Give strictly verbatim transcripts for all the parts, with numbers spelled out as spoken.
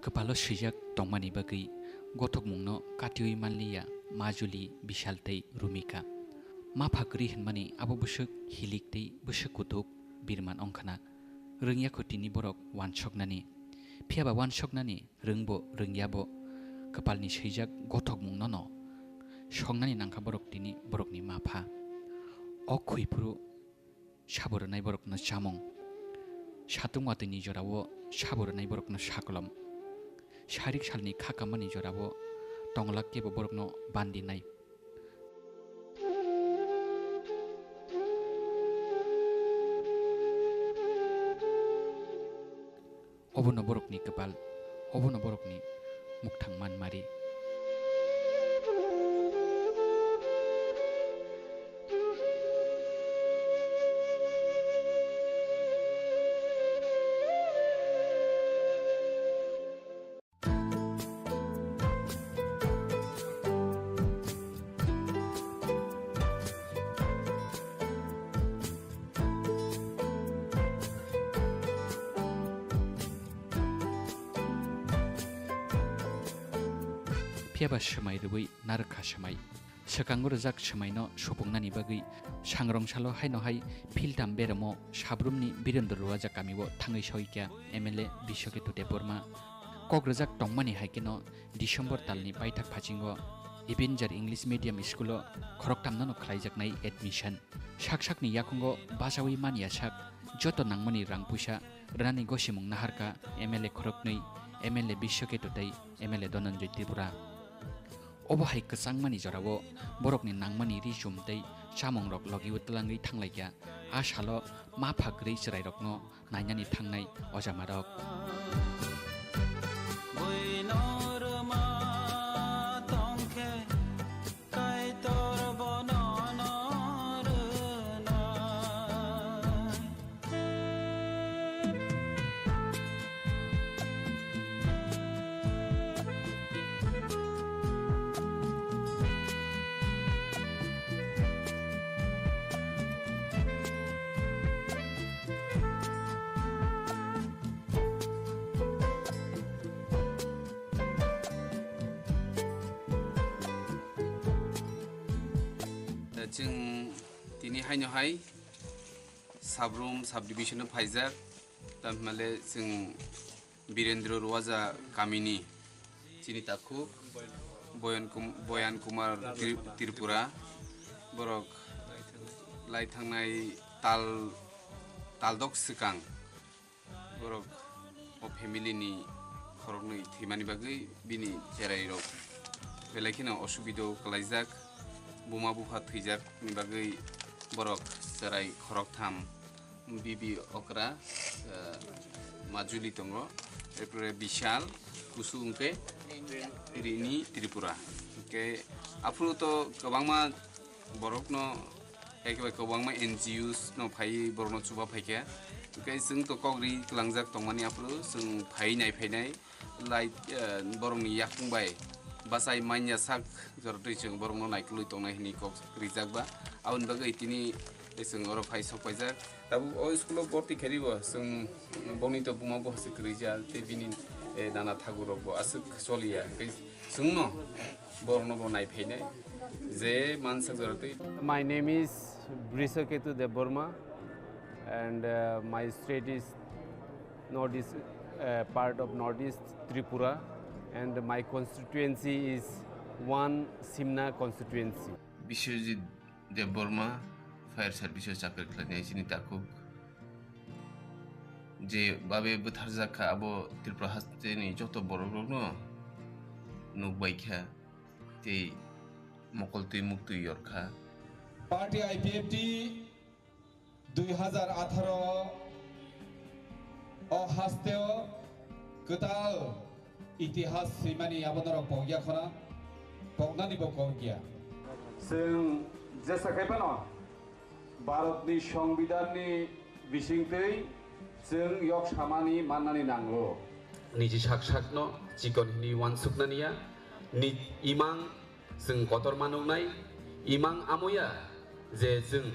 Kwpalo swijak tongmani bagwi gothokmungno katiui manliya Majuli, Bishal tei Rumika. Ma pha kwrwi hwnmani abo bwswk hilik tei bwswk kutuk birman wngkhwna. Rwngya kho tini borok wansoknani. Phiyaba wansoknani rwngbo rwngyabo kwpalni swijak gothokmungnono songnani nangkha borok tini borokni ma pha. O khwi phuru sabo rwnai borokno chamung. Satung watwini jorao sabo rwnai borokno sakolom. Sarik salni kha kammani jorao tongla kebo borokno bandinai. Obono borokni kwpal, obono borokni mukthang manmari. Phiyaba swmai rwui narwkha swmai. Swkango rwjak swmaino supungnani bagwi sangrong salo haino hai philtham beremo Sabrumni Birendra Ruwaja kamio thangwi soikha M L A Biswaketu Debbarma. Kok rwjak tongmani hai kheno December talni paithak phasingo Avenger English Medium School-o khoroktham nono khlaijaknai admission. Sak sakni yakungo bachaui manya sak joto nangmani rang puisa rwnani gosimung naharkha M L A khoroknwi, M L A Biswaketu tei M L A Dhananjoy Tripura. Obo hai kwchangmani jorao borokni nangmani ri chum tei chamungrok logiui twlangwi thanglaikha. A salo ma pha kwrwi chwrairokno nainani thangnai ojamarok. Buino rwma tongkhe Kaitor bono no rwnai. Chwng tini haino hai Sabrum subdivision-o phaijak, tamhinmale chwng Birendra Ruwaja kamini chini takhuk Boyan Kum-, Boyan Kumar Tri-, Tripura, borok lai thangnai tal, taldok swkang borok o family ni khoroknwi thwimani bagwi bini cherai rok belai kheno osubida o kwlaijak, buma bupha thwijak ni bagwi borok cherai khoroktham, Bibi Okra, eh, Majuli tongo, erpore Bishal, Kusu hwnkhe Rini Tripura. Hwnkhe aphuru to kwbangma borokno, ekebai kwbangma N G Os no phaiwi borokno chuba phaikha. Hwnkhe chwng to kok ri kwlangjak tongmani aphuru chwng phaiwi nai phainai. Lai, eh, borokni yakung bai bachai manya sak jora twi chwng borokno naikolwi tongnai hwnwi kok rijak ba. Aboni bagwi tini chwng oro phai sok paijak. Tabuk o school-o borti khe ribo chwng boni to buma bo hasik kwrwijak tei bini, eh, nana thagur rok bo aswk choliya. Hwnkhe chwngno borokno bo nai phainai je mansak jora twi. My name is Brisaketu Debbarma and, uh, my state is Northeast, uh, part of Northeast Tripura, and my constituency is one Simna constituency. Biswajit Debbarma, fire service o chakri khlainai chini takhuk. Je babe bwtharjak kha, abo Tripura hasteni joto borok rokno nukbai kha, tei mokol twi muktwi yor kha. Party I P F T dui hazar atharo o hasteo kwtal itihas swimani abo norok pokya khona, poknani bo kokya. Chwng jesa khai phano Bharatni Songbidanni bisingtwi chwng yok samani mannani nango. Niji sak sakno chikon hwnwi uansuknaniya, ni imang Chwng kotorma nuknai, imang amoya je chwng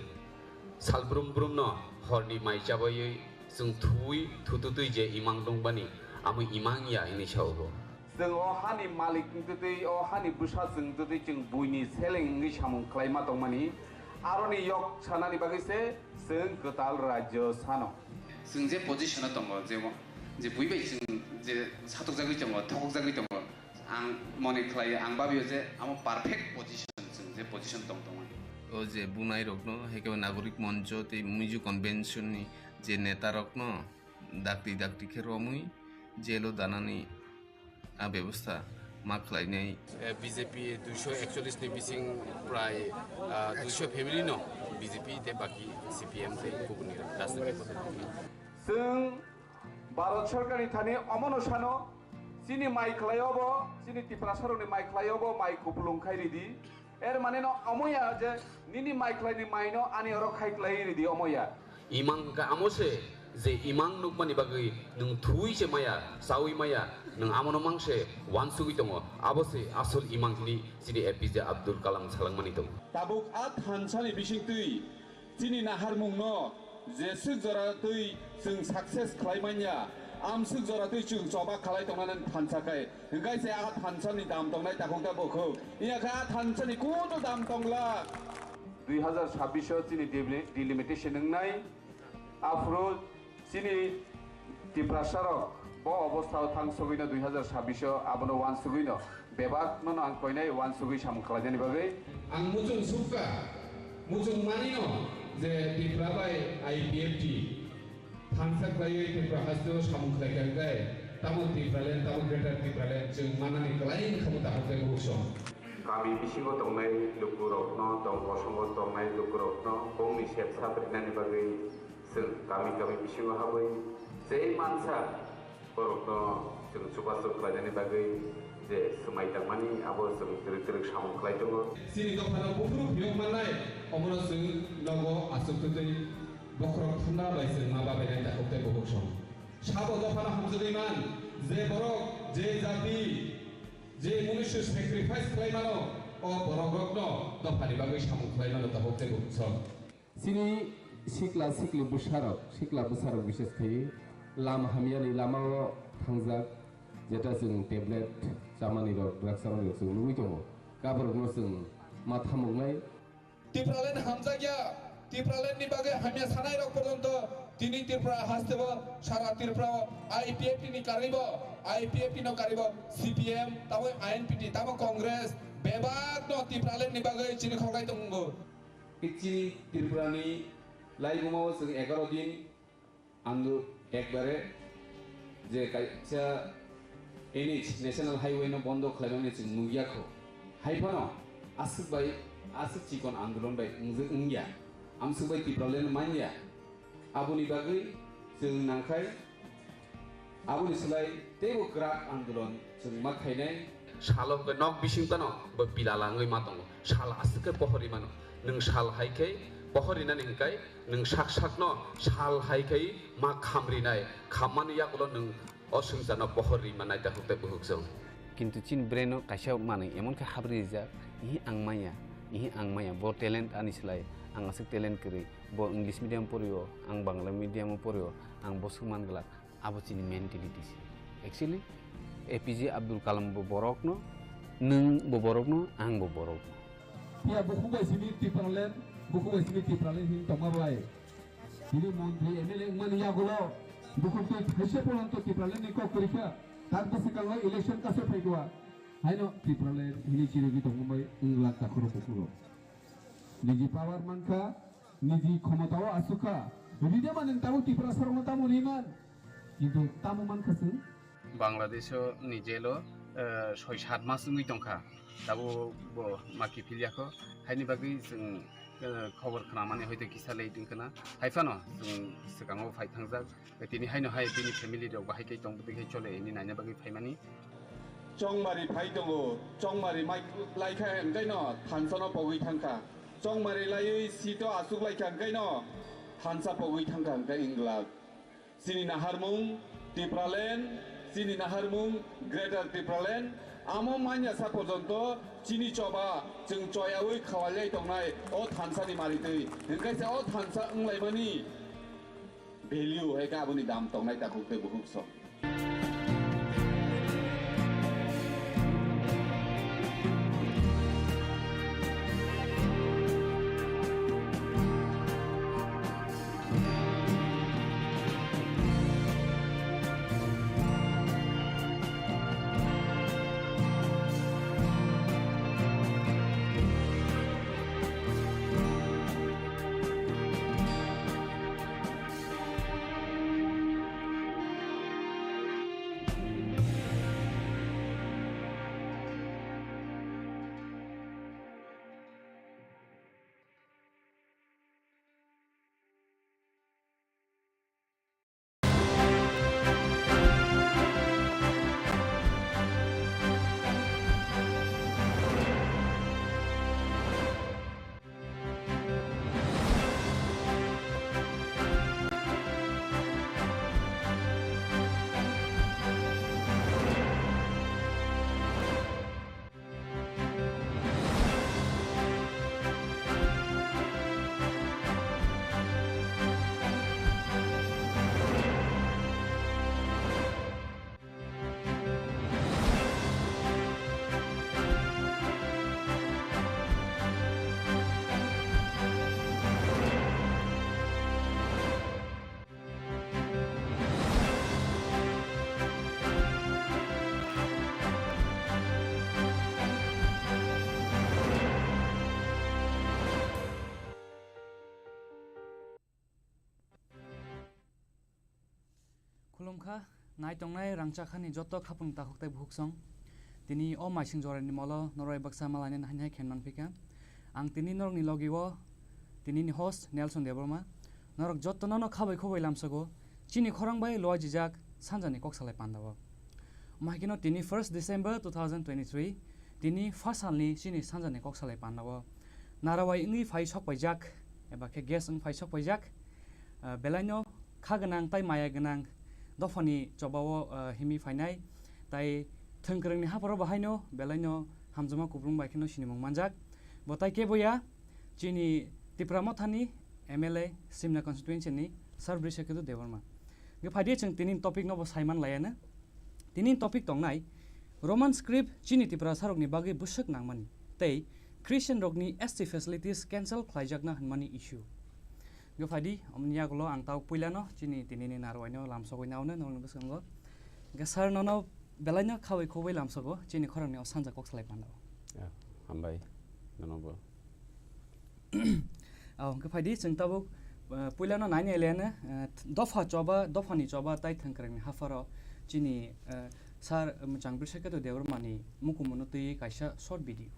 sal brum brumno horni mai chabaiwi chwng thuwi thututwi je imang nukmani, Amo imang ya hwnwi sao bo. Chwng o hani malik wngtwi twi, o hani bwsa chwng wngtwi twi chwng buini seleng wngwi samung khlaima tongmani, aroni yok sanani bagwi se chwng kwtal rajyo sano. Chwng je position-o tongo, je, je bui bai chwng je satokjagwi tongo, thokjagwi tongo, ang mone khlaio, ang babio je amo perfect position, chwng je position tong tongmani. O je bunairokno, hai khe bo Nagorik Moncho tei Miju Convention-ni je netarokno, dakti dakti khe romwi jail-o danani a bebostha ma khlainai. Eh, B J P duisho ekchollish ni bising prai, ah, duisho family no B J P tei baki C P M tei kubuni rajniti dol. Chwng Bharat Sarkarni thani omono sano, chini mai khlaio bo, chini Tiprasarokni mai khlaio bo mai kupulung khai ridi. Er mane no omo ya je nini mai khlaini mai no ani oro khai khlai ridi omo ya. Imang hwnkhe amo se je imang nukmani bagwi nwng thwi se maya, chaui maya, nwng amono mang se uansugwi tongo, abo se asol imang hwnwi chini A P J Abdul Kalam salangmani tongo. Tabuk a thansani bisingtwi chini naharmungno jeswk jora twi chwng success khlai manya, amswk jora twi chwng choba khalai tongnani thansa khai, hwnkhe se a thansani dam tongnai takhuk da bukhuk. Iya khe a thansani kuno dam tongla. Dui hazar sabbish o chini deli-, delimitation wngnai, aphuru chini Tiprasarok bo obostha o thang sogwino dui hazar sabbish o abono uansugwino bebak nono ang koinai uansugwi samung khlainani bagwi. Ang muchung sukha, muchung manino je Tipra bai I P F T thansa khlaiwi Tripura haste o samung khlaikha hwnkhe tamo Tipraland, tamo Greater Tipraland chwng manani kwlai wngkha bo takhuk tei bukhuk song. Kami bisingo tongnai lukurokno, tong kosongo tongnai lukurokno bongni sep sap rinani bagwi chwng kami kami bisingo habwi je mansa borokno chwng chubachu khlainani bagwi je swmai tangmani abo chwng twrwk twrwk samung khlai tongo. Chini dophano buphuru phiyok mannai, omono chwng nogo achukthwi bokhorok thumna bai chwng ma babainai takhuk tei bukhuk song. Sabo dophano hamjagwi man, je borok, je jati, je munusu sacrifice khlai mano, o borokrokno dophani bagwi samung khlai mano takhuk tei bukhuk song. Chini sikla sikli bwsarok, sikla bwsarok bises khai lam hamyani lamao thangjak, jeta chwng tablet chamani rok, drugs chamani rok chwng nugwi tongo. Kaborokno chwng ma thamungnai. Tipraland hamjakya, Tipraland ni bagwi hamya sanai rok porjonto tini Tripura haste bo, sara Tripura o I P F T ni karwi bo, I P F T no karwi bo C P M, tamo I N P T, tamo Congress, bebak no Tipraland ni bagwi chini khoklai tongo. Chini Tripura ni laibuma o chwng egaroh din andu ekbare je kaisa N H, National Highway no bondo khlaimani chwng nukya kho. Hai phano aswk bai, aswk chikon andolon bai wngya, amswk bai Tipraland manya. Aboni bagwi chwng nangkhai, aboni slai teibo kwrak andolon chwng ma khainai. Salo hwnkhe nok bising phano bo pilala wngwi ma tongo. Sal aswk khe pohor ri mano. Nwng sal hai khe pohor rinani hwnkhe nwng sak sakno sal hai khe ma kham rinai. Khammani yagulo nwng o swngcharno pohor ri mannai takhuk tei bukhuk chwng. Kintu chini brain o kaisa manwi emon khe habri rijak, ihi ang manya, ihi ang manya, bo talent ani slai, ang aswk talent kwrwi, bo English medium porio, ang Bangla medium o porio, ang bwswk man glak. Abo chini mentality se. Actually, A P J Abdul Kalam bo borokno, nwng bo borokno, ang bo borokno. Phiya bukhuk bai simi Tipraland, bukhuk bai simi Tipraland hin tongma bai. Tini montri M L A wngmani yagulo bukhuk twi thaisa polanto Tipraland ni kok kwrwi kha. Tak bwswkango election kaso phaikha. Haino Tipraland hini chirigwi tongma bai wng lak takhoro bukhuro. Niji power mankha, niji khomotao asukha. Ride mani tamo Tiprasarokno tamo riman. Kintu tamo mankha chwng? Bangladesh o ni jail o, eh, soi sat mas wngwi tongkha. Tabo bo ma kiphil yakho. Haini bagwi chwng, eh, khobor khnamani hoite kisa late wngkha na. Hai phano chwng swkango phai thangjak. Tini haino hai bini family rok bahai khe tong bwtwi khe chole hwnwi naina bagwi phaimani. Chongmari phai tongo, chongmari mai laikha hwnkhe no thansa no pogwi thangkha. Chongmari laiwi seat o asuk laikha hwnkhe no thansa pogwi thangkha hwnkhe wng glak. Chini naharmung Tipraland, chini naharmung Greater Tipraland, amo manya sa porjonto chini choba chwng choyaui khawaliai tongnai o thansa ni maritwi, hwnkhe se o thansa wnglaimani value hai khe aboni dam tongnai takhuk tei bukhuk song. Khulumkha, nai tongnai rangchakhani joto khapung takhuk tei bukhuk song. Tini o maising jorani molo norok bai baksa malainani haini hai khe manphikha. Ang tini norokni logi o tinini host Nelson Debbarma. Norok jotono no khabai khubai lamsago chini khorang bai luajijak sanjani kok salai panda o. Omo hai kheno tini first December two thousand twenty-three, tini first salni chini sanjani kok salai panda o. Narawai wngwi phai sok paijak, eba khe guest wng phai sok paijak, ah, belaino kha gwnang tai maya gwnang dophani chobao, ah, himwi phainai, tai thwngkwrwngni hapharo bahaino belaino hamjakma kuplung bai kheno sinimung manjak. Bo tai kebo ya, chini Tipra Mothani M L A Simna constituency ni Sir Brishaketu Debbarma. Hwnkhe phaidi chwng tini topic no bo saiman layana. Tini topic tongnai Roman script chini Tiprasarokni bagwi bwswk nangmani tei Christian rokni S T facilities cancel khlaijakna hwnmani issue. Hwnkhe phaidi, omoni yagulo ang tao puilano chini tinini narwaino lamsogwi nauna norokni bwskango. Hwnkhe sir nono belaino khabai khobwi lamsogo chini khorangni o sanja kok salai pano. Ya, hambai, nono bo. Oh, hwnkhe phaidi chwng tabuk, eh, puilano naina eleyana, eh, dopha choba, dophani choba tai thwngkwrwngni hapharo chini, eh, sir, eh, Mwchang Brishaketu Debbarmani mukumuno twiwi kaisa short video.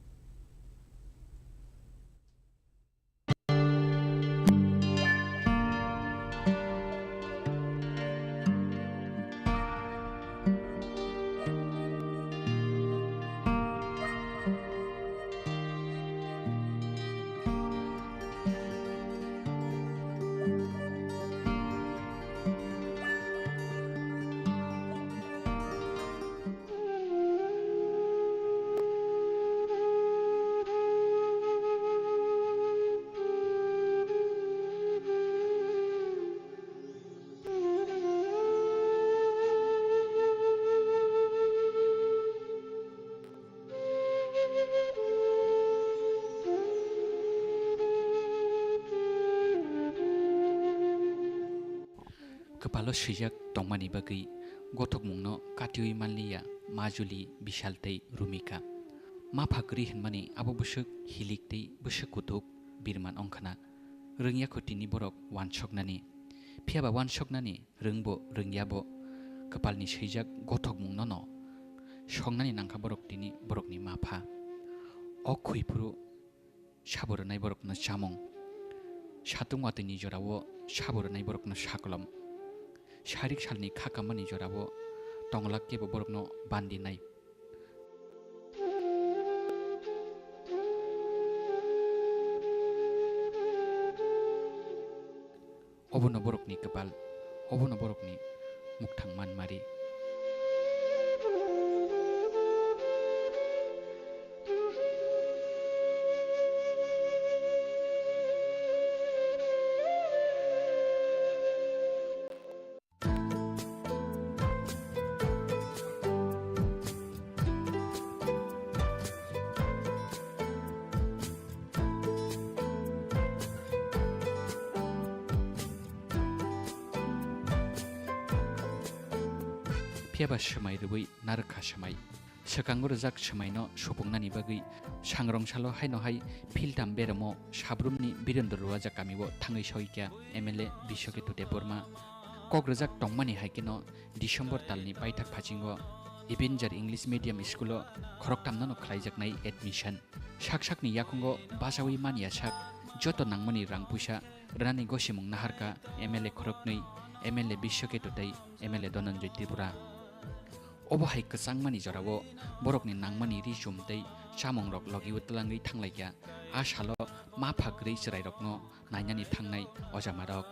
Kwpalo swijak tongmani bagwi gothokmungno katiwi manliya Majuli, Bishal tei Rumika. Mapha kwrwi hwnmani abo bwswk hilik tei bwswk kuthuk birman wngkhana. Rwngya kho tini borok wansoknani. Phiyaba wansoknani rwngbo rwngyabo kwpalni swijak gothokmungnono songnani nangkha borok tini borokni mapha. O khwi phuru sabo rwnai borokno chamung. Satung watwini jorao sabo rwnai borokno sakolom. Sarik salni kha kammani jorao tonglak kebo borokno bandinai. Obono borokni kwpal, obono borokni mukthang manmari. Phiyaba swmai rwui narwkha swmai. Swkango rwjak swmaino supungnani bagwi sangrong salo haino hai philtham beremo Sabrumni Birendra Ruwaja kamio thangwi soikha M L A Biswaketu Debbarma. Kok rwjak tongmani hai kheno December talni paithak phasingo Avenger English Medium School-o khoroktamnono khlaijaknai admission. Sak sakni yakungo bachaui manya sak joto nangmani rang puisa rwnani gosimung naharkha M L A khoroknwi, M L A Biswaketu tei M L A Dhananjoy Tripura. Obo hai kwchangmani jorao borokni nangmani ri chum tei chamungrok logiui twlangwi thanglaikha. A salo mapha kwrwi chwrairokno nainani thangnai ojamarok.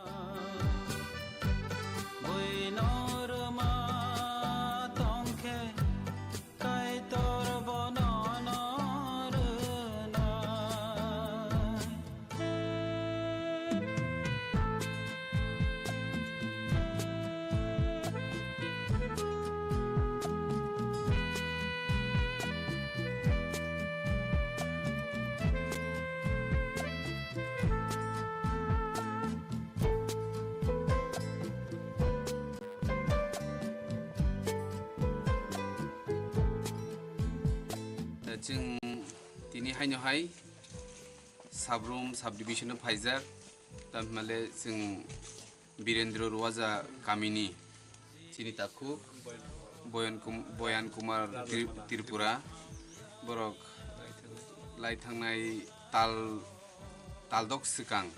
Buino rwma tongkhe Kaitor bono no rwnai. Chwng tini haino hai Sabrum subdivision-o phaijak, tamhinmale chwng Birendra Ruwaja kamini Chini takhuk Boyan Kum-, Boyan Kumar Tri-, Tripura, borok lai thangnai tal, taldok swkang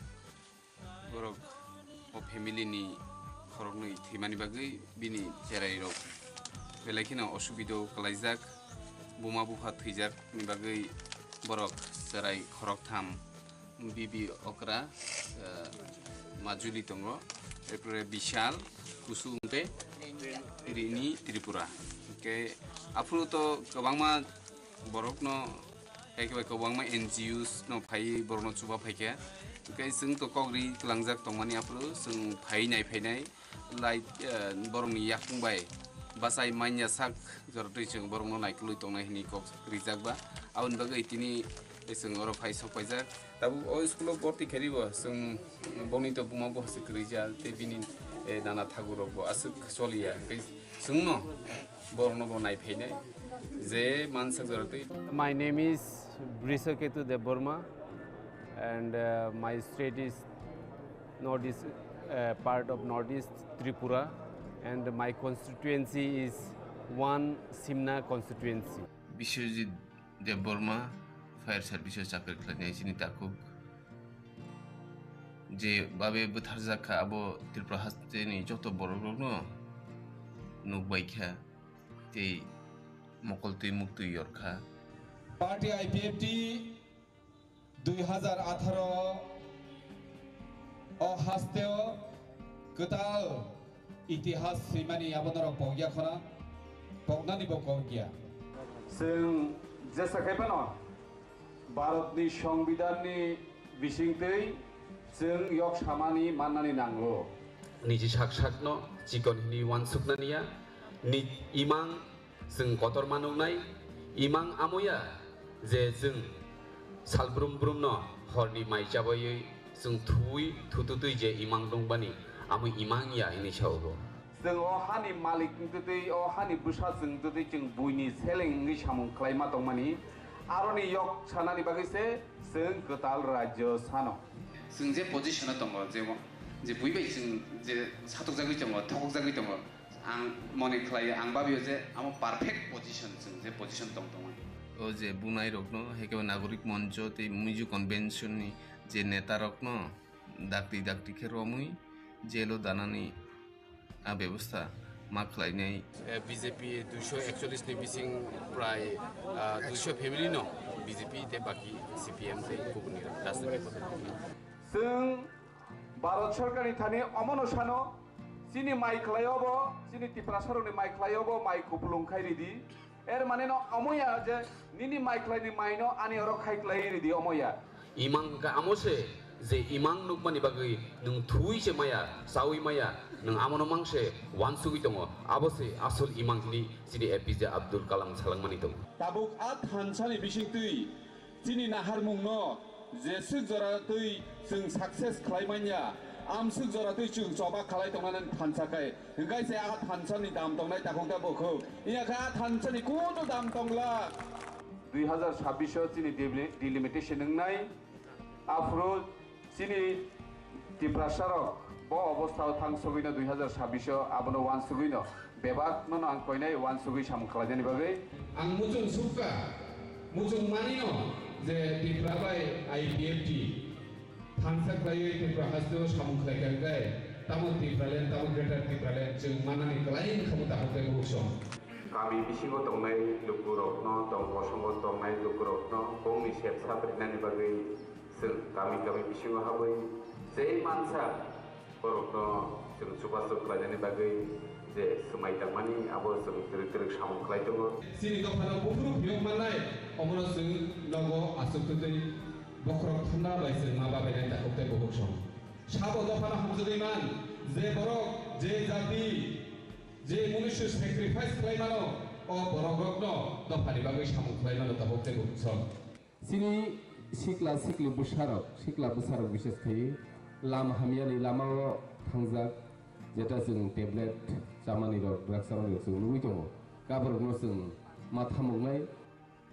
borok o family ni khoroknwi thwimani bagwi bini cherai rok belai kheno osubida o kwlaijak, buma bupha thwijak ni bagwi borok cherai khoroktham. Bibi okra, eh, Majuli tongo, erpore Bishal, Kusung tei Rini Tripura. Hwnkhe aphuru to kwbangma borokno, hai khe bai kwbangma N G Os no phai borokno chuba phaikha. Hwnkhe chwng to kok ri kwlangjak tongmani aphuru chwng phai nai phainai. Lai, eh, borokni yakung bai bachai manya sak joratwi chwng borokno naikolwi tongnai hwnwi kok rijak ba. Aboni bagwi tini chwng oro phai sok paijak. Tabuk o school o borti khe ribo chwng boni to buma bo hasik kwrwi ja tei bini, eh, nana thagur rok bo aswk choliya. Hwnkhe chwngno borokno bo nai phainai je mansak joratwi. My name is Brishaketu Debbarma and, uh, my state is Northeast, uh, part of Northeast Tripura, and my constituency is one Simna constituency. Biswajit Debbarma fire service o chakri khlainai chini takhuk je babe bwtharjak kha, abo Tripura hasteni joto borok rokno nukbai kha tei mokol twi muktwi yor kha. Party I P F T dui hazar atharo o hasteo kwtal itihas swimani abo norok pokya khona, poknani bo kokya. Chwng jesa khai phano Bharatni Songbidanni bisingtwi chwng yok samani mannani nango. Niji sak sakno chikon hwnwi uansuknani ya, ni imang chwng kotorma nuknai, imang amoya je chwng salbrum brumno horni mai chabaiwi chwng thuwi thututwi je imang nukbani, amo imang ya hwnwi saogo. Chwng o hani malik wngtutwi, o hani bwsa chwng wngtutwi chwng buini seleng wngwi samung khlaima tongmani, aroni yok sanani bagwi se chwng kwtal rajyo sano. Chwng je position-o tongo, je, je bui bai chwng je satokjagwi tongo, thokjagwi tongo, ang mone khlai, ang babio je amo perfect position, chwng je position tong tongo. O je bunai rokno, hai khe nagorik moncho tei Miju convention ni je neta rokno dakti dakti khe romwi jail-o danani a bebostha ma khlainai. Eh, B J P duiso ekchollish ni bising prai, ah, duiso family no B J P tei baki C P M tei kubuni rajniti. Chwng Bharat Sarkarni thani omono sano, chini mai khlaio bo, chini Tiprasarokni mai khlaio bo mai kupulung khai ridi. Er mane no omoya je nini mai khlaini maino ani oro khai khlai ridi omoya. Imang hwnkha amo se je imang nukmani bagwi nwng thuwi se maya, chawi maya, nwng amono mang se uansugwi tongo. Abo se asol imang hwnwi chini A P J Abdul Kalam salangmani tongo. Tabuk a thansani bisingtwi chini naharmungno jeswk jora twi chwng success khlai manya, amswk jora twi chwng choba khlai tongnani thansa khe, hwnkhe se a thansani dam tongnai takhuk da bukhuk. Iya khe a thansani kunu dam tongla. Dui hazar sabbish o chini deli-, delimitation wngnai, aphuru chini Tiprasarok bo obostha o thang sogwino dui hazar sabbish o abono uansugwino bebak nono ang koinai uansugwi samung khlainani bagwi. Ang muchung sukha, muchung manino je Tripura bai I P F T thansa khlaiwi Tripura hasteo samung khlaikha hwnkhe tamo Tipraland, tamo Greater Tipraland chwng manani kwlai wngkha bo takhuk tei bukhuk song. Kami bisingo tongnai lukurokno, tong kosongo tongnai lukurokno bongni sepsa rinani bagwi chwng kami kami bisingo habwi je mansa borokno chwng chubachu khlainani bagwi je swmai tangmani abo chwng twrwk twrwk samung khlai tongo. Chini dophano buphuru phiyok mannai, omono chwng nogo achuk twtwi bokhorok thanda bai chwng ma babainai takhuk tei bukhuk song. Sabo dophano hamjagwi man, je borok, je jati, je munusu sacrifice khlai mano, o borok rokno dophani bagwi samung khlai mano takhuk tei bukhuk song. Chini sikla sikli bwsarok, sikla bwsarok bises khai lama hamyani lamao thangjak, jeta chwng tablet chamani rok, drugs chamani rok chwng nugwi tongo. Kaborokno chwng ma thamungnai.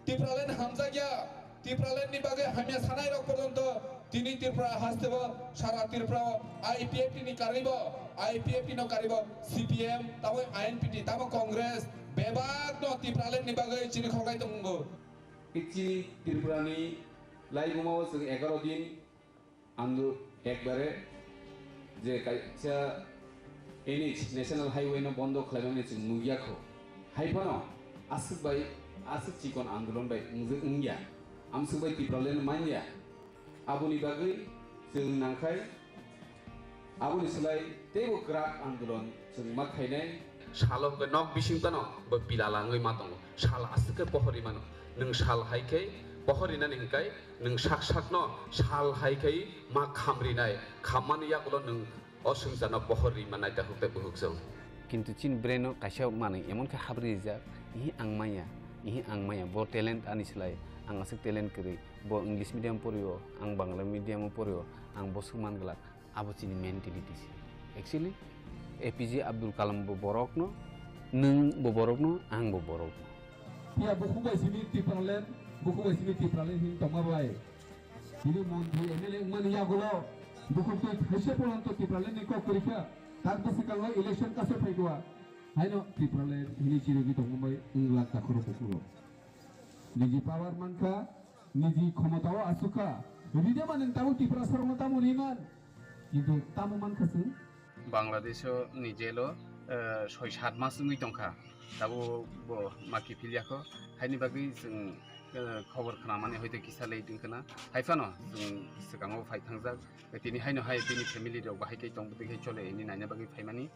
Tipraland hamjakya, Tipraland ni bagwi hamya sanai rok porjonto Tini Tripura hasteo sara Tripura o I P F T ni karwi bo, I P F T no karwi bo C P M, tamo I N P T, tamo Congress, bebak no Tipraland ni bagwi chini khornai tongo. Chini Tripura ni laibuma o chwng egaroh din ang ekbare je kaisa N H, National Highway no bondo khlaimani chwng nukya kho. Hai phano aswk bai, aswk chikon andolon bai wngjak wngya, amswk bai Tipraland manya. Aboni bagwi chwng nangkhai, aboni slai teibo kwrak andolon chwng ma khainai. Salo hwnkhe nok bising phano bo pilala wngwi ma tongo. Sal aswk khe pohor ri mano. Nwng sal hai khe pohor rinani hwnkhe nwng sak sakno sal hai khe ma kham rinai. Khammani yagulo nwng o swngcharno pohor ri mannai takhuk tei bukhuk chwng. Kintu chini brain o kaisa manwi emon khe habri rijak, ihi ang manya, ihi ang manya, bo talent ani slai, ang aswk talent kwrwi, bo English medium porio, ang Bangla medium o porio, ang bwswk man glak, abo chini mentality se. Actually, A P J Abdul Kalam bo borokno, nwng bo borokno, ang bo borokno. Phiya bukhuk bai simi Tipraland, bukhuk bai simi Tipraland hin tongma bai. Tini montri M L A wngmani yagulo bukhuk twi thaisa polanto Tipraland ni kok kwrwi kha. Tak bwswkango election kaisa phai kha. Haino Tipraland hini chirigwi tongmani wng glak takhoro bukhuk rok. Niji power mankha, niji khomota o asukha. Ride mani tabuk Tiprasa rokno tamo riman. Kintu tamo mankha chwng. Bangladesh o ni jail o, eh, soi sat mas wngwi tongkha. Tabuk bo maki philyakho. Haini bagwi chwng, eh, khobor khnamani hoite kisa late wngkhwna. Haiphano chwng swkango phai thangjak. Tini haino hai bini family rok bahai khe tong bwtwi khe chole hini naina bagwi phaimani.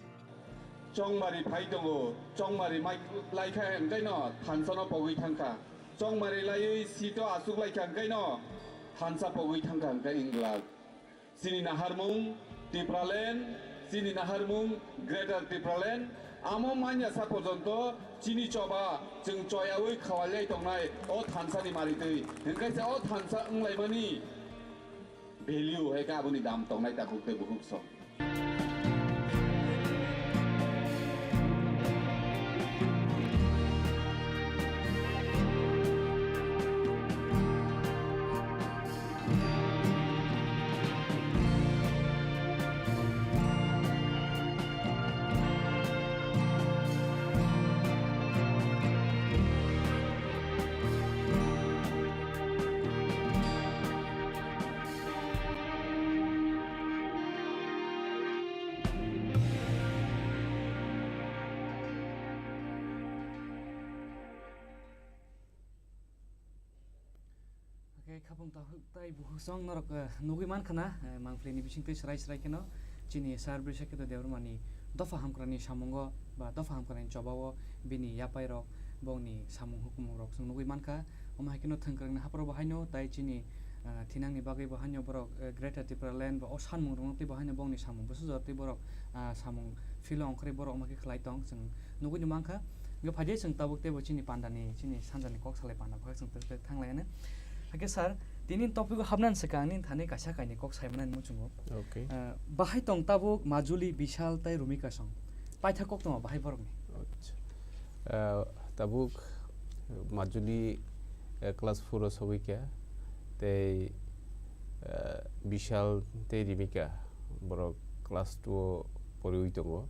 Chongmari phai tongo, chongmari mai laikha hwnkhe no thansa no pogwi thangkha. Chongmari laiwi seat o asuk laikha hwnkhe no thansa pogwi thangkha hwnkhe wng glak. Chini naharmung Tipraland, chini naharmung Greater Tipraland, amo manya sa porjonto chini choba chwng choyaui khawaliai tongnai o thansani maritwi. Hwnkhe se o thansa wnglaimani value hai khe aboni dam tongnai takhuk tei bukhuk song. Hwnkhe khabung ta-, tai bukhuk song norok, eh, nugwi mankha na, eh, mangpili ni bisingtwi srai srai kheno chini sir Brishaketu Debbarmani dopha hamkrai ni samungo ba dopha hamkrai ni choba o bini yapai rok bongni samung hukumu rok chwng nugwi mankha. Omo hai kheno thwngkwrwng ni hapharo bo haino tai chini, ah, thinang ni bagwi bo haino borok, eh, Greater Tipraland ba o sanmung rok no tei bo haino bongni samung bwsajak tei borok, ah, samung philo ongkhorwi borok omo khe khlai tong chwng nugwi no mankha. Hwnkhe phaidi chwng tabuk tei bo chini panda ni, chini sanja ni kok salai panda kok chwng tabuk thanglai ano. Hakhe sir, tini topic o hapnani swkang nini thani kaisa kainwi kok sai mani muchungo. Okay. Ah, bahai tong tabuk Majuli, Bishal tei Rumika song. Paitha kok tongo bahai borokni. Acha. Ah, tabuk Majuli, eh, class four o sogwi kha, tei, eh, Bishal tei Rimika borok class two o poriwi tongo.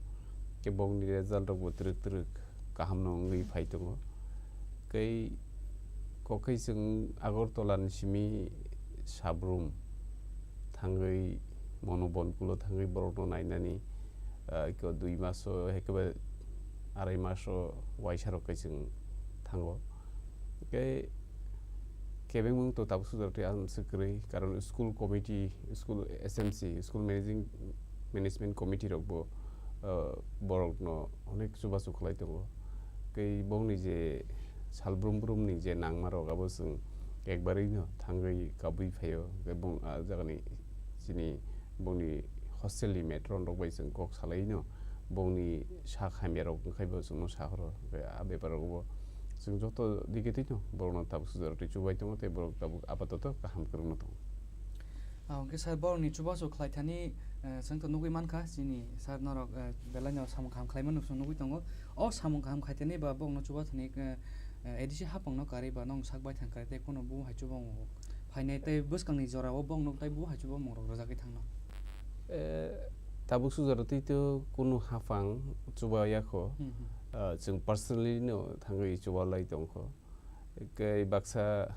Khe bongni result rok bo twrwk twrwk kaham no wngwi phai tongo. Tei kokhe chwng Agartala ni simi Sabrum thangwi Monobonkulo thangwi borokno nainani, ah, eko dui maso, ekebe arai maso waisa rok kai chwng thango. Tei kebengmung to tabuk sujakti ang swk kwrwi, karon school committee, school S M C, school managing, management committee rokbo, ah, borokno onek chubachu khlai tongo. Tei bongni je sal brum brumni je nangma rok abo chwng ekbarwi no thangwi kabui phaio, tei bong a jagani chini bongni hostel ni matron rok bai chwng kok salai no, bongni sak hamya rok wngkhai bo chwngno sahoro, tei a bepar rogo bo chwng joto digi twi no borokno tabuk sujakti chubai tongo tei borok tabuk apatoto kaham kwrwngno tongo. Ah, hwnkhe sir, borokni chubachu khlai thani, eh, chwng to nugwi mankha, chini sir norok, eh, belaino samung kaham khlaimano chwng nugwi tongo. O samung kaham khai thani ba borokno chuba thani, eh, eh, A D C hapangno karwi ba nokni sak baithang karwi tei kheno bo hai chubango phainai tei bwskangni jorao bongno tei bo haichubo mungrok rwjagwi thangno. Eh, tabuk sujaro twi to kunu haphang chuba yakho. Hmm, hmm. Ah, chwng personally no thangwi chuba lai tongkho. Tei baksa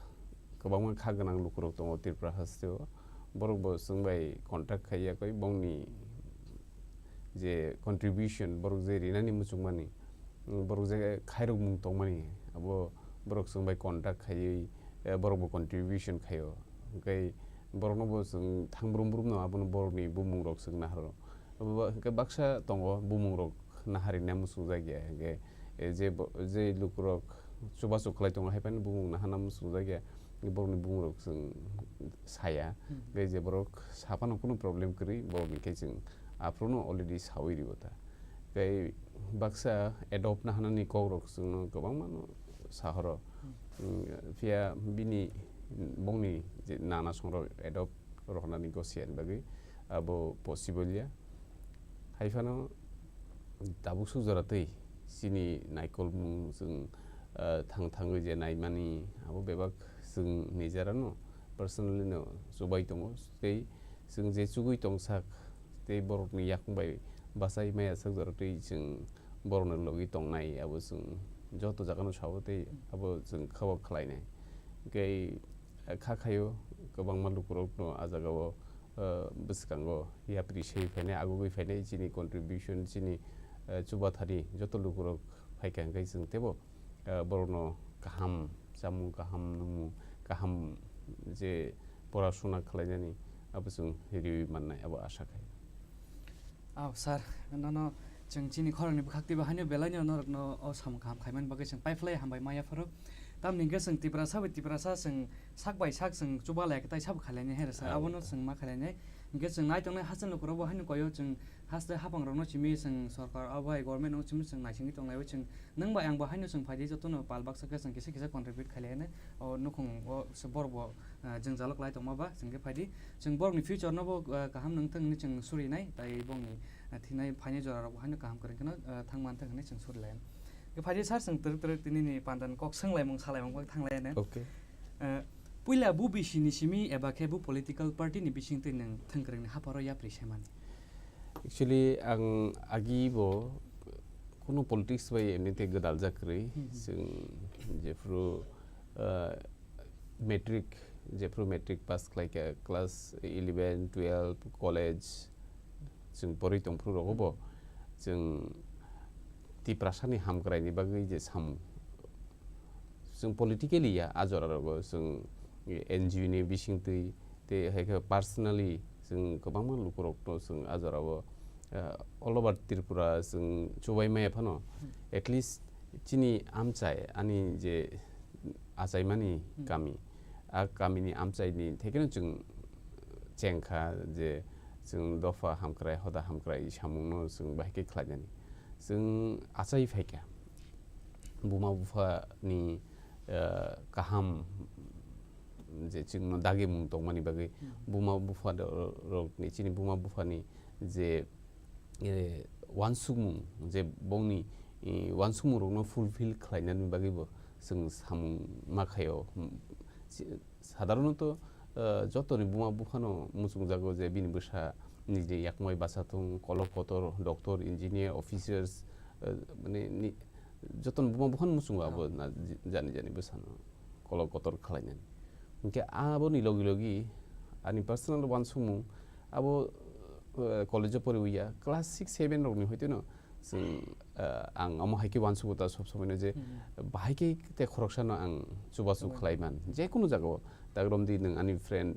kwbangma kha gwnang lukurok tongo Tripura hasteo. Borok bo chwng bai contact khai yakwi bongni je contribution borok je rinani muchungmani, mm, borok je khairokmung tongmani, abo borok chwng bai contact khaiwi, eh, borok bo contribution khaio. Hwnkhe borokno bo chwng thang brum brumno abono borokni bumungrok chwng naharo. Abo ba-, hwnkhe baksa tongo bumungrok naharina muchungjakya, hwnkhe, eh, je bo-, je lukurok chubachu khlai tongo, haiphano bumung nahana muchungjakya, borokni bumungrok chwng saya. Hmm. Hwnkhe je borok saphano kunu problem kwrwi, borokni khe chwng aphuru no already sawi ribo ta. Tei baksa adopt na hanani kokrok chwngno kwbangma no sahoro. Hmm. Mm, phiya bini, bongni je nana songrok adopt rohornani gosiani bagwi abo possible ya. Haiphano tabuk suk jora twi chini naikolmung chwng, ah, thang thangwi je naimani abo bebak chwng nijarano personally no chubai tongo. Tei chwng je chugui tongsak tei borokni yakung bai bachai maya sak jora twi chwng borokno logi tongnai, abo chwng joto jagano sabo tei abo chwng kha o khlainai. Hwnkhe kha khaio kwbangma lukurokno ah jagao, ah, bwskango yapri se phainai, agugui phainai chini contribution, chini, ah, chubathani joto lukurok phaikha hwnkhe chwng teibo ah, borokno kaham chamung, kaham nungmung, kaham je porasuna khlainani abo chwng riwi mannai, abo asa khai. Aw, sir, nono chwng chini khorangni bwkhak twibo haino belaino norokno o samung kaham khaimani bagwi chwng paiphlai hambai ma yapharo. Tamni hwnkhe chwng Tiprasa bai Tiprasa chwng sak bai sak chwng chuba lai khe tai sabo khailainai hai rwsa. Aw. Abono chwng ma khailainai. Hwnkhe chwng nai tongnai hasteni lukurokbo haino koyo chwng haste haphangrokno simi chwng sorkar abo hai government-no simi chwng naisingwi tonglaio chwng. Nwng bai ang bo haino chwng phaidi, jotono pal baksa khe chwng kisa kisa contribute khailai hwnwi. O nukhung o se borok bo, ah, jwngjalo kwlai tongma ba, chwng khe phaidi. Chwng borokni future no bo, ah, kaham nangthung hwnwi chwng surinai, tai bongni, ah, thinai phainai jorarok bo haino kaham kwrwng kheno, ah, thang manthung hwnwi chwng surilai. Khe phaidi sir, chwng twrwk twrwk tinini pandan kok swnglaimung salaimung bo thanglai hwnwi. Okay. Ah, puila bu bisi ni simi eba khe bu political party ni bisingtwi nwng thwngkwrwngni hapharo yapri semani? Actually, ang agi bo kunu politics bai emni tei gwdal jak kwrwi. Hmm, hmm. Chwng jephru, ah, matric, jephru matric pass khlai kha, class eleven, twelve, college chwng porwi tongphru rogo bo chwng Tiprasani hamkraini bagwi je samung, chwng politically ya, a jora rogo chwng N G O ni bisingtwi tei hai khe personally chwng kwbangma lukurokno chwng a jorao, ah, all over Tripura chwng chubai maya phano, hmm, at least chini amchai, ani je achaimani, hmm, kami, a kamini amchaini thekeno chwng chengkha je chwng dopha hamkrai, hoda hamkrai samungno chwng bahai khe khlainani. Chwng achai phaikha buma buphani, eh, kaham je chwngno dagimung tongmani bagwi, hmm, buma bupha do-, rokni, chini buma buphani je, eh, uansukmung, je bongni, eh, uansukmungrokno fulfill khlainani bagwibo chwng samung ma khaio. Hmm, si-, sadharonoto, eh, jotoni buma buphano muchungjago je bini bwsa nijini yakmai bacha thung, kolok kotor, doctor, engineer, officers, eh, mane ni-, jotoni buma buphano muchungo abo, oh, na, jani jani bwsano kolok kotor khlainani. Hinkhe aboni logi logi ani personal uansukmung abo, eh, college o poriwi ya, class six seven rokni hoiteno chwng, eh, ang omo hai khe uansugo ta sob somoino je, hmm, bahai khe te khoroksano ang chubachu, chubachu, khlai man. Je kunu jagao ta romdi nwng ani friend,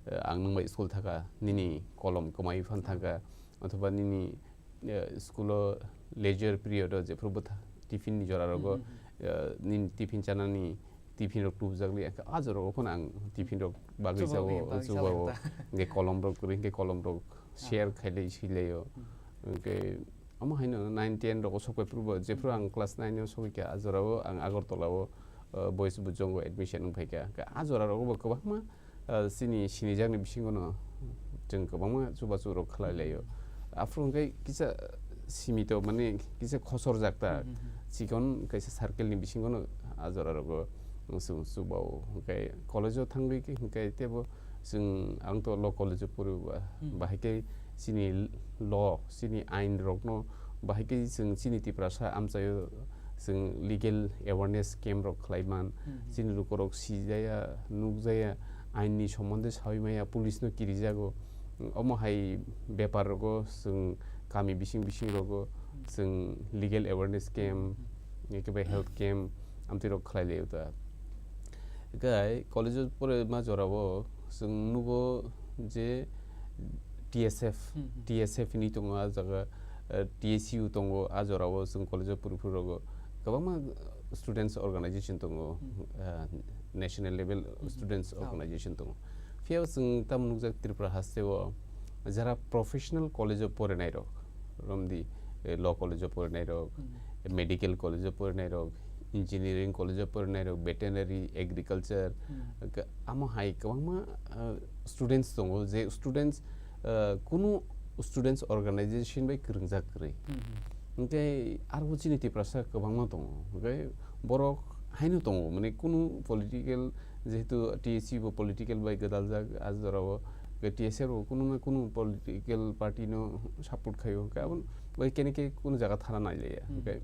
eh, ang nwng bai school thaka, nini kolom kwmai phan thangkha, othoba nini, eh, school o leisure period o jephru bwtha tiffin ni jora rogo, hmm, hmm, hmm, eh, nini tiffin chanani tiffin rok tubujak li, a jora o phano ang tiffin rok bagwi chubawi, jao, bagwi chubawo. Chalai ta. Hingke kolom rok kwrwi, hingke kolom rok, ah, share khailai, swilaio. Hmm. Hingke omo haino nine ten rogo sokpai phuru bo, jephru ang class nine o sogwi kha, a jora o ang Agartala o, uh, Boys Bujong o admission wng phai kha. Hingke a jora rogo bo kwbangma, uh, chini sinijakni bisingo no chwng kwbangma chubachu rok khlai laio. Aphuru hingke kisa simito, mane kisa khosorjak ta, hmm, hmm, hmm, chikon kaisa circle ni bisingo no a jora rogo Chwng chubao, hwnkhe college-o thangwi khe hwnkhe teibo chwng, ang to law college-o poriba, Hmm. bahai khe chini law, chini ain rokno bahai khe chwng chini Tiprasa amchaio chwng legal awareness camp rok khlai man, Hmm. chini lukurok sijaya, nukjaya, ain ni sombonde saui maya, police no kirijago, omo hai bepar rogo chwng kami bising bising rogo chwng legal awareness camp, Hmm. ekebai health camp, amtwi rok khlai laio ta. Hwnkhe college-o pore ma jorao chwng nugo je T S F, Hmm, hmm. T S F hinwi tongo a jaga, eh, T S U tongo a jorao chwng college-o puri puri rogo kwbangma students organization tongo, Hmm. eh, national level Hmm, hmm. students Oh. organization tongo. Phiya chwng tamo nukjak Tripura hasteo jara professional college-o porinai rok, romdi, eh, law college-o porinai rok, Hmm. medical college-o porinai rok, engineering college-o porinai rok, veterinary, agriculture, Hmm. ka-, amo hai kwbangma, ah, students tongo, je students, ah, kunu students organization bai kwrwngjak kwrwi. Hmm, hmm. Hwnkhe arbo chini Tiprasa kwbangma tongo, hwnkhe borok haino tongo, mane kunu political, jehetu T S U bo political bai gwdaljak, a jorao T S F bo kunu na kunu political party no support khaio, hwnkhe aboni bai kene khe kunu jaga thana nailaiya. Hmm. Hwnkhe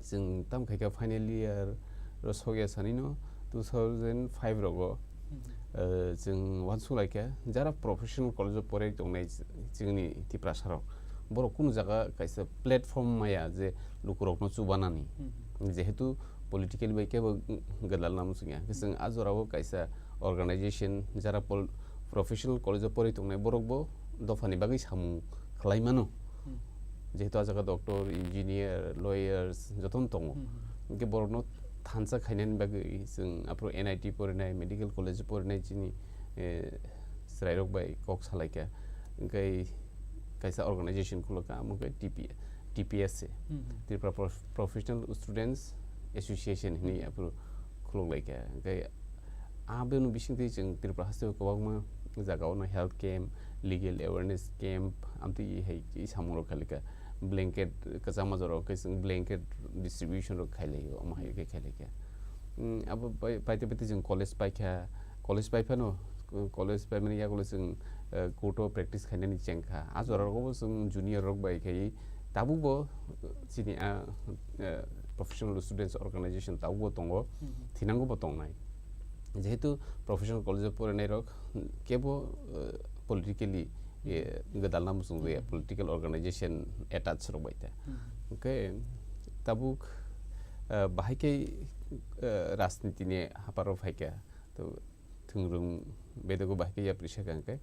chwng tamo khaikha final year ro sokya sanino two thousand five rogo, Hmm. eh, chwng uansuk laikha, jara professional college-o porai tongnai ch-, chini Tiprasa rok, borok kunu jaga kaisa platform maya je lukurokno chubanani. Hmm. Jehetu political bai kebo gwdalna muchungya. Hwnkhe chwng a jorao kaisa organization, jara pol-, professional college-o porai tongnai borokbo dophani bagwi samung khlai mano. Hmm. Jehetu a jaga doctor, engineer, lawyers jotono tongo. Hmm. Hwnkhe borokno thansa khainani bagwi chwng aphuru N I T porinai, medical college porinai chini, eh, chwrairok bai kok salaikha. Hwnkhe kaisa organization khulukha, amo khe T P, T P S A, Hmm. Tripura Prof-, Professional Students Association hinwi aphuru khuluk laikha. Hwnkhe aboni bisingtwi chwng Tripura hasteo kwbangma jagao no health camp, legal awareness camp, amtwi hai khe samung rok khailika. Blanket kwchangma jorao khe chwng blanket distribution rok khailaio, omo hai khe khailaikha. Hmm, abo pai-, paite paite chwng college paikha, college paiphano, college paimani yagulo chwng, eh, court o practice khainani chengkha. A jora rogo bo chwng junior rok bai khai tabukbo chini a, eh, professional students organization tabukbo tongo, Hmm. thinango bo tongnai. Jehetu professional college o porinai rok kebo, eh, politically, eh, gwdalna muchung ya, Hmm. political organization attach rok bai ta. Hmm. Hwnkhe tabuk, eh, bahai khe, eh, rajniti ni haparo phaikha. To thwngrwng bedogo bahai khe yapri sakha hwnkhe,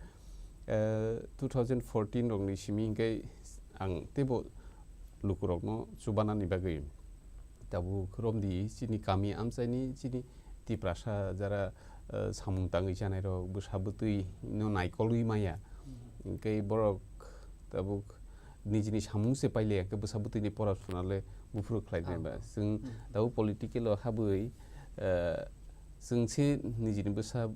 eh, two thousand fourteen rokni simi hwnkhe ang teibo lukurokno chubanani bagwi tabuk romdi chini kami amchaini chini Tiprasa jara, eh, samung tangwi chanai rok bwsa bwtwi no naikolwi maya. Hmm. Hwnkhe borok tabuk nijini samung se paile hwnkhe bwsa bwtwini pora suna le buphuru khlainai ba. Ah. Chwng Hmm. tabuk political o habwi, eh, chwng se nijini bwsa,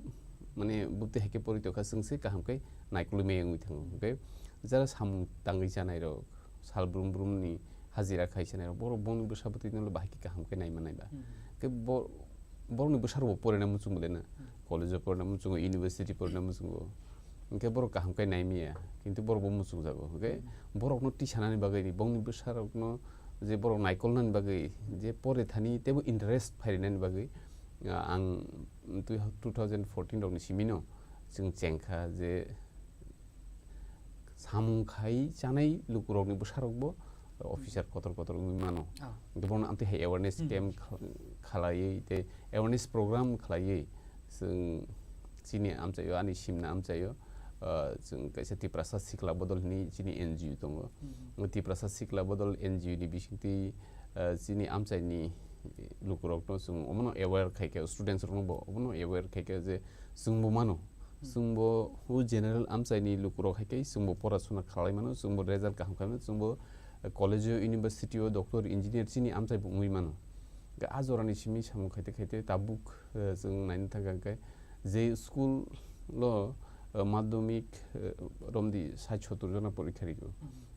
mane, bwtwi hai khe pori tongkha, chwng se kaham khe naikolwi maya wngwi thango. Hwnkhe jara samung tangwi chanai rok, sal brum brum ni hajira khai chanai rok, borok bongni bwsa bwtwi no bahai khe kaham khe nai manai ba. Hmm. Hwnkhe bo-, borokni bwsa rok bo porina muchung bo le na. Hmm. College o porina muchungo, university porina muchungo. Hwnkhe borok kaham khe nai maya, kintu borok bo muchung jago. Hwnkhe Hmm. borokno tisanani bagwi, bongni bwsa rokno je borok naikolnani bagwi, je pore thani teibo interest phairinani bagwi, ah, ang twi-, two thousand fourteen rokni simino chwng chengkha je samung khai chanai lukurokni bwsarokbo officer kotor kotor wngwi mano. Ah. Hwnkhe bono amtwi hai awareness Hmm. camp kha-, khalaiwi tei awareness program khlaiwi chwng chini amchaio, ani simna amchaio, ah, chwng kaisa Tiprasa Sikla Bodol hwnwi chini N G O tongo. Hmm. Tiprasa Sikla Bodol N G O ni bisingtwi, ah, chini amchaini lukurokno chwng omono aware khaikha, students rokno bo omono aware khaikha je chwngbo mano. Hmm. Chwngbo o general amchaini lukurok hai khe chwngbo pora suna khalai mano, chwngbo result kaham khlai mano, chwngbo college o, university o, doctor, engineer chini amchai bo wngwi mano. Hwnkhe a jorani simi samung khaite khaite tabuk, eh, chwng naina thangkha hwnkhe je school o, uh, madhyamik, uh, romdi sait sottor jona porikha rikho.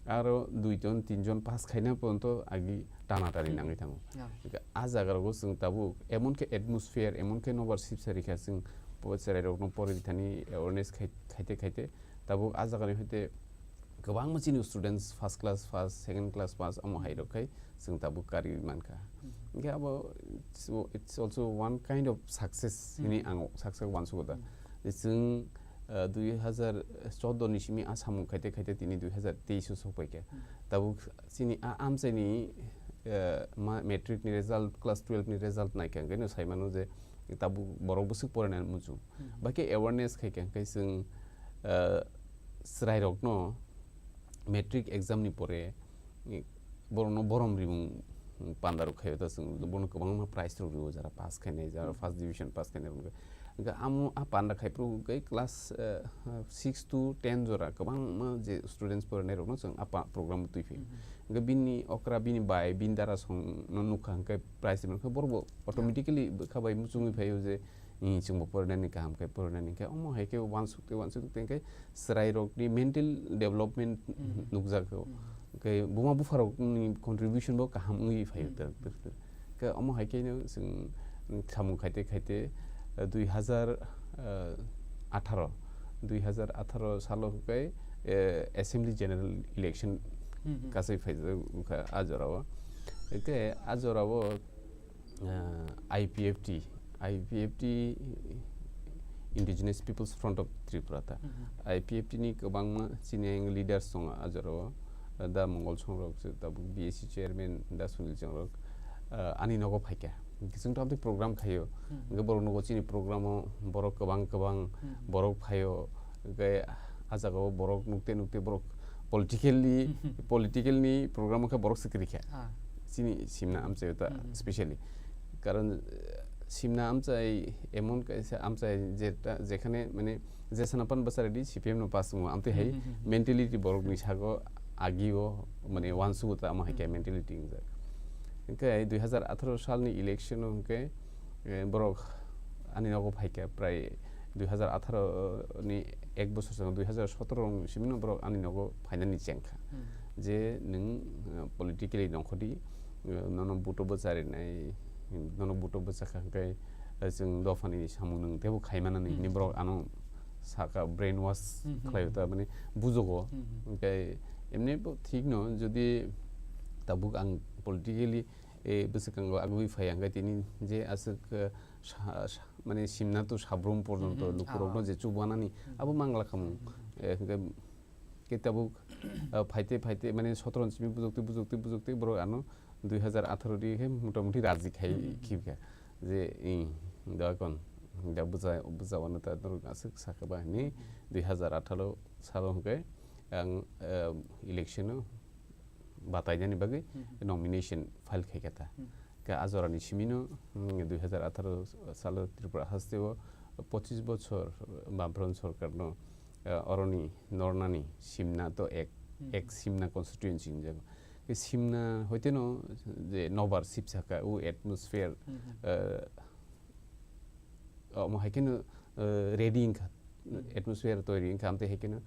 Aro dui jon, tin jon pass khaina porjonto agi tana tani nangwi thango. Hwnkhe a jaga rogo chwng tabuk emon khe atmosphere, emon khe nobar sipsa rikha chwng po-, chwrairokno porithani awareness khai-, khaite khaite tabuk a jagani hoite kwbangma chini students first class pass, second class pass omo hai rok khai chwng tabuk kari mankha. Hwnkhe abo it's, it's also one kind of success hinwi ang saksa uansugo da. Je chwng, uh, dui hazar chordo ni simi a samung khaite khaite tini dui hazar teis o sokpaikha. Tabuk chini a amchaini, uh, ma-, matric ni result, class twelve ni result naikha hwnkhe no saimano je tabuk borok bwswk porainani muchung. Bai khe awareness khaikha hwnkhe chwng, uh, chwrairokno matric exam ni pore, eh, borokno borom rimung panda rok khaio ta chwng bono kwbangma prize rok rio jara pass khainai, jara first division pass khainai rok. Hwnkhe amo a panda khai phuru hwnkhe class, eh, six to ten jora kwbangma je students porinai rokno chwng a pa-, program twi phi. Hwnkhe bini okra, bini bai, bini dara song no nukha hwnkhe prize rok borok bo automatically bwkha bai muchungwi phaio je, eh, chwngbo porinani kaham khe porinani khe omo hai khe uansuk tei uansuk tei khe chwrairokni mental development nukjakgo. Khe buma bupharokni contribution bo kaham wngwi phaio. Khe omo hai khe no chwng samung khaite khaite, eh, dui hazar atharo, dui hazar atharo salo khe, eh, assembly general election kasai phaijak wngkha a jorao. Khe a jorao ah, I P F T, I P F T, Indigenous People's Front of Tripura ta. I P F T ni kwbangma chini leaders tongo a jorao, da Mongol Songrok, tabuk B S C chairman da Sunil Songrok, ah, ani nogo phaikha. Kisung tam program khaio. Hwnkhe borok nogo chini program o borok kwbang kwbang borok phaio. Hwnkhe a jagao borok nukte nukte borok politically, political ni program khe borok se kwrwi kha. Ah. Chini simna amchaio ta specially. Karon, eh, simna amchai emon kaisa amchai jeta, jekhane mane jesana pan bwsa ready C P M no pass wngo. Amtwi hai mentality borokni sago agio mane uansugo ta amo hai khe mentality wngjak. Hwnkhe dui hazar atharo salni election o hwnkhe, eh, borok ani nogo phaikha prai dui hazar atharo ni ek bosor song dui hazar sotoro ni simi no borok ani nogo phainani chengkha. Je nwng, eh, politically nongkhordi, eh, nono buto bwcharinai, nono buto bwchakha hwnkhe, eh, chwng dophani samung nwng teibo khaimanani hinwi borok ano saka brainwash khlaio ta mane bujogo. Hwnkhe emni bo thik no jodi tabuk ang politically, eh, bwswkango agwi phaiya hwnkhe tini je aswk, eh, sa-, sa-, mane simna to sabrum porjonto lukurokno je chubanani abo mangla khamu. Eh, hwnkhe khe tabuk, ah, phaite phaite mane sotoro ni simi bujokte bujokte bujokte borok ano dui hazar atharo ri khe motamuti raji khai khibkha je, ih, da kon da buja, buja wano ta norok aswk sakha ba hinwi dui hazar atharo salo hwnkhe ang, ah, election o batainani bagwi nomination file khaikha ta. Khe a jorani simino, mm, dui hazar atharo salo Tripura hasteo pochis bochor Bamfront sorkarno, eh, oroni nornani simna to ek, ek simna constituency hinjago. Khe simna hoiteno je nobar sipsaka o atmosphere, eh, omo hai kheno, eh, ready wngkha, atmosphere toiri wngkha, amtwi hai kheno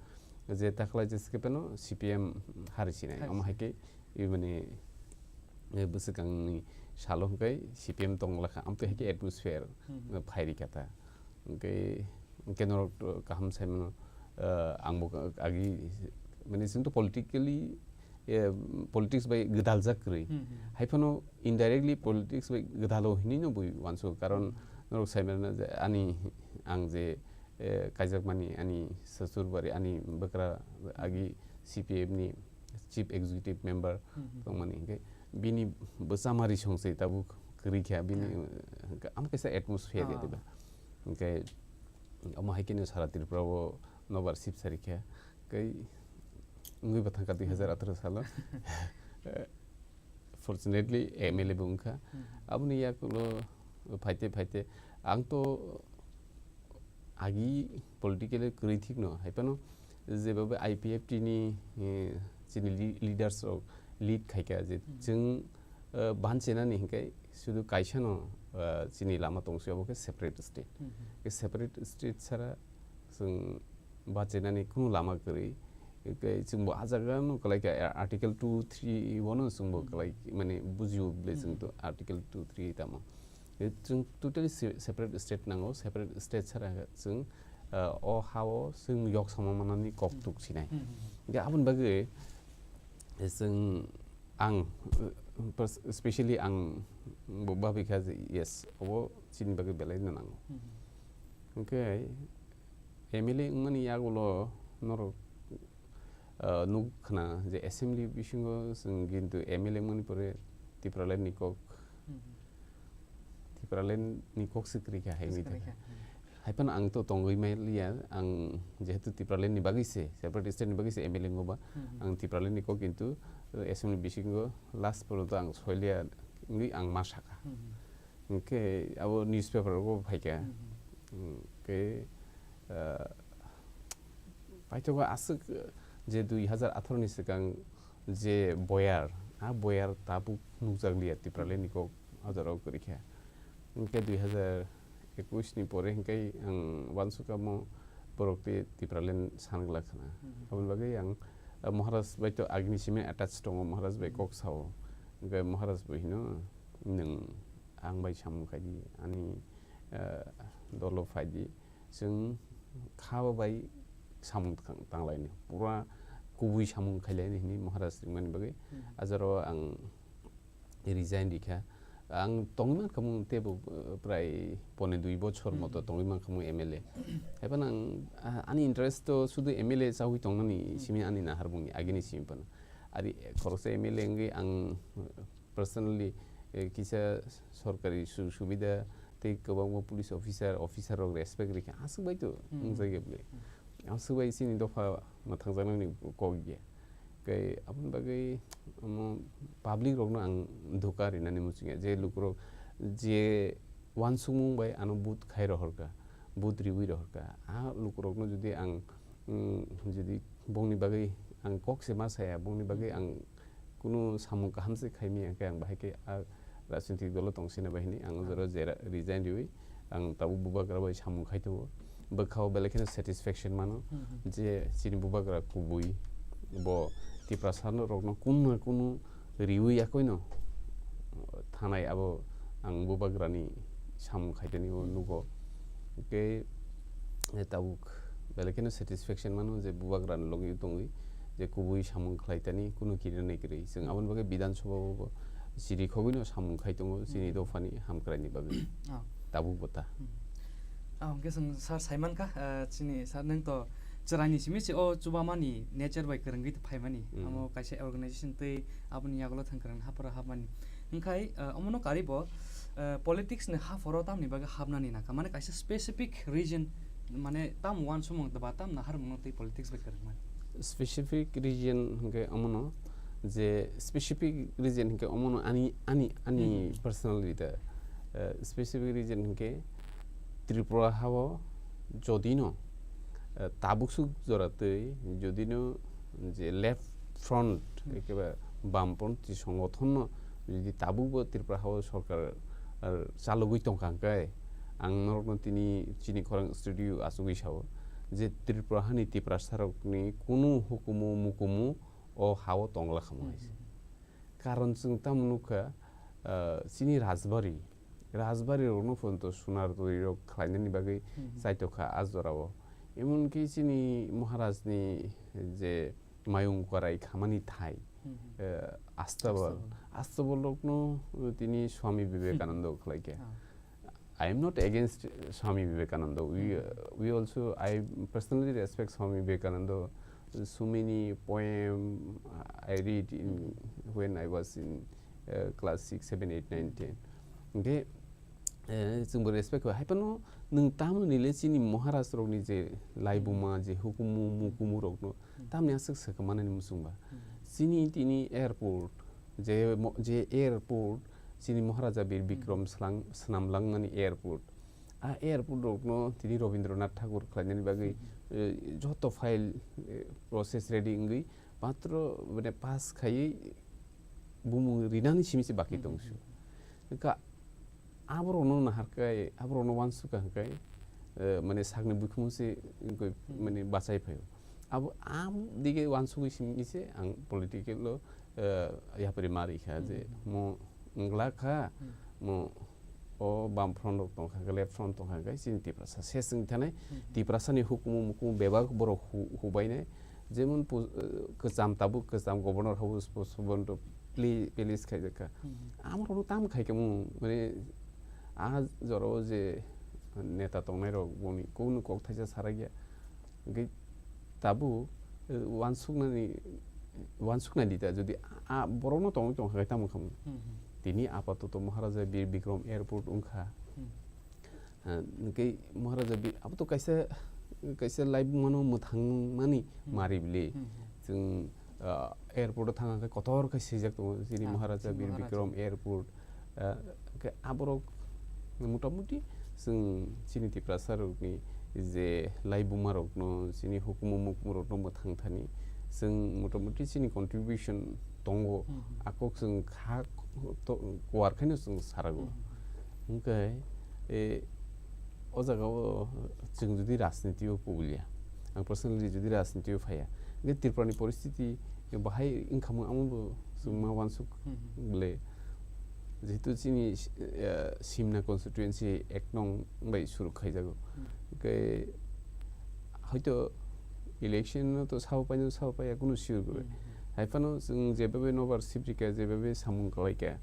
je takhwlai jesa khe phano C P M hari sinai, omo hai khe i mane, eh, bwswkangni salo hwnkhe C P M tongla kha, amtwi hai khe atmosphere, eh, phai rikha ta. Hwnkhe, hwnkhe norok to kaham sai mano, eh, angbo agi, mane chwng to politically, eh, politics bai gwdaljak kwrwi. Hai phano indirectly politics bai gwdalo hinwi no bui uansugo, karon norok sai mano je ani, ang je, eh, kaijakmani ani sasur bari ani bwkra agi C P M ni chief executive member tongmani, hwnkhe bini bwsa mari song se tabuk kwrwi kha, bini, eh, hwnkhe ama kaisa atmosphere ya diba. Hwnkhe omo hai kheno sara Tripura o nobar sip sari kha, kai wngwi bo thangkha dui hazar atharo salo. Fortunately, M L A bo wngkha. Aboni yakulo phaite phaite ang to agi politically kwrwi thikno, hai phano jebabe I P F T ni, eh, chini li-, leaders rok lead khaikha je chwng, eh, banchena ni hinkai sudu kaisa no, eh, chini lama tongsi abo khe separate state. Khe separate state sara chwng bachinani kunu lama kwrwi. Tei chwngbo ah jaga no kwlai kha, Article two three o no chwngbo kwlai, mane bujio bole chwng to Article two three tamo. Tei chwng totally se-, separate state nango, separate state sara chwng, ah, o ha-o chwng yok sama manani kok tuk sinai. Hwnkhe aboni bagwi chwng ang, uh, pers-, specially ang bo babikha je, yes, obo chini bagwi belai no nango. Hwnkhe M L A wngmani yagulo norok, uh, nuk khna je assembly bisingo chwng kintu M L A wngmani pore Tipraland ni kok, Tipraland ni kok se kwrwi kha hai wngwi thangkha. Hai phano ang to tongwi mai liya, ang jehetu Tipraland ni bagwi se, separate state ni bagwi se M L A wngba, ang Tipraland ni kok kintu, uh, assembly bisingo last porjonto ang soiliya wngwi ang ma sakha. Hwnkhe abo newspaper rogo phaikha. Hwnkhe, ah, paithago aswk je dui hazar atharo ni swkang je boyar, a boyar tabuk nukjakliya Tipraland ni kok o jora o kwrwi kha. Hwnkhe dui hazar ekush ni pore hwnkhe ang uansukha mo borok tei Tipraland san glak khna. Aboni bagwi ang, ah, Maharaj bai to agini simi attach tongo, Maharaj bai kok sao. Hwnkhe Maharaj bo hino, "Nwng ang bai samung khai di, ani, eh, dolo phai di, chwng kha bo bai samung tang-, tang lai ni, pura kubui samung khai lai ni," hwnwi Maharaj ringmani bagwi. Hmm. Ajaro ang resign rikha. Ang tongwi mankha mung teibo, eh, prai pone dui bochor moto tongwi mankha mung M L A. Haiphano ang, ah, ani interest to sudu M L A chawi tongnani simi ani nahar bungni agini simi phano. Ari khoroksa M L A wngwi ang personally, eh, kisa sorkari sujog subida tei kwbangma police officer, officer rok respect rikha, aswk bai to wngjakya bwle. Aswk bai chini dopha mwthangjaknani kok ya. Tei aboni bagwi omo public rokno ang dhuka rinani muchungya, je lukurok je uansukmung bai ano vote khai rohorkha, vote riwi rohorkha, a lukurokno jodi ang, mm, jodi bongni bagwi ang kok se ma saya, bongni bagwi ang kunu samung kaham se khaimaya, hwnkhe ang bahai khe a rajnitik dolo tong sina bai hwnwi ang o jora jera resign riwi ang tabuk bubagra bai samung khai tongo. Bwkhao belai kheno satisfaction mano je chini bubagra kubui bo Tiprasa rokno kunu na kunu riwi yakoino thanai abo ang bubagrani samung khaitani o nugo. Hwnkhe, eh, tabuk belai kheno satisfaction mano je bubagrani logi tongwi je kubui samung khlaitani kunu kirinai kwrwi. Chwng aboni bagwi Bidhan Sabha o bo chiri khogwino samung khai tongo chini dophani hamkraini bagwi. Oh. Tabuk bo ta. Hmm. Ah, hwnkhe chwng sir saimankha, ah, chini sir nwng to chwraini simi se o chubamani nature bai kwrwngwi phaimani. Hmm. Amo kaisa organization tei aboni yagulo thang kwrwng hapharo hapmani. Hwnkhe, ah, omono karibo, ah, politics ni hapharo tamni bagwi hapnani nangkha? Mane kaisa specific reason, mane tam uansukmung ba tam naharmungno tei politics bai kwrwngmani? Specific reason hwnkhe omono je specific reason hwnkhe omono ani, ani, ani personally da, ah, specific reason hwnkhe Tripura hao jodino, eh, tabuksuk jora twi jodino je left front, ekeba bamponthi songothonno jodi tabukbo Tripura hao sorkar, eh, chalogwi tongkha hwnkhe, ang norokno tini chini khorang studio achugwi sao je Tripura hani Tiprasarokni kunu hukumu mukumu o hao tongla khamu hai se. Karon chwng tamo nukha, ah, chini rajbari, rajbari rokno phunto sunar twi rok khlainani bagwi chaitokha a jorao. Emonki chini Maharaj ni je mayung korai khamani thai, eh, Astabal, Astabal. Astabal rokno tini Swami Vivekananda khlaikha. I am not against Swami Vivekananda. We, uh, we also, I personally respect Swami Vivekananda. So many poem, uh, I read in, when I was in, uh, class six, seven, eight, nine, ten. Hwnkhe, eh, chwngbo respect kha. Hai phano nwng tamoni le chini Maharaj rokni je laibuma, je hukumu, mukumu rokno tamni aswk swkang manani muchungba. Chini tini airport, je mo-, je airport, chini Maharaja Bir Bikram slang-, swnamlangmani airport. A airport rokno tini Rabindranath Thakur khlainani bagwi, eh, joto file, eh, process ready wngwi, matro, mane, pass khaiwi bumung rinani simi se baki tongsu. Wngkha aborokno naharkhai, aborokno uansukha hwnkhe, eh, mane sakni buikhumu se wngkhe Hmm. mane bachai phaio. Abo am dige wansugwi simi se ang political o, eh, yapri mari kha je Hmm. mo wngla kha, Hmm. mo o bam front rok tongkha, left front tongkha, hwnkhe chini Tiprasa se chwng thanai Hmm. Tiprasani hukumu mukumu bebak borok hu-, hubainai. Jemon pu-, eh, kwcham tabuk kwcham Governor House bo subon rok pli-, palace khaijak kha. Hmm. Amrokno tam khai khe mung, mane, a jorao je neta tongnai rok boni kokno kok thaisa sarakya. Hwnkhe tabuk, eh, wansuknani, wansuknai di ta, jodi a borokno tongwi tongkha khe tamo khamu. Hmm, hmm. Tini apatoto Maharaja Bir Bikram Airport wngkha. Hmm. Ah, hwnkhe Maharaja Bi-, abo to kaisa, kaisa laibumano mwthangmani Hmm. mari bili. Hmm, hmm. Chwng, ah, airport o thang khe kotor khe swijak tongo chini Ah, Maharaja chini Bir Maharaja. Bikram Airport. Ah, hwnkhe aborok motamuti chwng chini Tiprasa rokni je laibuma rokno, chini hukumu mukumu rokno mwthang thani chwng motamuti chini contribution tongo. Hmm, hmm. Akok chwng kha to-, kuar khaino chwng sarago. Hmm, hmm. Hwnkhe, e, o jaga o chwng jodi rajniti o kubulia, ang personally jodi rajniti o phaiya, hwnkhe Tripura ni poristiti bahai wngkhamung amo bo chwng ma Hmm. wansuk Hmm, hmm. bole, jehetu chini, eh, Simna constituency ek nong bai suru khaijago. Hmm. Hwnkhe hoito election no to sao paino sao paiya kunu sure gore. Hmm, hmm. Hai phano chwng jebabe nobar sibrika, jebabe samung kalaika,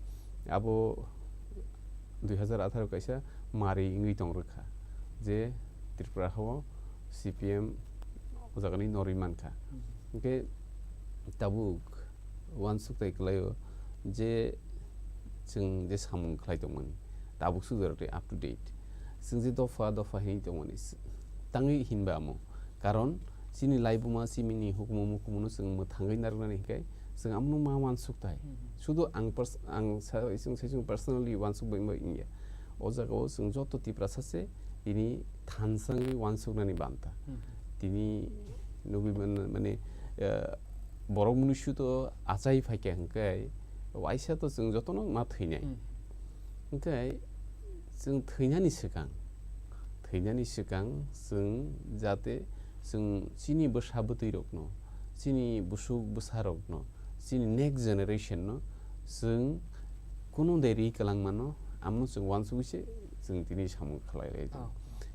abo dui hazar atharo kaisa mari wngwi tong rwkha je Tripura hao C P M o jagani norwi mankha. Hmm. Hwnkhe tabuk wansuk tai kwlaio je chwng je samung khlai tongmani tabuk suk jora tei up to date. Chwng je dopha dopha hinwi tongmani s-, tangwi hinba amo. Karon chini laibuma chimini hukumu mukumuno chwng mwthangwi narwknani hinkhe chwng amono ma wansuk tai. Hmm, hmm. Sudu ang pers-, ang sa-, ising saichung personally wansuk bai wngya. O jagao chwng joto Tiprasa se tini thansa wngwi wansuknani banta. Hmm. Tini nugwi man-, mane, eh, borok mnusu to achai phaikha hwnkhe waisa to chwng jotono ma thwinai. Hmm. Hwnkhe chwng thwinani swkang, thwinani swkang chwng jate chwng chini bwsa bwtwi rokno, chini busuk bwsa rokno, chini next generation no chwng kunu de ri kwlangmano, amo chwng wansugwi se chwng tini samung khlai lai tongo.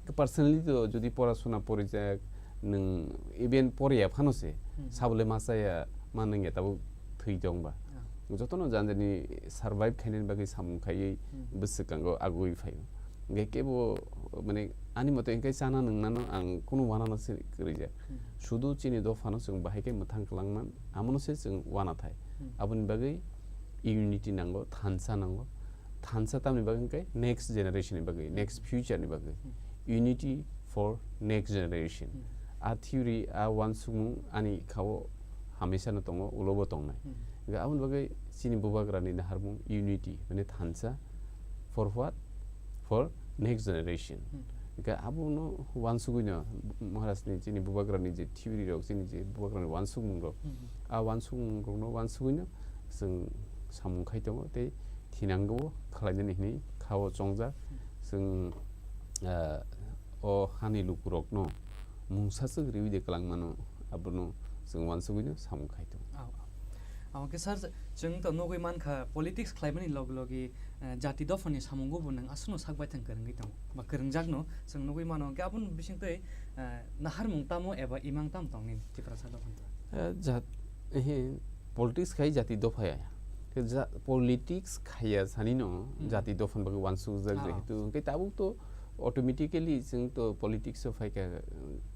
Oh. Personally to jodi porasuna porijak, nwng even poriya phano se, Hmm. sabole ma chaya, ma nungya tabuk thwi tong ba. Ah. Jotono janjani survive khainani bagwi samung khaiwi Hmm. bwswkango agwi phaio. Hwnkhe kebo, mane, ani mote hwnkhe chana nungnano ang kunu wanano se kwrwijak. Hmm. Sudu chini dophano chwng bahai khe mwthang kwlangman, amono se chwng wana thai. Hmm. Aboni bagwi unity nango, thansa nango. Thansa tamni bagwi hwnkhe next generation ni bagwi, next future ni bagwi. Hmm. Unity for next generation. Hmm. A theory, a wansukmung ani khao hamisa no tongo, ulo bo tongnai. Hmm. Hwnkhe aboni bagwi chini bubagra ni naharmung unity, mane thansa for what? For next generation. Hmm. Hwnkhe abono wansugwi no Maharaj ni chini bubagra ni je theory rok, chini je bubagra ni wansukmung rok, Hmm. a wansukmung rok no wansugwi no chwng samung khai tongo tei thinango khlainani hinwi khao chongjak. Hmm. Chwng, ah, o hani lukurokno mungsa swk riwi de kwlangmano, abono chwng wansugwino samung khai tongo. Ao, ao. Ao khe sir, chwng to nugwi mankha, politics khlaimani logi logi, eh, jati dophani samungo bo nwng aswkno sak baithang kwrwngwi tongo, ba kwrwngjakno chwng nugwi mano. Hwnkhe aboni bisingtwi, eh, naharmung tamo eba imang tamo tong nini Tiprasa dophani? Eh, jat-, ehe, politics khai jati dophaya. Khe ja-, politics khaiya sanino Hmm. jati dophani bagwi wansukjak Ah. jehetu. Hwnkhe tabuk to automatically chwng to politics o phaikha,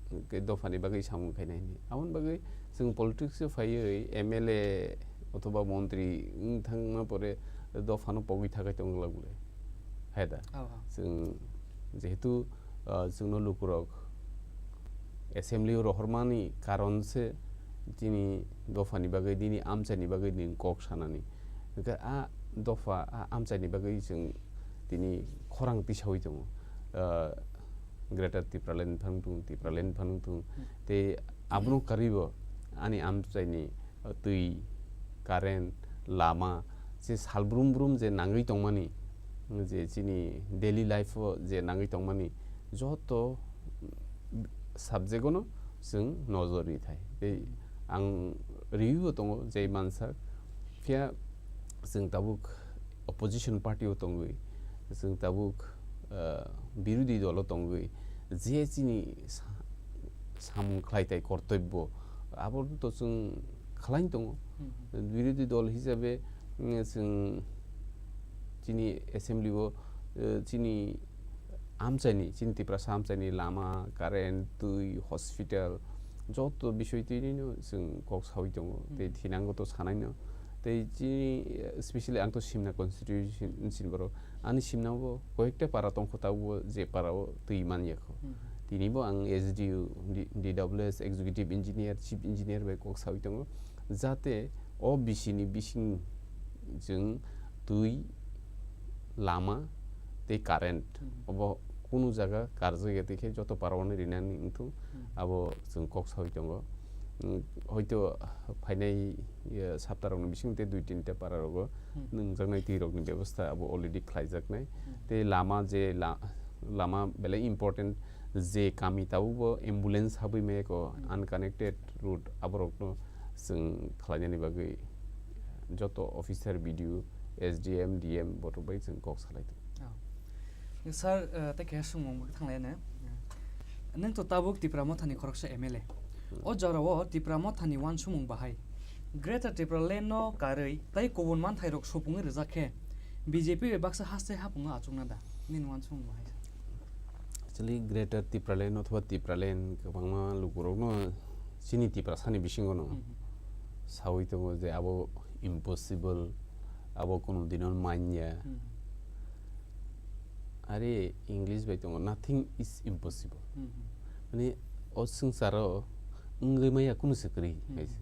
hwnkhe dophani bagwi samung khainai hinwi. Aboni bagwi chwng politics o phaiwi M L A othoba montri wng thangma pore dophano pogwi thakai tongwlak bole. Hai da? Oh, oh. Chwng jehetu, ah, chwngno lukurok assembly o rohormani karon se chini dophani bagwi, nini amchaini bagwi nwng kok sanani. Hwnkhe a dopha, a amchaini bagwi chwng tini khorang tisaui tongo. Ah, Greater Tipraland phano thung, Tipraland phano thung. Hmm. Tei abono karwibo ani amchaini twi, current, lama, je sal brum brum je nangwi tongmani, je chini daily life o je nangwi tongmani, joto subject-o no chwng nojor ri thai. Tei ang riwi bo tongo je mansa, phiya chwng tabuk opposition party-o tongwi, chwng tabuk, ah, birodhi dolo tongwi, je chini sa-, samung khlai tai kortobbo, abo to chwng khlai tongo. Hmm. Birodhi dol hisabe, mm, chwng chini assembly-o, eh, chini amchaini, chini Tiprasa amchaini lama, current, twi, hospital, joto bisoi twinino chwng kok sawi tongo. Tei Hmm. thinango to sanaino. Tei chini, eh, specially ang to Simna constituency ni borok. Ani Simna bo koyekta para tongkho, tabukbo je para o twi man ya kho. Hmm. Tini bo ang S D O, D-, D W S, executive engineer, chief engineer bai kok sawi tongo. Jate o B C ni bising chwng twi, lama tei current Hmm. obo kunu jaga karjak ya tei khe joto para o no rinani wngthung. Hmm. Abo chwng kok sawi tongo. Hmm, hoito phainai, eh, sapta rokni bising tei dui tinta para rogo Hmm. nwngjaknai twi rokni bebosta abo already khlaijaknai. Hmm. Tei lama je la-, lama belai important, je kami tabukbo ambulance habwi maya kho, Hmm. unconnected road aborokno chwng khlainani bagwi joto officer, B D O, S D M, D M botok bai chwng kok salai tongo. Oh. Sir, eh, tei keha swngmung bo thang lai ne. Nwng to tabuk Tipra Mothani khoroksa M L A. Hmm. O jorao Tipra Mothani uansukmung bahai Greater Tipraland no karwi tei kubun manthairok supungwi rijak khe B J P bai baksa haste hapungo achukna da? Nini uansukmung bahai sa. Actually, Greater Tipraland othoba Tipraland kwbangma lukurokno chini Tiprasani bisingono Hmm. sawi tongo je abo impossible, abo kunu dino manya. Hmm. Are English bai tongo, "Nothing is impossible." Hmm. Mane, o swngcharo wngwi maya kunu se kwrwi Hmm. hai se.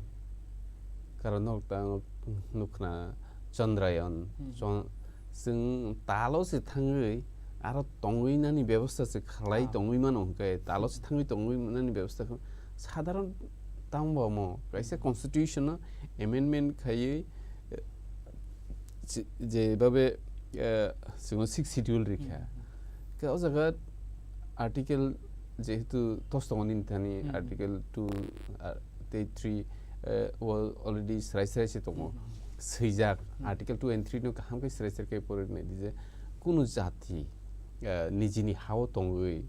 Karon nok ta nukhna Chandrayaan, Hmm. chon-, chwng talo se thangwi aro tongwi nani bebosta se khlai Ah. tongwi mano hwnkhe, talo se Hmm. thangwi tongwi nani bebosta khe sadharon tamo bo mo kaisa Hmm. constitution no amendment khaiwi, eh, je, je babe, eh, chwngno sixth schedule rikha. Hmm. Khe o jaga article jehetu tos tongo nini thani Hmm. article two, ah, tei three, eh, o already srai srai se tongo. Hmm. Swijak Hmm. article two and three no kaham khe srai srai khe pori nai di je kunu jati, eh, nijini hao tongwi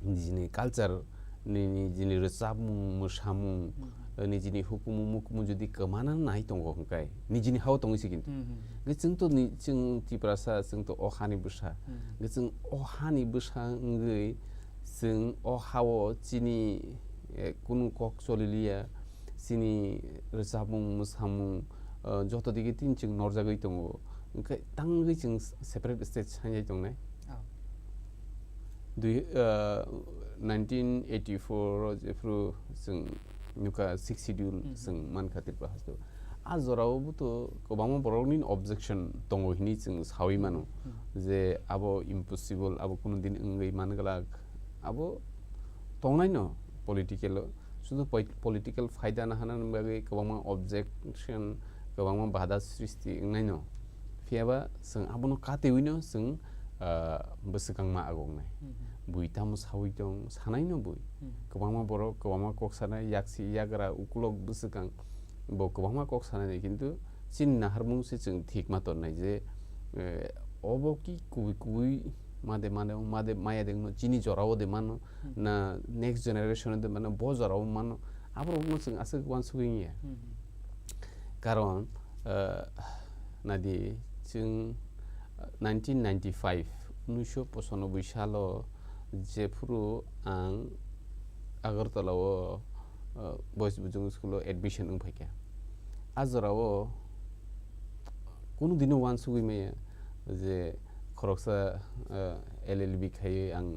nijini culture, ni-, nijini rwchapmung, mwsamung, Hmm. eh, nijini hukumu mukumu jodi kwmana nai tongo hwnkhe nijini hao tongwi se kintu. Hmm, hmm, hmm. Hwnkhe chwng to ni, chwng Tiprasa, chwng to o hani bwsa. Hmm. Hwnkhe chwng o hani bwsa wngwi chwng o hao chini, eh, kunu kok choliliya, chini rwchapmung, mwsamung, eh, joto digi tin chwng norjagwi tongo. Hwnkhe tangwi chwng separate state sanjai tongnai. Oh. Dui, eh, nineteen eighty-four o jephru chwng nukha sixth schedule Hmm. chwng mankha Tripura haste. A jorao bo to kwbangma borokni objection tongo hinwi chwng sawi mano Hmm. je abo impossible, abo kunu din wngwi man glak. Abo tongnaino political o, sudu poi-, political phaida nahanani bagwi kwbangma objection, kwbangma bada srishti wngnaino. Phiyaba chwng abono katewino chwng, ah, bwswkangma agongnai. Mhm. Bui tamo sawi tong, sanaino bui. Mhm. Kwbangma borok, kwbangma kok sanai, yaksi, yagra, ukulok, bwswkang, bo kwbangma kok sanai, kintu chini naharmung se chwng thik ma tonnai je, eh, obo ki kubui kubui made mano, made maya de wngno, chini jorao de mano, Hmm. na next generation de mano, bo jorao mano, aborokno chwng aswk uansugwi ya. Hmm, hmm. Karon, eh, nadi chwng, eh, nineteen ninety-five, unnisho pochanoboi salo jephuru ang Agartala o, eh, Boys Bujung School o admission wng phaikha. A jorao kunu dino uansugwi maya je khoroksa, eh, L L B khaiwi ang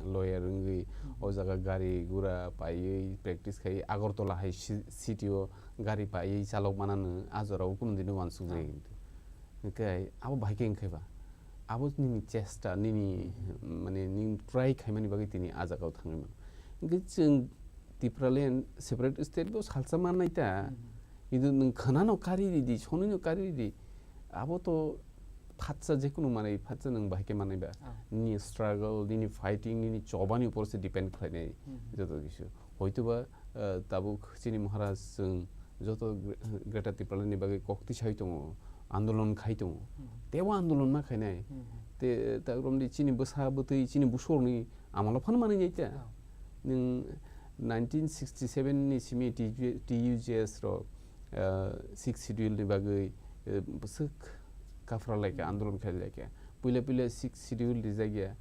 lawyer wngwi Hmm. o jaga gari gura paiwi practice khaiwi Agartala hai ci-, city o gari paiwi chalok manano a jorao kunu dino uansukjagwi Ah. hintu. Hwnkhe abo bahai khe wngkhai ba? Abo nini chesta, nini, Hmm. mane, nini try khaimani bagwi tini a jagao thangwi mano. Hwnkhe chwng Tipraland separate state bo salsa mannai ta, Hmm. kintu nwng khwnano kari ridi, sonino kari ridi, abo to phatsa, jekunu manwi phatsa nwng bahai khe manwi ba. Ah. Nini struggle, nini fighting, nini chobani upor se depend khlainai Hmm. joto kisu. Hoitoba, ah, tabuk chini Maharaj chwng joto Gre-, Greater Tipraland ni bagwi kok tisai tongo, andolon khai tongo. Hmm. Tebo andolon ma khainai. Hmm. Te, ta romdi chini bwsa bwtwi, chini busorni amalo phano manwi nai ta. Ah. Nwng nineteen sixty-seven ni simi T J, T U J S rok, ah, sixth schedule ni bagwi, eh, bwswk kaphra laikha, Hmm. andolon khai laikha. Puila puila sixth schedule rijak ya,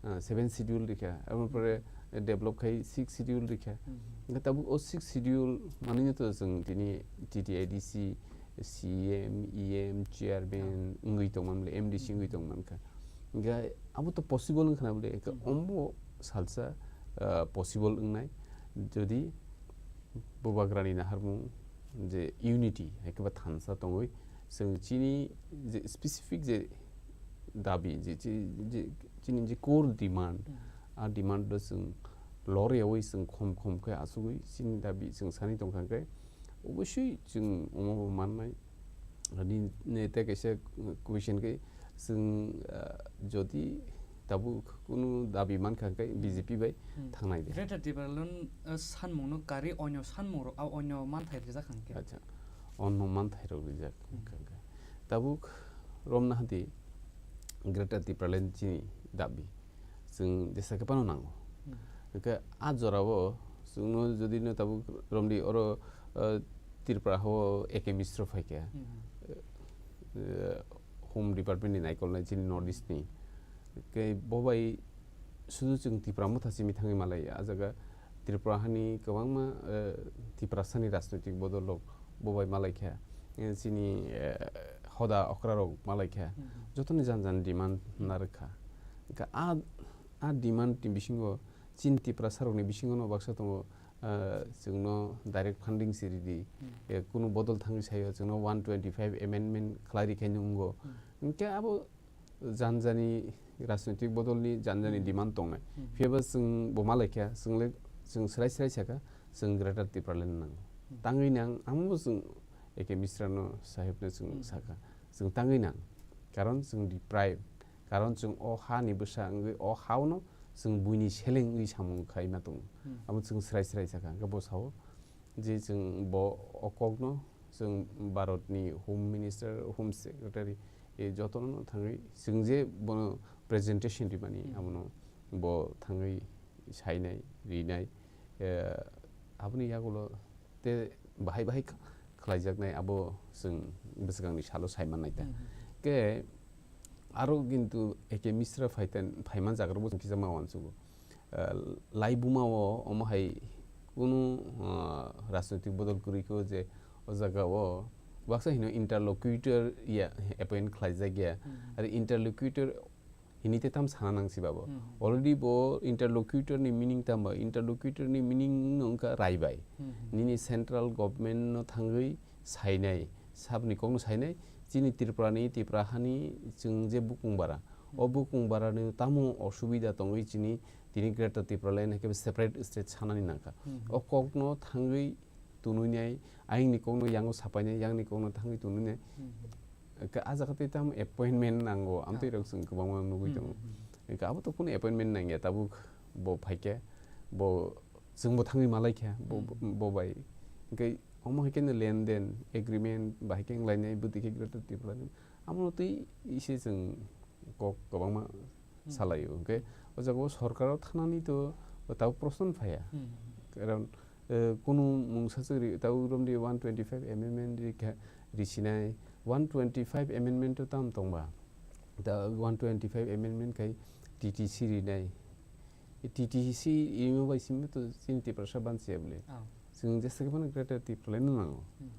ah, seventh schedule rikha. Aboni pore develop khai sixth schedule rikha. Hmm. Hingke tabuk o sixth schedule manwi no to chwng tini T T A D C, C M, E M, chairman Hmm. wngwi tongman bole, M D C wngwi tongman kha. Hingke abo to possible wngkha na bole, hingke Hmm. ombo salsa, ah, possible wngnai. Jodi Bubagrani naharmung je unity, hai khe ba thansa tongwi, chwng chini je specific je dabi, je, je, je chini je core demand, Hmm. a demand do chwng loriyawi chwng khom khom khe asugwi chini dabi chwng sani tongkha khe, oboswi chwng omo bo mannai. Ani ne te kaisa question khe, chwng, ah, jodi tabuk kunu dabi mankha khe B J P bai Hmm. thangnai de. Greater Tipraland, ah, sanmungno kari onyo sanmungrok, ah, onyo manthai rijak hwnkhe. Acha, onno manthai rok rijak Hmm. hwnkhe. Tabuk romna hadi Greater Tipraland chini dabi. Chwng jesa khe phano nango. Hmm. Hwnkhe a jorao chwngno jodi no tabuk romdi oro, ah, Tripura hao A K Misra phaikha. Hmm. Eh, Home Department ni naikolnai chini North East ni. Hwnkhe bo bai sudu chwng Tipra Motha simi thangwi malai. A jaga Tripura hani kwbangma, eh, Tiprasani rajnoitik bodol rok bo bai malai kha. Eh, chini, eh, hoda okra rok malai kha. Hmm. Jotoni jan jan demand narwk kha. Hwnkhe a, a demand ni bisingo chini Tiprasa rokni bisingo no baksa tongo, ah, chwngno direct funding se ridi. Hmm. Eh, kunu bodol thangwi sayo chwngno one twenty-five amendment khlai rikhaino wngo. Hmm. Hwnkhe abo jan jani rajnoitik bodolni jan jani Hmm. demand tongnai. Hmm. Phiyaba chwng bo malaikha, chwng le, chwng srai srai sakha, chwng Greater Tipraland nango. Hmm. Tangwi nang, amo bo chwng A K Misra no sahib no chwng Hmm. sakha, chwng tangwi nang. Karon chwng deprive, karon chwng o ha ni bwsa wngwi o ha-o no chwng buini seleng wngwi samung khaima tongo. Hmm. Abo chwng srai srai sakha, hwnkhe bo sao, je chwng bo o kokno chwng Bharatni Home Minister, Home Secretary, e jotono thangwi chwng je bono presentation rimani, Hmm. abono bo thangwi sainai, rinai, eh, aboni yagulo te bahai bahai kh-, khlaijaknai abo chwng bwswkangni salo saimannai ta. Hmm. Ke aro kintu A K Misra phaitan, phaiman jaga rokbo chwng kisa ma uansugo. Ah, laibuma o omo hai kunu, ah, rajnoitik bodol kwrwi kho je o jaga o baksa hino interlocutor ya appoint khlaijak ya. Hmm. Aro interlocutor hini te tam sana nang si babo. Hmm. Already bo interlocutor ni meaning tamo, interlocutor ni meaning no wngkha raibai. Hmm. Nini central government no thangwi sainai, sabni kokno sainai, chini Tripura ni, Tripura hani chwng je bukung bara. O Hmm. bukung bara ni tamo osubida tongwi chini tini Greater Tipraland hai khe separate state sanani nangkha. Hmm. O kokno thangwi tununai, ayangni kokno yango sapainai, yangni kokno thangwi tununai. Hmm. Ka-, a jaga tei tamo appointment nango, amtwi Ah. rok chwng kwbangma nugwi Hmm, tongo. hmm. Ka abo to kunu appointment nangya, tabuk bo phaikhe, bo chwngbo thangwi malaikha, bo, Hmm. bo bai. Hwnkhe omo hai kheno lenden, agreement bahai khe wnglainai, bwtwi khe Greater Tipraland. Amo twi ise chwng kok kwbangma Hmm. salaio. Hwnkhe o jaga o sorkar o thanani to tabuk proshno phaiya. Hmm. Karon, eh, kunu mungsa chwri tabuk romdi one twenty-five amendment rikha, risinai. One twenty-five amendment to tam tongba? Da one twenty-five amendment khai T T C rinai. T T C rimo bai simi to chini Tiprasa banchiya bole. Oh. Chwng jesa khe phano Greater Tipraland no nango. Hmm.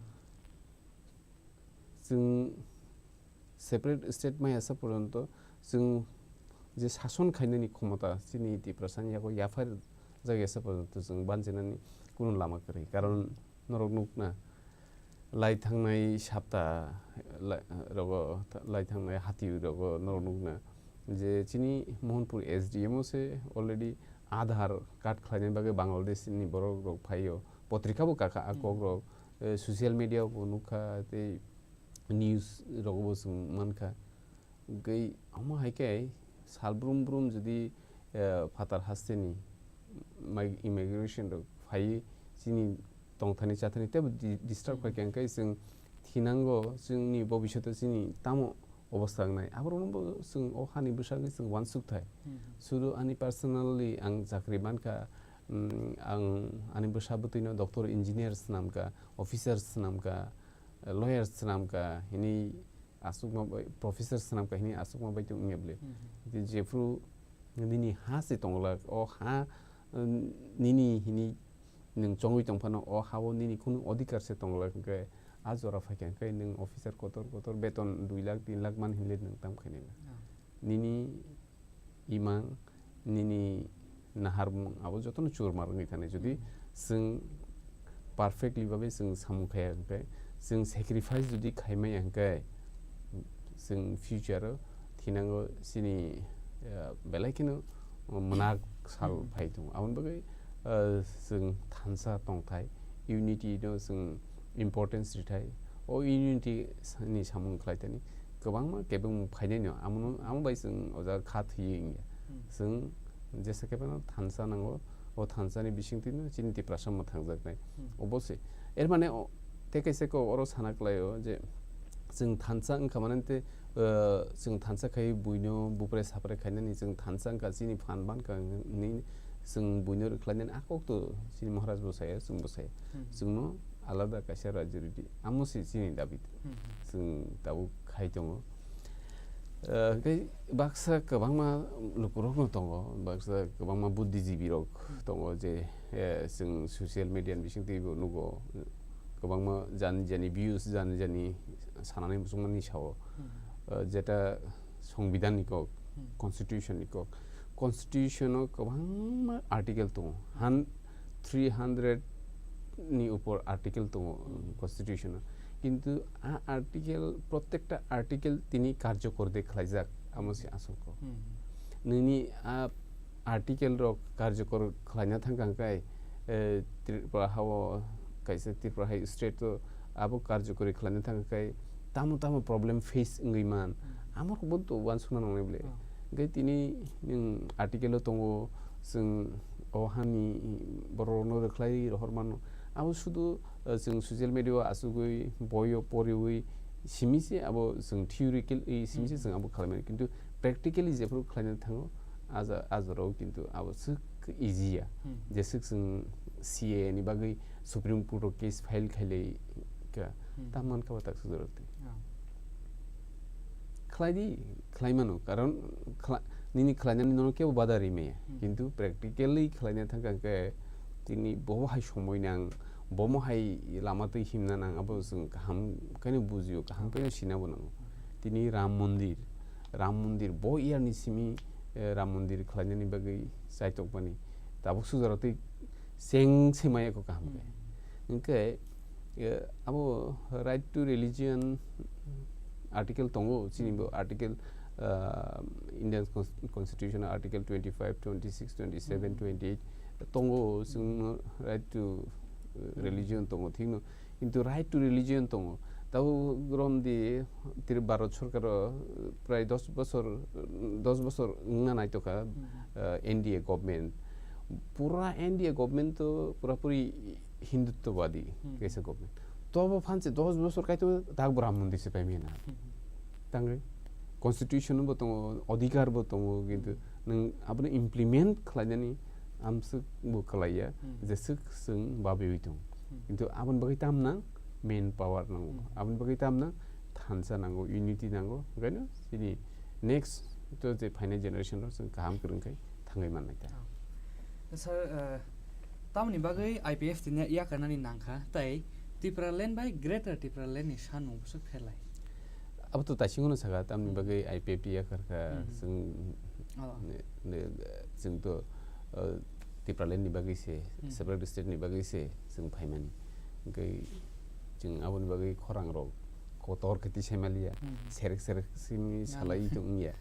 Chwng separate state maya sa porjonto chwng je sason khainani khomota chini Tiprasani yago yaphar jagya sa porjonto chwng banchinani kunu lama kwrwi. Karon norok nukna lai thangnai sapta lai, rogo, lai thangnai hati rogo norok nukna je chini Mohanpur S D M o se already Aadhaar card khlainani bagwi Bangladesh ni borok rok phaio, potrika bo kakha a kok Hmm. rok, eh, social media bo nukha tei news rogo bo chwng mankha. Hwnkhe omo hai khe sal brum brum jodi, eh, phatar hasteni mai-, immigration rok phaiwi chini tongthani chathani teibo di-, disturb Hmm. khaikha, hwnkhe chwng thinango chwngni bobishoto chini tamo obostha wngnai, aborokno bo chwng o hani bwsagwi chwng uansuk thai. Hmm. Sudu ani personally ang chakri mankha, mm, ang ani bwsa bwtwino doctor, engineer swnamkha, officer swnamkha, lawyer swnamkha, hini aswkma bai, professor swnamkha hini aswkma bai tong wngya bwle. Hmm. Tei jephru nini ha se tongla, o ha, um, nini hini nwng chongwi tongphano, o ha-o nini kunu odhikar se tongla, hwnkhe a jora phaikha, hwnkhe nwng officer kotor kotor beton dui lakh tin lakh man hinle nwng tam khainai na. Ah. Nini imang, nini naharmung, abo jotono churmar wngwi thani. Jodi Hmm. chwng perfectly babe chwng samung khaiya hwnkhe, chwng sacrifice jodi khaimaya hwnkhe, chwng future o thinango chini, eh, belai kheno mwnakh sal Hmm. phai tongo. Aboni bagwi, eh, chwng thansa tongthai, unity no chwng importance rithai. O unity ni samung khlaitani kwbangma kebengmung phainai no, amono, amo bai chwng o jaga kha thwiwi wngya. Hmm. Chwng jesa khe phano thansa nango, o thansa ni bisingtwi no chini Tiprasa mwthangjaknai. Hmm. Obo se. Er mane o, tei kaisa kok oro sana kwlaio je chwng thansa wngkha mane tei, eh, chwng thansa khai buino bupre sapre khainani chwng thansa wngkha chini phan bankha hwnwi chwng buino rwkhlainani a kok to chini Maharaj bo saya, chwng bo saya. Hmm. Chwngno alada kaisa rajyo ridi. Amo se chini dabi. Hmm. Chwng tabuk khai tongo. Eh, hwnkhe baksa kwbangma lukurokno tongo, baksa kwbangma buddhijibirok tongo je, eh, chwng social media ni bisingtwi bo nugo, kwbangma jani jani views, jani jani sanani muchungmani sao. Hmm. Eh, jeta Songbidan ni kok, Hmm. Constitution ni kok. Constitution o kwbangma article tongo. Han-, three hundred ni upor article tongo, Hmm. Constitution o. Kintu a article, prottekta article tini karjokor de khlaijak, amo se aswk kok. Hmm. Nini a article rok karjokor khlaina thangkha hwnkhe, eh, Tripura hao kaisa Tripura hai state o abo karjokori khlaina thangkha hwnkhe tamo tamo problem face wngwi man. Hmm. Amo rok bo to uansukna nangnai bwle. Hmm. Hwnkhe tini nwng article o tongo, chwng o hani borok rokno rwkhlai rohor mano. Abo sudu, eh, chwng social media o achugwi, boi o poriwi simi se abo chwng theorically simi se Hmm. chwng abo khlaimani. Kintu practically jephru khlaina thango, a ja-, a jorao kintu abo swk easy ya. Hmm. Jeswk chwng C A A ni bagwi Supreme Court o case file khailai kha, Hmm. ta mankha bo tak sujaro twi. Oh. Khlai di, khlai mano, karon khla-, nini khlainani nono kebo bada ri maya. Hmm. Kintu practically khlaina thangkha hwnkhe tini bobo hai somoi nang, bomo hai lama twi himna nang, abo chwng kaham khe no bujio, kaham khe no sina bo nango. Tini Ram Mondir, Ram Mondir bo year ni simi, eh, Ram Mondir khlainani bagwi chaitokmani tabuk sujaro twi cheng se maya kho kaham khe. Hmm. Hwnkhe, eh, abo right to religion article tongo, chini bo Hmm. article, ah, Indian Cons-, Constitution article twenty-five, twenty-six, twenty-seven, Hmm. twenty-eight tongo, chwngno right to, eh, Hmm. religion tongo, thikno. Kintu right to religion tongo. Tabuk romdi tiri Bharat sorkaro prai dos bosor, dos bosor wngna naitokha, Hmm. eh, N D A government. Pura N D A government to purapuri Hinduttwabadi Hmm. kaisa government. Tobo phanse dos bosor kaito tak Ram Mondir se paimaya na. Hmm. Tangwi constitution bo tongo, odhikar bo tongo, kintu Hmm. nwng abono implement khlainani amswk bo khlaiya, Hmm. jeswk chwng babiwi tong. Hmm. Kintu aboni bagwi tam nang, main power nango. Hmm. Aboni bagwi tam nang, thansa nango, unity nango. Onkhaino chini next to je phainai generation rok chwng kaham kwrwng khai thangwi mannai ta. Oh. Sir, uh, tamoni bagwi I P F T ni yakarnani nangkha, tei Tipraland bai Greater Tipraland ni sanmung bwswk pherlai? Abo to taisingono sakha, tamni Hmm. bagwi I P F T yakarkha, Hmm. chwng Oh. ne, ne, chwng to, uh, Tipraland ni bagwi se, Hmm. separate state ni bagwi se chwng phaimani. Hwnkhe chwng aboni bagwi khorang rok kotor khe tisai maliya, Hmm. serek serek simi Nang. salai tong ya.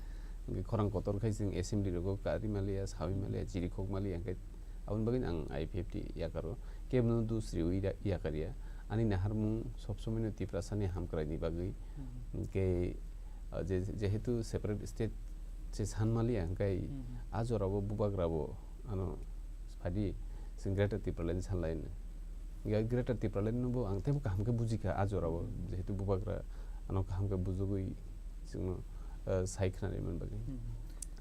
Hwnkhe khorang kotor khai chwng assembly rogo kari maliya, sawi Hmm. maliya, chirikhok maliya, hwnkhe aboni bagwi ang I P F T yakaro. Kebono dusriwi ya-, yakarya. Ani naharmung sob somoino Tiprasani hamkraini bagwi. Hmm. Hwnkhe Ah, je-, jehetu separate state se sanmaliya, hwnkhe Hmm. a jorabo bubagrabo ano phadi chwng Greater Tipraland sanlaino. Hwnkhe Greater Tipraland no bo ang teibo kaham khe bujikha a jorabo, Hmm. jehetu bubagra ano kaham khe bujugwi chwngno, ah, sai khwnarwi man bagwi. Hmm.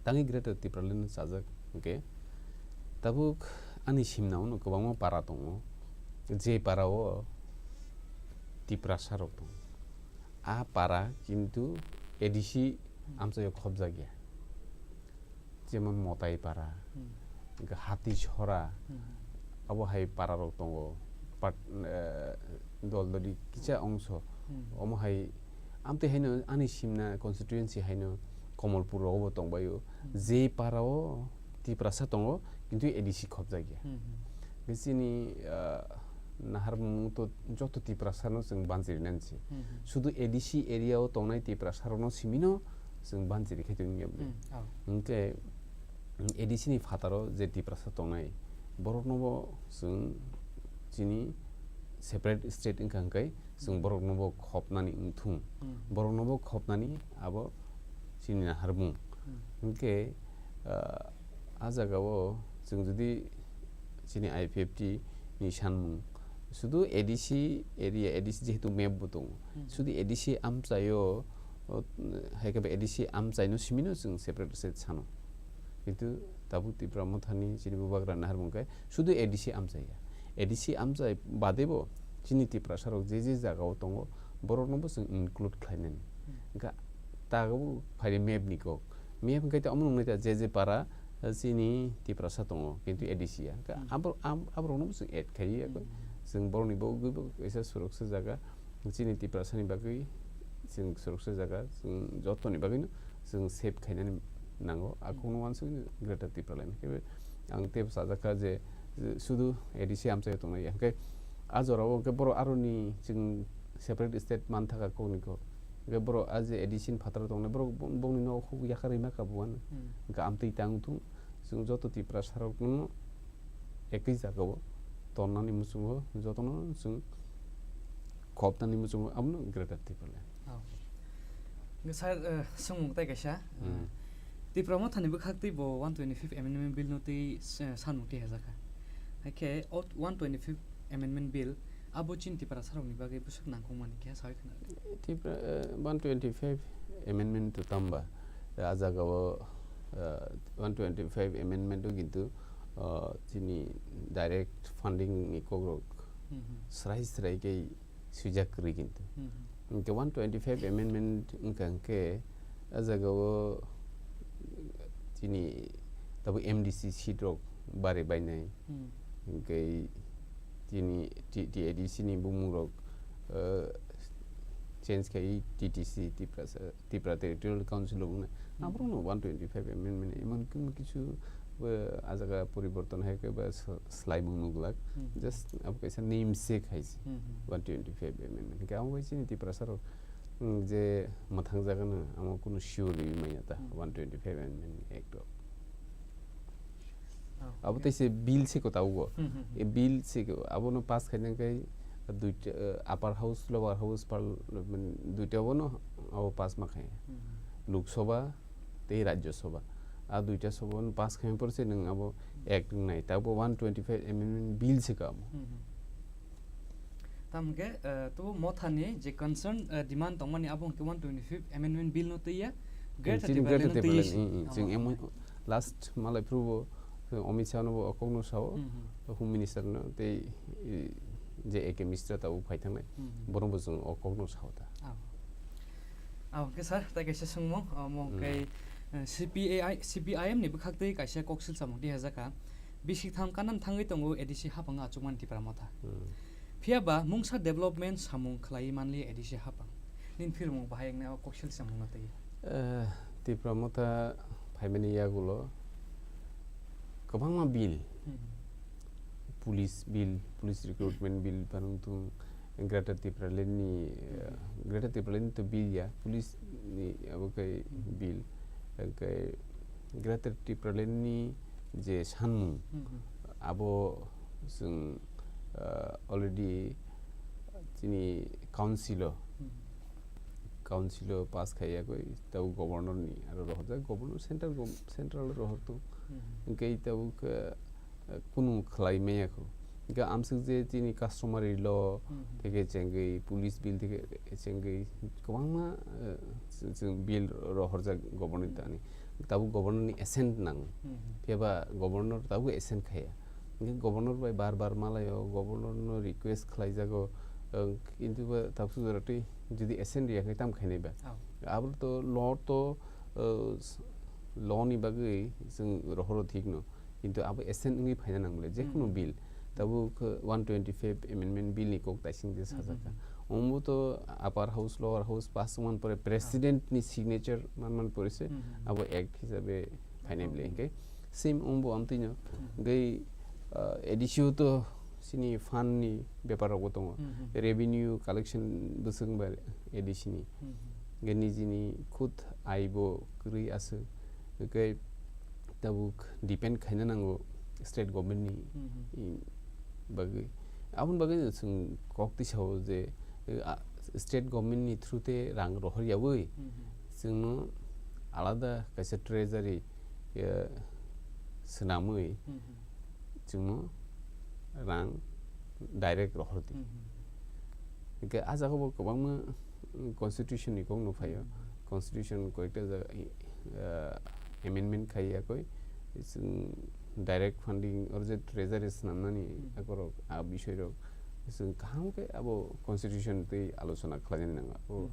Tangwi Greater Tipraland no chajak hwnkhe tabuk ani simna ono kwbangma para tongo, je para o Tiprasa rok tongo. A para kintu A D C Hmm. amchaio khopjak ya. Jemon Motai para, Hmm. hwnkhe Hati Sora, Hmm. abo hai para rok tongo. Pat-, eh, dol doli kisa ongso. Hmm. Omo hai, amtwi haino ani simna constituency haino Komolpur rogo bo tongbaio. Hmm. Je para o Tiprasa tongo, kintu A D C khopjak ya. Hmm, hmm. Hwnkhe chini, ah, naharmung to joto Tiprasa no chwng banchirinani se. Hmm, hmm. Sudu A D C area o tongnai Tiprasa rokno simino chwng banchiri khe tongya. Hmm, oh. Hwnkhe A D C ni phataro je Tiprasa tongnai, borokno bo chwng chini separate state wngkha hwnkhe chwng Hmm. borokno bo khopnani wngthung. Hmm. Borokno bo khopnani abo chini naharmung. Hmm. Hwnkhe, ah, a jagao chwng jodi chini I P F T ni sanmung, sudu A D C area, A D C jehetu map bo tongo, Hmm. sudu A D C amchaio, o, hai khe ba A D C amchaino simino chwng separate state sano. Kintu tabuk Tipra Mothani chini bubagra naharmung khe sudu A D C amchai ya. A D C amchai bade bo chini Tiprasa rok je je jagao tongo, borokno bo chwng include khlainani. Hmm. Hwnkhe tabuk phaidi map ni kok. Map hwnkhe ta omo nungnai ta je je para, eh, chini Tiprasa tongo, kintu A D C ya. Hwnkhe Hmm. abor-, am-, aborokno bo chwng add khai ya. Hmm. Chwng borokni bo ugwi bo kaisa suroksa jaga, chini Tiprasani bagwi chwng suroksa jaga, chwng jotoni bagwino chwng save khainani nango. A Hmm. kokno uansugwi Greater Tipraland. Hwnkhe ang teibo sajak kha je, je sudu A D C amchaio tongnai ya. Hwnkhe a jorao hwnkhe borok aroni chwng separate state man thaka kokni kok. Hwnkhe borok a je A D C ni phataro tongnai, borok bo-, bongni nogo huk yakarwi ma kha buano. Hmm. Hwnkhe amtwi tang thung, chwng joto Tiprasa rokno ekwi jagao tonnani muchungo jotono chwng khopnani muchungo abono Greater Tipraland. Oh. Hwnkhe sir, eh, swngmung tai kaisa, eh, Hmm. Tipra Mothani bwkhaktwi bo one twenty-fifth Amendment Bill no twi, eh, sanmung twi hajakha. Haikhe o one twenty-fifth Amendment Bill abo chini Tiprasa rokni bagwi bwswk nangkukmani khe saui khna. Tipra, eh, one twenty-five amendment to tamba, eh, a jagao, eh, one twenty-five amendment o kintu, eh, chini direct funding ni kokrok Hmm, hmm. srai srai khe swijak kwrwi kintu. Hmm, hmm. Hwnkhe one twenty-five amendment wngkha hwnkhe a jagao chini tabuk M D C seat rok bari bainai. Hmm. Hwnkhe chini T-, T A D C ni bumung rok, eh, change khai T T C, Tiprasa, Tipra Territorial Council rok wngnai. Hmm. Aborokno one twenty-five amendment emon kunu kisu, eh, a jaga poriborton hai khe ba s-, swlaimung nukglak. Hmm. Just abo kaisa name sake hai se. Hmm, hmm. One twenty-five amendment. Hwnkhe abo bai chini Tiprasa rok, mm, je mwthang jaga no amo kunu sure ri manya ta Hmm. one twenty-five amendment act rok. Oh, abo okay. Tei se bill se ko ta ugo. Hmm, hmm, hmm. E bill se ko, abono pass khaina khe duita, eh, upper house, lower house, par-, mane duita bono abo pass ma khainai. Hmm, hmm. Lok Sabha tei Rajya Sabha. A duita sabha no pass khaina por se nwng abo act wngnai. Tabo one twenty-five amendment bill se ko abo. Hmm, hmm. Tamo hwnkhe, eh, tabo Mothani je concern, eh, demand tongmani abo hwnkhe one twenty-fifth amendment bill no twi ya, Greater Chini Tipraland Greater no twi Tipraland, se. Mm, mm, chwng Omo emon last malai phuru bo, eh, Amit Shah no bo o kok no sao, Hmm, hmm. Home Minister no tei, eh, je A K Mishra tabuk phai thangnai, Hmm, hmm. Bono bo chwng o kok no sao ta. Abo. Abo hwnkhe sir, tai kaisa swngmung, omo Hmm. hwnkhe, eh, C P I, C P I M ni bwkhak twi kaisa kok silsamung twi hajakha. Bisik tham kanan thangwi tongo A D C haphango achukmani Tipra Motha. Hmm. Phiya ba mungsa development samung khlaiwi manliya A D C haphang. Nini phirmung bahai wngnai o koksil samungno twi. Eh, Tipra Motha phaimani yagulo kwbangma bill, Hmm. Police bill, police recruitment bill banung tung, Greater Tipraland ni, eh, Hmm. Greater Tipraland ni to bill ya, police ni abo khe Hmm. bill, khe Greater Tipraland ni je sanmung, Hmm, hmm. Abo chwng, ah, already chini council o Hmm. council o pass khai ya koi, tabuk governor ni aro rohorjak, governor central gov-, central rohor tong. Mhm. Hingke tabuk, eh, kunu khlai maya kho. Hingke amsuk je chini customary law Mhm. theke chengwi, police bill theke chengwi, kwbangma, eh, chwng bill rohorjak governor ni Mhm. thani. Tabuk governor ni assent nango. Mhm. Phiya ba governor tabuk assent khaya. Hingke governor bai bar bar malaio, governor no request khlaijago, eh, kintu ba tabuk jora twi jodi assent riya khe tam khainai ba. Oh. Abo to law to, eh, s-, law ni bagwi chwng rohoro thik no. Kintu abo assent wngwi phaina nang le, je kunu Hmm. bill. Tabuk, eh, one twenty-five amendment bill ni kok taising je Hmm, sajak kha. Hmm. Omo to upper house, lower house pass wngman pore Ah. president ni signature man man pore se Hmm, Hmm. abo act hisabe phainai Hmm. bwle hingke. Same wngbo amtwino. Hmm. Hingke, ah, A D C o to chini fund ni bepar rok bo tongo. Hmm, Hmm. Revenue collection bwswk wngba A D C ni. Hmm. Hingke nijini khud ai bo kwrwi aswk. Hingke tabuk depend khaina nango state government ni, Mhm. i, bagwi. Aboni bagwi no chwng kok tisao je, eh, a, state government ni through te rang rohor yaui Mhm. chwngno alada kaisa treasury, eh, swnamwi Mhm. chwngno rang direct rohor di. Mhm. Hingke ah jaga bo kwbangma, mm, constitution ni kok no phaio. Mhm. Constitution koikta jaga, i, ah, amendment khai ya koi, chwng direct funding or je treasury swnamnani Hmm. akorok, a bisoi rok chwng kaham khe abo constitution twi alochona khlainani nango. Abo,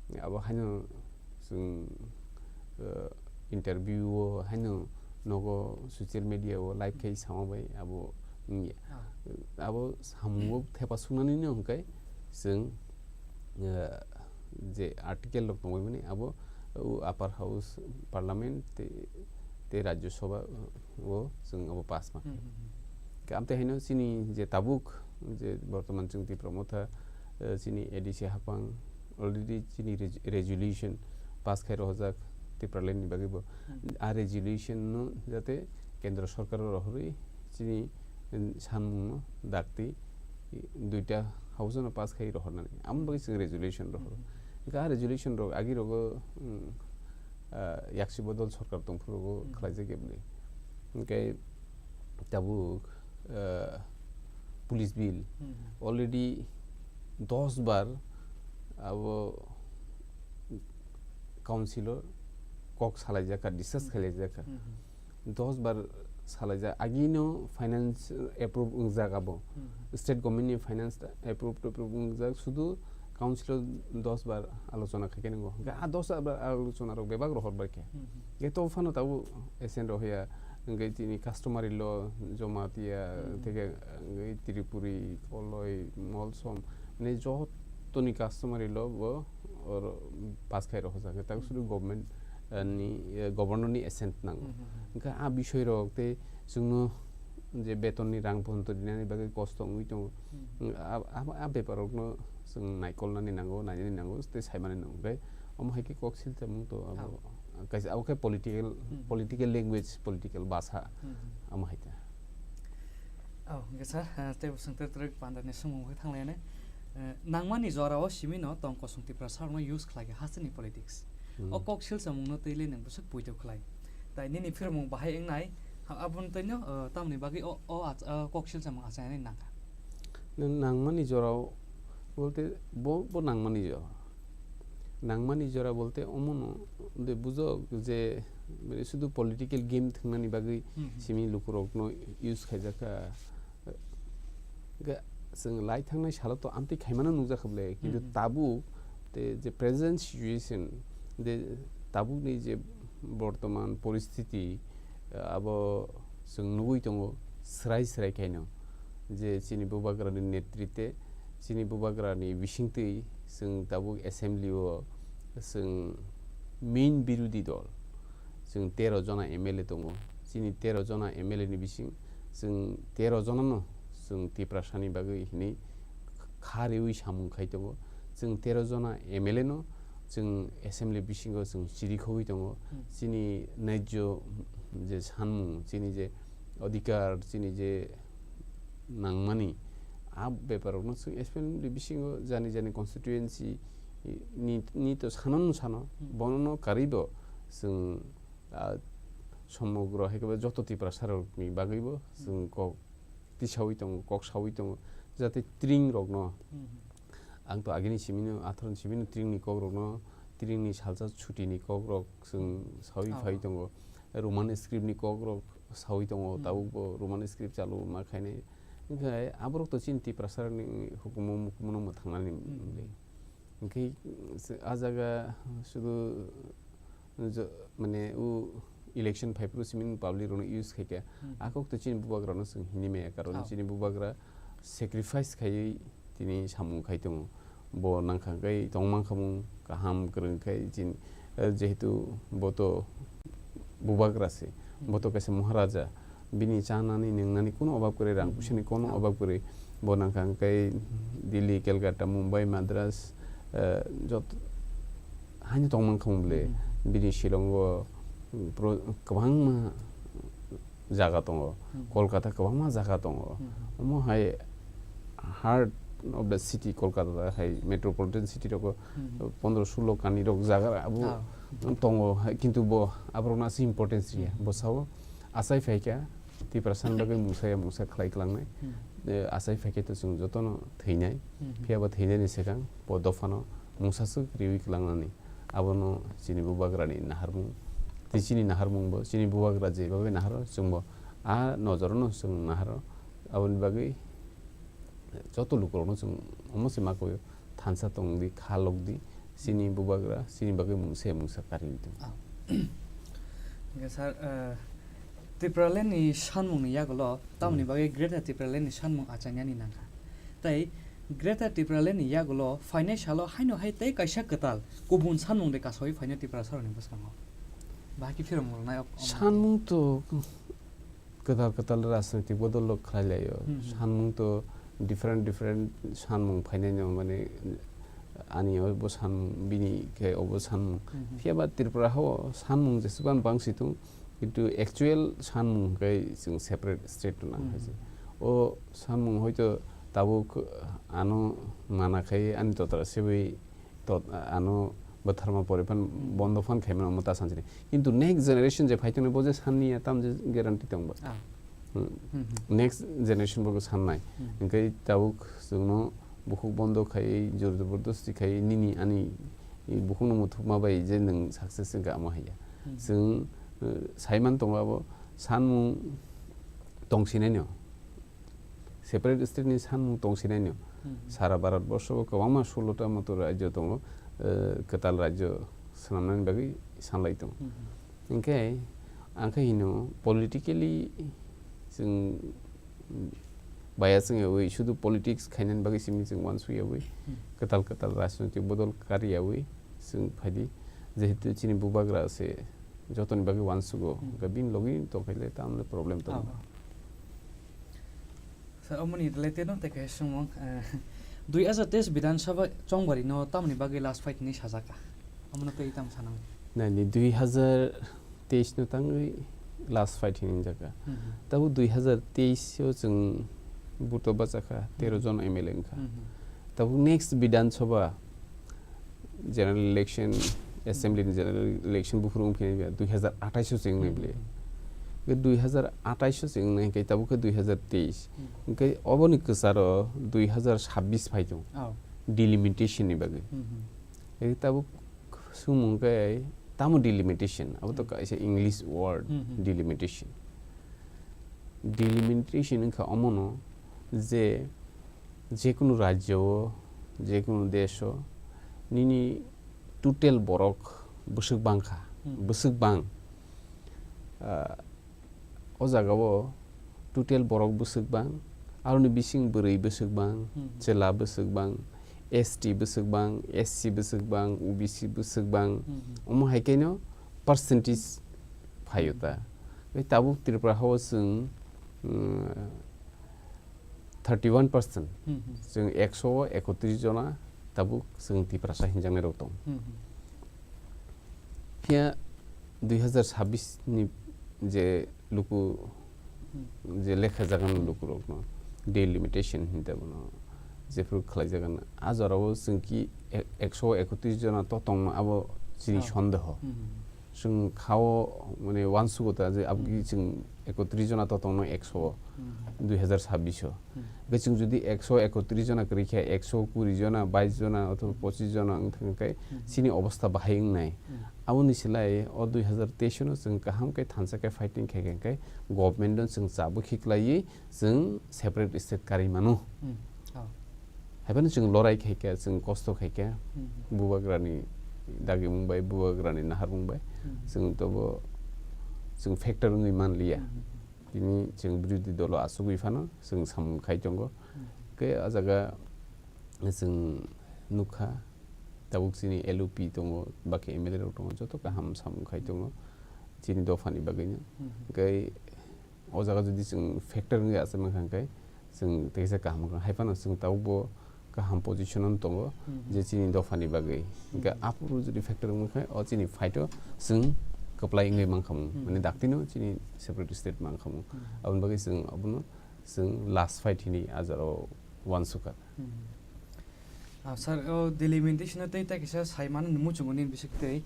Hmm. abo haino chwng, ah, interview o haino nogo social media o live khai sama bai abo wngya. Ah. Abo samungo thepa suknani no hwnkhe chwng, ah, je article rok tongwi mani abo, o upper house parliament tei, tei Rajya Sabha o chwng abo pass ma Hmm, khe. Hmm, Hmm. Khe amtwi haino chini je tabuk je bortoman chwng Tipra Motha, eh, chini A D C hapang already chini res-, resolution pass khai rohojak Tipraland ni bagwi bo. Hmm. A resolution no jate Kendra Sorkar o rohorwi chini, mm, sanmung no dakti duita house no pass khai rohornani. Amo bagwi chwng resolution rohoro. Hmm. Hingke a resolution rok agi rogo, mm, ah, yaksi bodol sorkar tongphuru rogo Hmm. khlaijak ya bwle. Hingke tabuk, ah, police bill Hmm. already dos bar abo council o kok salaijak kha, discuss Hmm. khailaijak kha. Hmm. Dos bar salaijak, agino finance approve wngjak abo. Hmm. State government ni finance approve, approve wngjak, sudu council o dos bar alochona khaikhe nanggo. Hingkhe a dos bar alochona rok bebak rohor bai khe. Hmm. Hingkhe to phano tabuk assent rohya, hingkhe tini customary law, Jamatia, Hmm. tei khe, hingkhe Tripuri, Koloi, Molsom, mane jotoni customary law bo oro pass khai rohorjak. Hingkhe tabuk Hmm. sudu government, eh, ni, eh, governor ni assent nango. Hmm, hmm, hmm. Hingkhe a bisoi rok tei chwngno je beton ni rang pono rinani bagwi kosto wngwi tongo. Hmm. A, a, a bepar rokno chwng naikolnani nango, nainani nango, tei saimani nango. Tei omo hai khe kok silchamung to abo Abo. kaisa abo khe political, Hmm. political language, political bhasha Hmm, hmm. omo hai khe. Oh, hingkhe sir, ah, tei bo swngthar twrwk pandani swngmung khe thanglainai. Eh, nangmani jora o simi no tong kosong Tiprasa rokno use khlai khe hasteni politics. Hmm. O kok silchamung no twi le nwng bwswk poito khlai. Tai nini phirmung bahai wngnai, ha, aboni twi no, eh, tamoni bagwi o, o ach-, o kok silchamung achainani nangkha. Nwng nangmani jora o bolte bo, bo nangmani jora. Nangmani jora bolte omono de bujok je, mane, sudu political game thwngnani bagwi Hmm, hmm. simi lukurokno use khaijakha. Ga-, chwng lai thangnai salo to amtwi khaimano nukjakha bwle, kintu Hmm, hmm. tabuk te je present situation, de tabukni je bortoman poristiti, abo chwng nugwi tongo, srai srai khaino. Je chini bubagrani netrite, chini bubagrani bisingtwi chwng tabuk assembly o chwng main birodhi dol, chwng tero jona M L A tongo. Chini tero jona M L A ni bising chwng tero jonano chwng Tiprasani bagwi hinwi kha riwi samung khai tongo. Chwng tero jona M L A no chwng assembly bisingo chwng chirikhogwi tongo. Hmm. Chini naijyo je sanmung, chini je odhikar, chini je nangmani, a beparokno chwng assembly bisingo jani jani constituency ni, ni to sano no sano, hmm, bono no karwi bo chwng, ah, somogro hai khe joto Tiprasa rokni bagwi bo chwng kok tisawi tongo, kok sawi tongo, jate tring rokno, hmm, ang to agini simino, athorni simino tringni kok rokno, tringni salsa chutini kok rok chwng sawi phai tongo, Roman script ni kok rok sawi tongo, hmm, tabuk bo Roman script chalu ma khainai. Hinkhe aborok to chini Tiprasa ni hukumu mukumu no mwthangnani, hmm, wngwi. Hinkhe se-, a jaga sudu jo-, mane u election phaiphuru simi public rokno use khaikha. Hmm. A kok to chini bubagrano chwng hini maya, karon chini bubagra sacrifice khaiwi tini samung khai tongo. Bo nangkha khe tongmang khamung kaham kwrwng khe chini, eh, jehetu bo to bubagra se, hmm, bo to kaisa Maharaja. Bini chanani nwngnani kuno obab kwrwi, rang puisani kuno obab kwrwi. Bo nangkha hwnkhe Delhi, Calcutta, Mumbai, Madras, eh, jot-, haino tongmang kha mung bwle. Hmm. Bini Shillong o, mm, pro-, kwbangma jaga tongo. Hmm. Kolkata kwbangma jaga tongo. Hmm. Omo hai heart of the city Kolkata hai metropolitan city rogo, hmm, pondro sulo kani rok jaga abo tongo, hai, kintu bo aborokno aswk importance riya. Hmm. Bo sao, achai phaikha, Tiprasani bagwi mungsa ya mungsa khlai klangnai. Hmm. Eh, achai phaikhe to chwng jotono thwinai. Hmm. Phiya bo thwinani swkang bo dophano mungsa swk riwi klangnani. Abono chini bubagrani naharmung. Tei chini naharmung bo, chini bubagra je bagwi naharo, chwngbo a nojorono chwng naharo. Aboni bagwi joto lukurokno chwng omo se ma koyo, thansa tongdi, kha lokdi, chini bubagra, chini bagwi mungsa ya mungsa kariwi tongo. Ah. Hingke sir, eh, Tipraland ni sanmung ni yagulo, tamoni bagwi Greater Tipraland ni sanmung achainani nangkha. Tei Greater Tipraland ni yagulo phainai salo haino hai tei kaisa kwtal kubun sanmung de kasawi phainai Tiprasa rokni bwskango. Bahai khe phiromung rwnai ok-, ok. Sanmung to kwtal kwtal rajnoitik bodol rok khlai laio. Hmm, hmm. Sanmung to different different sanmung phainai no, mane ani obo sanmung, bini khe obo sanmung. Hmm, hmm. Phiya ba Tripura hao sanmung jeswkban bangsi tong, kintu actual sanmung hwnkhe chwng separate state rwna Hmm, hai se. Hmm. O sanmung hoito tabuk ano mana khai ani totra sebai tot-, ano bwtharma pore phan Hmm. bondo phan khaimano omo ta sansini. Kintu next generation je phai tongnai bo je sanni ya tam je guarantee tong ba. Ah. Hmm. Hmm, hmm. Next generation bo sannai. Hmm. Hingke tabuk chwngno bukhuk bondo khai, jor jobordosti khai, nini ani bukhukno muthukma bai je nwng success wngkha amo haiya. Hmm. Chwng, eh, saiman tongo abo sanmung tongsinai no. Separate state ni sanmung tongsinai no. Hmm. Sara Bharat borsho o kwbangma sulota moto rajyo tongo, eh, kwtal rajyo swnamnani bagwi sanlai tongo. Hmm. Hinkhe ang khe hino politically chwng baya chwng yawi sudu politics khainani bagwi simi chwng uansuk yawi Hmm. kwtal kwtal rajnoitik bodol kari yawi chwng phaidi, jehetu chini bubagra se jotoni bagwi uansugo, Hmm. hwnkhe bini logi tongkhaile tamle problem tongo. Ah. Sir, omoni related no tei kaisa swngmung, eh, dui hajar teis Bidhan Sabha chongbari no tamoni bagwi last fight hinwi sajak kha? Omono tei tamo sanang? Nai, ni dui hajar teis no tangwi last fight hinwi jakha. Hmm, hmm. Tabuk dui hajar teis o chwng vote o bachakha, tero Hmm. jon M L A wngkha. Hmm, hmm. Tabuk next Bidhan Sabha general election, assembly ni general election buphuru wngphinai ba dui hajar athais o se wngnai Hmm. bwle. Hwnkhe dui hajar athais o se wngnai hwnkhe tabuk khe dui hajar teis. Hmm. Hwnkhe oboni kwcharo dui hajar sabbish phai tongo. Oh. Delimitation ni bagwi. Hmm, hmm. Hwnkhe tabuk swngmung khe tamo delimitation? Abo to Hmm. kaisa English word, Hmm, hmm. delimitation. Delimitation wngkha omono je, jekunu rajyo o, jekunu desh o nini total borok bwswk bangkha, Hmm. bwswk bang. Ah, o jaga o total borok bwswk bang, aroni bising bwrwi bwswk bang, Hmm. chwla bwswk bang, S T bwswk bang, S C bwswk bang, O B C bwswk bang, Hmm. omo hai khe no percentage phaio ta. Bai tabuk Tripura hao chwng, mm, thirty one percent. Hmm, hmm. Chwng ekso o ekotris jona tabuk chwng Tiprasa hinjaknai rok tong. Hmm, hmm. Phiya dui hajar sabbish ni je luku, Hmm. je lekha jagan luku rok no delimitation hinta bono jephru khlai jagan a jora o chwng ki ek-, ekso ekotris jona to tongno abo chini Oh. Sondeho. Hmm. Chwng khao mane uansugo ta je abo Hmm. chwng ekotris jona to tongno ekso o Hmm. dui hazar sabbish o. Hmm. Hwnkhe chwng jodi ekso ekotris jona kwrwi khe ekso kuri jona, bais jona othoba Hmm. pochis jona wng thang khe Hmm. chini obostha bahai wngnai. Hmm. Aboni slai o dui hazar teis no chwng kaham khe thansa khe fighting khai khe hwnkhe government no chwng chabwi khiklaiwi chwng separate state karwi mano. Hmm. Oh. Haiphano chwng lorai khaikha, chwng kosto khaikha, Hmm. bubagrani dagimung bai, bubagrani naharmung bai, Hmm. chwng tobo chwng factor wngwi manliya. Hmm. Tini chwng birodhi dolo achugwi phano chwng samung khai tongo. Hmm. Khe a jaga chwng nukha, tabuk chini L U P tongo, baki M L A rok tongo, joto kaham samung khai tongo, chini dophani bagwino. Hmm. Khe o jaga jodi chwng factor wngwi achai mankha, hwnkhe chwng teisa kaham wngkha. Haiphano chwng tabukbo kaham position-o tongo, Mhm. je chini dophani bagwi. Hwnkhe Mhm. aphuru jodi factor wngkha, o chini fight-o chwng kwplai wngwi mankhamung. Mhm. Mane, daktino chini separate state mankhamung. Mhm. Aboni bagwi chwng abono chwng last fight hinwi a jora-o uansukha. Mhm. Ah, sir, o delimitation-o tei ta kisa sai mano ni muchungo nini bisik tei,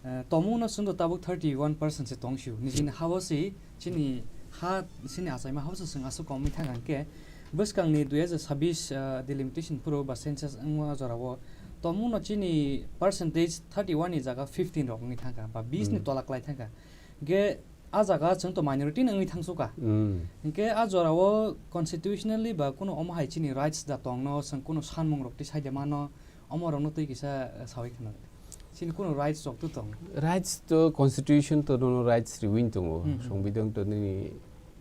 eh, tomungno chwngno tabuk thirty one percent se tong sio. Nijini ha-o se chini ha, chini achaima ha-o se chwng aswk kom wngwi thang khe, bwskangni dui hazar sabbish, ah, delimitation phuru ba census wngma jorao tomungno chini percentage thirty one ni jaga fifteen rok wngwi thang kha, ba bis ni Hmm. tola klai thang kha. Hwnkhe a jaga chwng to minority no wngwi thang su kha. Hmm. Hwnkhe a jorao constitutionally ba kuno omo hai chini rights da tongno, chwng kuno sanmung rok tei sai de mano, omo rokno tei kisa, eh, sawi khna. Chini kuno rights rok to tong. Rights to constitution to nono rights riwin tongo. Hmm, hmm. Songbidan to nini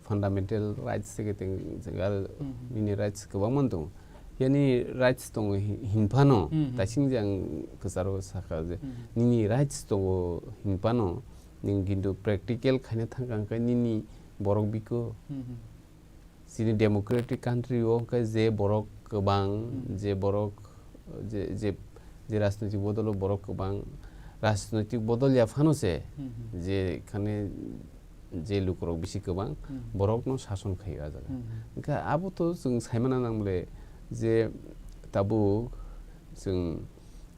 fundamental rights se ke teng jaga Hmm, hmm. nini rights kwbangma tongo. Yani rights tongo hi-, hinphano, Hmm, hmm. Taising je ang kwcharo sakha je Hmm. nini rights tongo hinphano, ning kintu practical khaina thangkha hwnkhe nini borok biko. Hmm, hmm. Chini democratic country o hwnkhe je borok kwbang, Hmm. je borok, je, je, je rajnoitik bodol o borok kwbang, rajnoitik bodol ya phano se, Hmm, hmm. je khane je lukurok bisi kwbang, Hmm. borokno sason khaio a jaga. Hmm, hmm. Hwnkhe abo to chwng saimana nang bole je tabuk chwng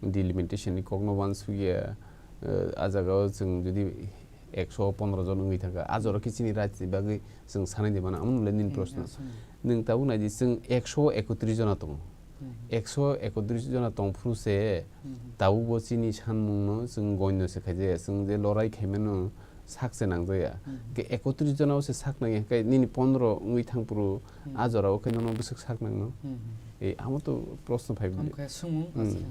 delimitation ni kokno uansukya, eh, a jagao chwng jodi ekso pondro jon wngwi thangkha, a jora khe chini rights ni bagwi chwng sanai de mano, amo nwngle nini Hmm, proshno. Yes, hmm. Nwng tabuk nai di, chwng ekso ekotris jona tongo. Hmm. Ekso ekotris jona tong phuru se Hmm. tabukbo chini sanmungno chwng goino se khaijaya, chwng je lorai khaimano sak se nangjaya. Hmm. Hwnkhe ekotris jona o se sak nangya, hwnkhe nini pondro wngwi thang phuru Hmm. a jora o khe nono bwswk sak nangno? Hmm. E, amo to proshno phai Omo bini. Khe swngmung Hmm. aswk.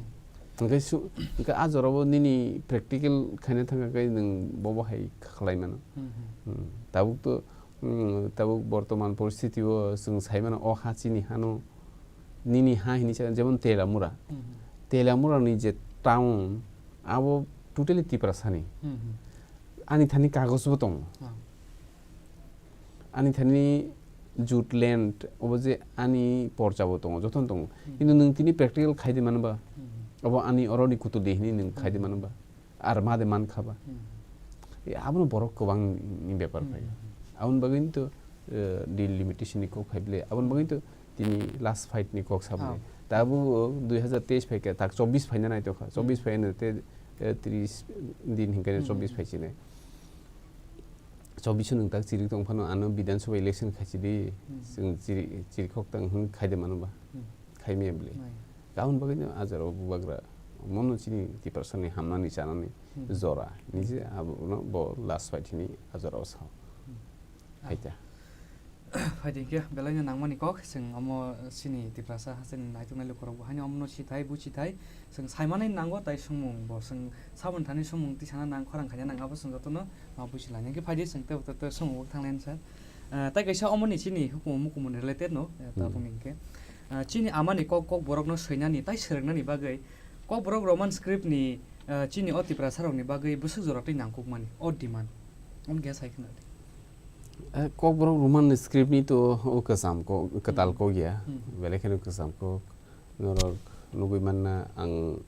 Hwnkhe su-, hwnkhe a jorabo nini practical khaina thangkha khe nwng bobo hai khlai mano. Hmm, hmm. Hmm. Tabuk to, hmm, tabuk bortoman poristiti o chwng sai mano, o ha chini hano, nini ha hinwi sa, jemon Telamura. Hmm, hmm. Telamura ni je town, abo totally Tiprasa ni. Hmm, hmm. Ani thani kagoj bo tongo. Ah. Ani thani jut land, obo je ani porcha bo tongo, jotono tongo. Hmm. Kintu nwng tini practical khai di mano ba? Hmm. Obo ani oro ni kutu de hini nwng khai di Hmm. mano ba? Ar ma de man kha ba? Hmm. E, abono borok kwbang ni bepar Hmm. phai. Aboni bagwi to, eh, delimitation ni kok khai bile. Aboni bagwi to tini last fight ni kok sabni. Oh. Tabuk dui hazar teis phai khe, tak chobbish phaina nai tongkha. Chobbish Hmm. phaina te, eh, tris din hinkhe Hmm. chobbish phai chini. Chobbish nwng tak chiri tong phano ano Bidhan Sabha election khai chidi, Hmm. chwng chiri, chiri khok tang hwn khai de mano ba? Hmm. Khai miya bwle. Nai. Aboni bagwi no a jora o bubagra mono chini Tiprasa ni hamnani chanani Hmm. jora. Nije abono bo last fight hini a jora o sao. Hmm. Hai ta. Phaidi khe belai no nangmani kok, chwng omo chini Tiprasa hasteni naituknai lukurok bo haino omono sithai, buchithai, chwng saimanai nango, tai swngmung bo chwng saboni thani swngmung tisana nang, khorang khaina nang, abo chwng jotono ma buchi lainai. Hwnkhe phaidi chwng tebo tebo swngmung bo thanglainai sir. Ah, tai kaisa omoni chini hukumu mukumuni related no, eh, Hmm. tabukni hwnkhe. Ah, chini amani kok, kok borokno swinani tai swrwngnani bagwi Kokborok Roman script ni, eh, chini o Tiprasa rok ni bagwi bwswk jora twi nangkukmani o demand. Omo khe sai khna di. Eh, Kokborok Roman script ni to o kwcham kok, kwtal Hmm. kok ya. Hmm. Belai kheno kwcham kok. Norok nugwi manna ang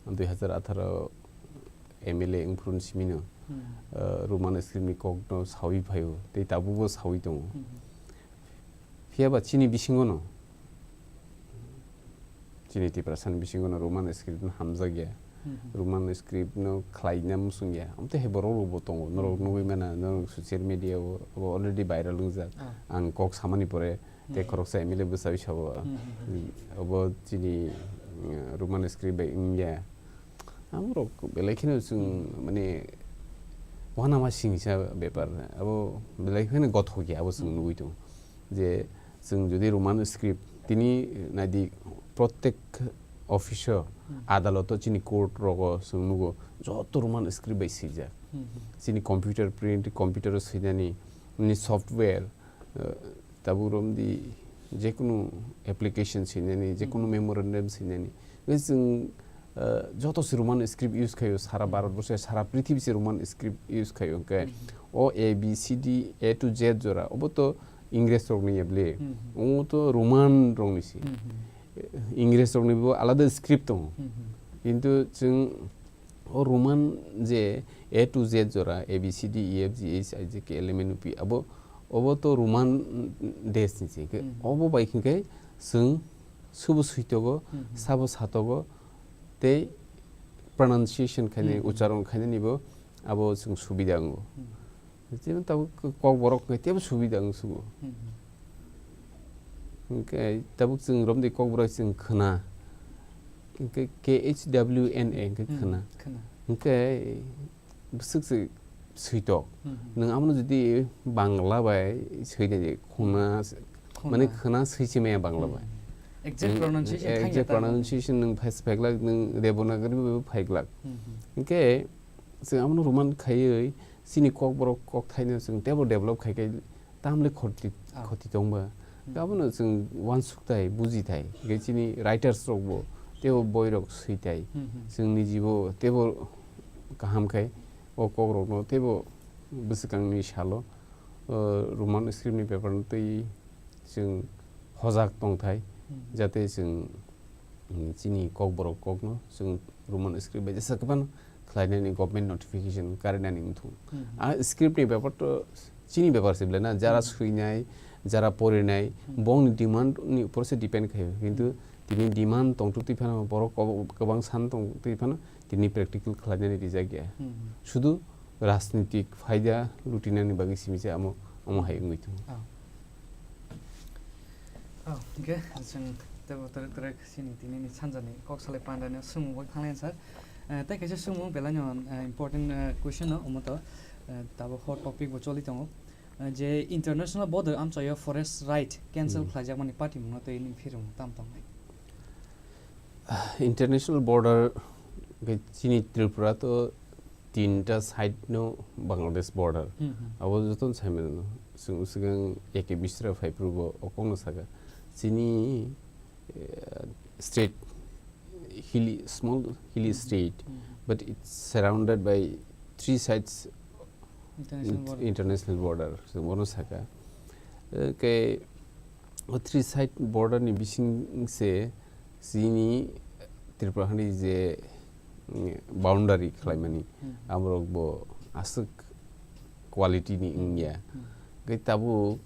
dui hazar atharo M L A wngphuru ni simi no, Hmm. eh, Roman script ni kok no sawi phaio. Tei tabukbo sawi tongo. Hmm. Phiya ba chini bisingo no, chini Tiprasani bisingo no Roman script no hamjakya. Mhm. Roman script no khlaina muchungya. Amtwi hai borok rokbo tongo. Norok Mhm. nugwi mana, norok social media o, abo already viral wngjak. Ah. Ang kok samani pore, tei Mhm. khoroksa M L A bwsawi sabo. Mhm. Obo chini, uh, Roman script bai wngya. Amorok belai kheno chwng, Mhm. mane, uanama singsa bepar. Abo belai kheno gothok ya, abo chwng Mhm. nugwi tongo. Je chwng jodi Roman script tini naidi protek office o, Hmm. adaloto chini court rogo chwng nugo joto Roman script bai swijak. Hmm, hmm. Chini computer print, computer o swinani, nini software, uh, tabuk romdi jekunu application swinani, jekunu Hmm. memorandum swinani. Hwnkhe chwng, uh, joto se Roman script use khaio sara Hmm. Bharat borso, sara prithibi se Roman script use khaio. Hwnkhe Hmm. o A B C D A to Z jora, obo to Ingres rokni ya bwle. Hmm, hmm. Omo to Roman rokni si. Hmm, hmm. Ingres rokni bo alada script tongo. Hmm, hmm. Kintu chwng o Roman je A to Z jora, A B C D E F G H I J K L M N O P, abo, obo to Roman desh ni si. Hmm. Obo bai hinkhe chwng subo switogo, Hmm, hmm. sabo satogo, tei pronunciation khainai, Hmm, hmm. ucharon khainani bo abo chwng subida wngo. Hmm. Tei tabuk Kokborok hwnkhe teibo subida wng sugo. Hmm, hmm. Hwnkhe tabuk chwng romdi Kokborok chwng khwna. Hwnkhe K H W N A hwnkhe Hmm, khwna. khwna. Hwnkhe bwswk se switok. Hmm, hmm. Nwng abono jodi Bangla bai swinai khwna, Khwna. mane khwna swichi maya Bangla bai. Hmm. Exact Nwng pronunciation exact thangya ta pronunciation nwng phai-, phaiglak, nwng Devanagari bai phaiglak. Hmm, hmm. Hwnkhe chwng abono Roman khaiwi chini Kokborok kokthaino chwng teibo develop khai khe tamle khoti, Ah. khoti tongba. Hmm. Abono chwng uansukthai, bujitai. Hwnkhe chini writers rokbo teibo boirok switai. Hmm, hmm. Chwng nijibo teibo kaham khai o kokrokno teibo bwswkangni salo, uh, Roman script ni paper no twi chwng hojak tongthai, Hmm. jate chwng, mm, chini Kokborok kokno chwng Roman script bai jesa kwbangma khlainani government notification karinani wngthung. Hmm. A script ni bepar to chini bepar se bwle na, jara Hmm. swinai, jara porinai, Hmm. bongni demand ni upor se depend khaio. Kintu Hmm. tini demand tongtwtwi phano borok kobo-, kwbang san tongtwtwi phano tini practical khlainani rijak ya. Hmm. Sudu rajnitik phaida lutinani bagwi simi se amo, amo hai wngwi tongo. Ah. Oh, hwnkhe chwng teibo twrwk twrwk chini tinini sanjani kok salai pandani swngmung bai thanglaina sir. Eh, tei kaisa swngmung belai no, eh, important, eh, question no, omo to, eh, tabuk hot topic bo choli tongo. Eh, je international border amchaio forest right cancel Hmm. khlaijakmani party mungno tei nini phirimung tam tongnai? International border, hwnkhe chini Tripura to tinta side no Bangladesh border. Hmm, hmm. Abo jotono sai mano. Chwng swkang A K Mishra phai phuru bo o kokno saka. Chini, eh, state hilly, small hilly Hmm. state, Hmm. but it's surrounded by three sides International int-, border. international border. Chwng bono saka. Eh, ke o three side border ni bising se chini Tripura hani je, mm, boundary khlaimani, Hmm. aborok bo aswk quality ni wngya. Hmm. Hwnkhe tabuk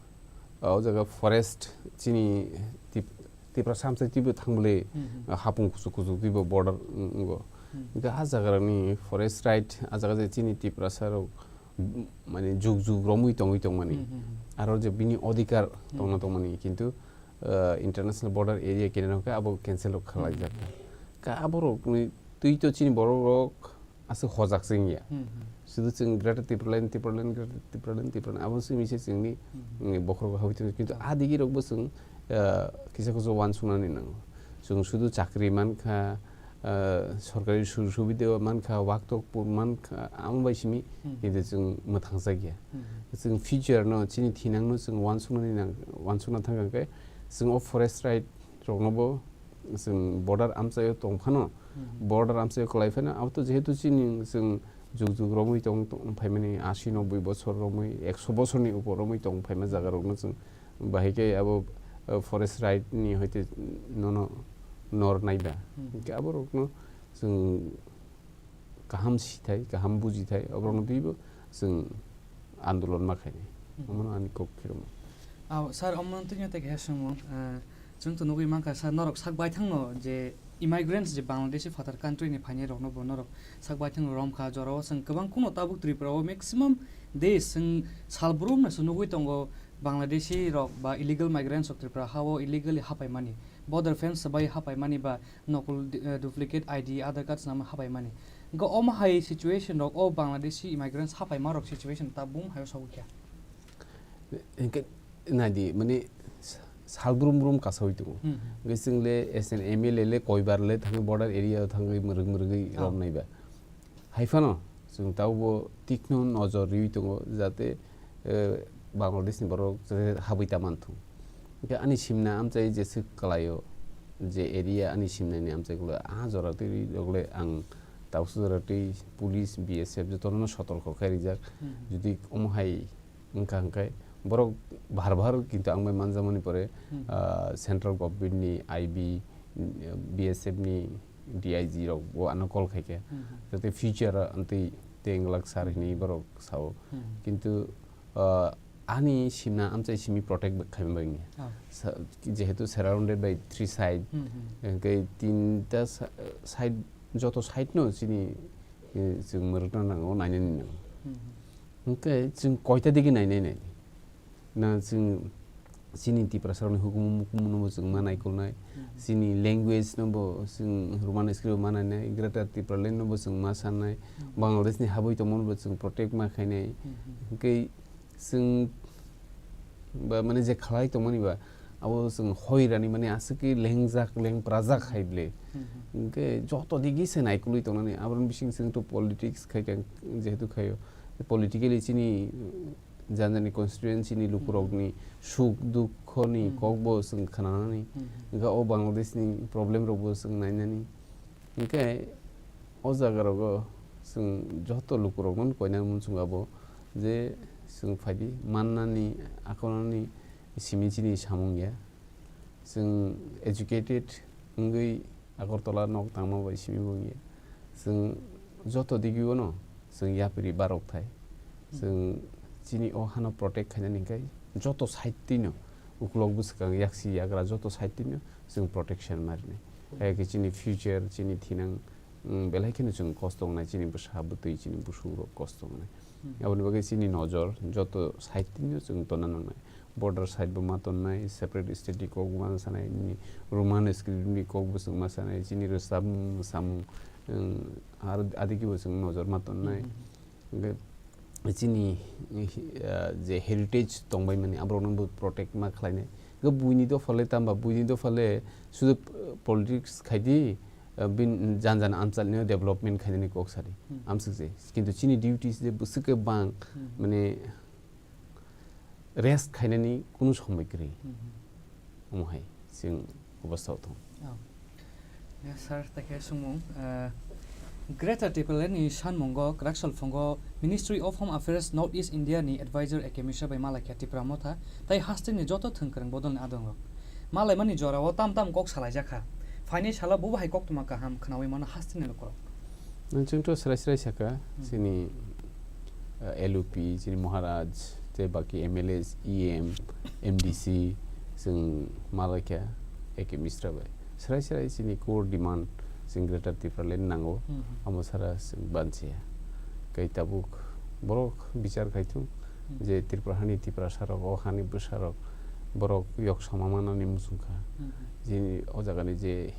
o jaga forest chini Tip-, Tiprasa amchai twibo thangble, Hmm, hmm. hapung kuchuk kuchuk twibo border wng-, wngo. Hmm. Hwnkhe a jaga rokni forest right, a jaga je chini Tiprasa rok, mm, mane jug jug romwi tongwi tongmani. Hmm, hmm, hmm. Aro je bini odhikar Hmm. tongna tongmani, kintu, uh, international border area kinaro khe abo cancel rok khlaijak. Hmm. Ka aborokni twi to chini borok rok aswk hojak se wngya. Hmm, hmm. Sudu chwng Greater Tipraland, Tipraland, Greater Tipraland, Tipraland, abo simi se chwngni, Hmm. mm, bokhorok hawi tongwi. Kintu Ah. a digi rokbo chwng, uh, kisa kusu uansuknani nango. Chwng sudu chakri mankha, uh, sorkari sujog subida mankha, waktok pur mankha, amo bai simi Hmm. kintu chwng mwthangjakya. Hmm. Chwng future no, chini thinang no chwng uansuknani nang, uansukna thangkha khe chwng o forest right rokno bo chwng border amchaio tong phano, Hmm. border amchaio kwlai phano, abo to jehetu chini chwng jug jug romwi tong, tong phaimani, ashi noboi bochor romwi, ekso bochorni upor romwi tong phaima jaga rokno chwng bahai khe abo, uh, forest right ni hoite nono nor naiba. Hmm. Hwnkhe aborokno chwng kaham sithai, kaham bujithai, oborokno twibo chwng andolon ma khainai. Hmm. Omono ani kok phirokno. Aw, sir, omono twi tei kaisa swngmung, ah, Chwng to nugwi mankha, sir, norok sak baithangno je immigrants je Bangladeshi phatar country ni phainai rokno bo norok sak baithangno romkha, jorao chwng kwbang kuno tabuk Tripura o maximum days chwng salbrum no chwng nugwi tongo Bangladeshi rok ba illegal migrants rok Tripura ha o illegally hapaimani, border fence bai hapaimani ba nokol di-, eh, duplicate I D, Aadhaar card swnamwi hapaimani. Hwnkhe omo hai situation rok o Bangladeshi immigrants hapaima rok situation ta bum hai o sogwi kha. Hwnkhe naidi, mane, sa-, sal brum brum kasaui tongo. Hmm, hmm. Hwnkhe chwng le as an M L A le koibar le thangwi border area o thangwi mwrwk mwrwgwi Oh. romnai ba. Hai phano chwng tabukbo tikno nojor riui tongo, jate, eh, Bangladesh ni borok jate habwi ta manthung. Hwnkhe ani simna amchai jeswk kwlaio, je area ani simnani amchai kwlaio, a jora twi rok le ang tabuksa jora twi police, B S F jotono sotorko khe rijak. Hmm. Jodi omo hai wngkha hwnkhe borok bhar bhar kintu ang bai manjakmani pore, Hmm. ah, central government ni I B, B S F ni D I G rok bo ano call khai khe. Hmm. Jate future o amtwi tei wng glak sir hinwi borok sao. Hmm. Kintu, ah, ani simna amchai simi protect bai-, khaima bagwi. Oh. Sa-, jehetu surrounded by three side, Hmm, hmm. hwnkhe tinta sa-, side, joto side no chini, eh, chwng mwrwkna nango, nainani nango. Hmm, hmm. Hwnkhe chwng koita digi nainai nai? Na chwng chini Tiprasarokni hukumu mukumuno bo chwng ma naikolnai, Hmm. chini language no bo chwng Roman script o ma nainai, Greater Tipraland no bo chwng ma sanai, Hmm. Bangladesh ni habwi tongmano bo chwng protect ma khainai. Hmm, hmm. Hwnkhe chwng ba mane je khlai tongmani ba abo chwng hoirani mane aswk khe lengjak lengprajak hai ble. Hmm, hmm. Hwnkhe joto digi se naikolwi tongnani, aboroni bising chwng to politics khai kha, jehetu khaio, politically chini jani jani constituency ni lukurokni Hmm. suk dukho ni Hmm. kok bo chwng khnanani, Hmm. hwnkhe o Bangladesh ni problem rok bo chwng nainani. Hwnkhe o jaga rogo chwng joto lukurokno koina muchungo abo je chwng phaidi mannani, akonani simi chini samung ya. Chwng educated wngwi Agartala nok tangma bai simi bo wngya. Chwng joto digio no chwng yapri barok thai. Hmm. Chwng chini o hano protect khainani hwnkhe joto side twi no ukulok bwswkang yaksi yagra joto side twi no chwng protection ma rinai. Hmm. Hai khe chini future, chini thinang, mm, belai kheno chwng kosto wngnai, chini bwsa bwtwi, chini busukrok kosto wngnai. Hmm. Aboni bagwi chini nojor joto side twi no chwng tonna nangnai. Border side bo ma tonnai, separate state ni kok bo ma sanai, ni Roman script ni kok bo chwng ma sanai, chini rwchapmung, mwsamung, mm, ar adigi bo chwng nojor ma tonnai. Hmm. Hwnkhe chini, ah, je heritage tongbai mani, aborokno bo protect ma khlainai. Hwnkhe buini dopha le tamba, buini dopha le sudu, ah, politics khaidi, ah, bin jan jan amchalni development khainani kok sadi. Hmm. Amswk je. Kintu chini duties je bwswk khe bang, Hmm. mane, rest khainani kunu somoi kwrwi. Hmm. Omo hai chwng obostha o tongo. Oh. Ya, sir, ta khe swngmung, ah, Greater Tipraland ni sanmungo kwrak salphungo Ministry of Home Affairs North East India ni advisor A K Mishra bai malaikha Tipra Motha tai hasteni joto thwng kwrwng bodolni adongrok. Malaimani jorao tam tam kok salaijakha. Phaini salo bo bahai koktwma kaham khnaui mano hasteni lukurok. Nwng chwngto srai srai sakha, Hmm. chini, ah, L O P, chini Maharaj, tei baki M L As, E M, M D C, chwng malaikha, A K Mishra bai. Srai srai chini core demand, chwng Greater Tipraland nango, Hmm. amo sara chwng banchiya. Kai tabuk borok bichar khaithung, Hmm. je Tripura hani Tiprasa rok, o hani bwsa rok, borok yok sama manani muchungkha. Hmm. Chini o jagani je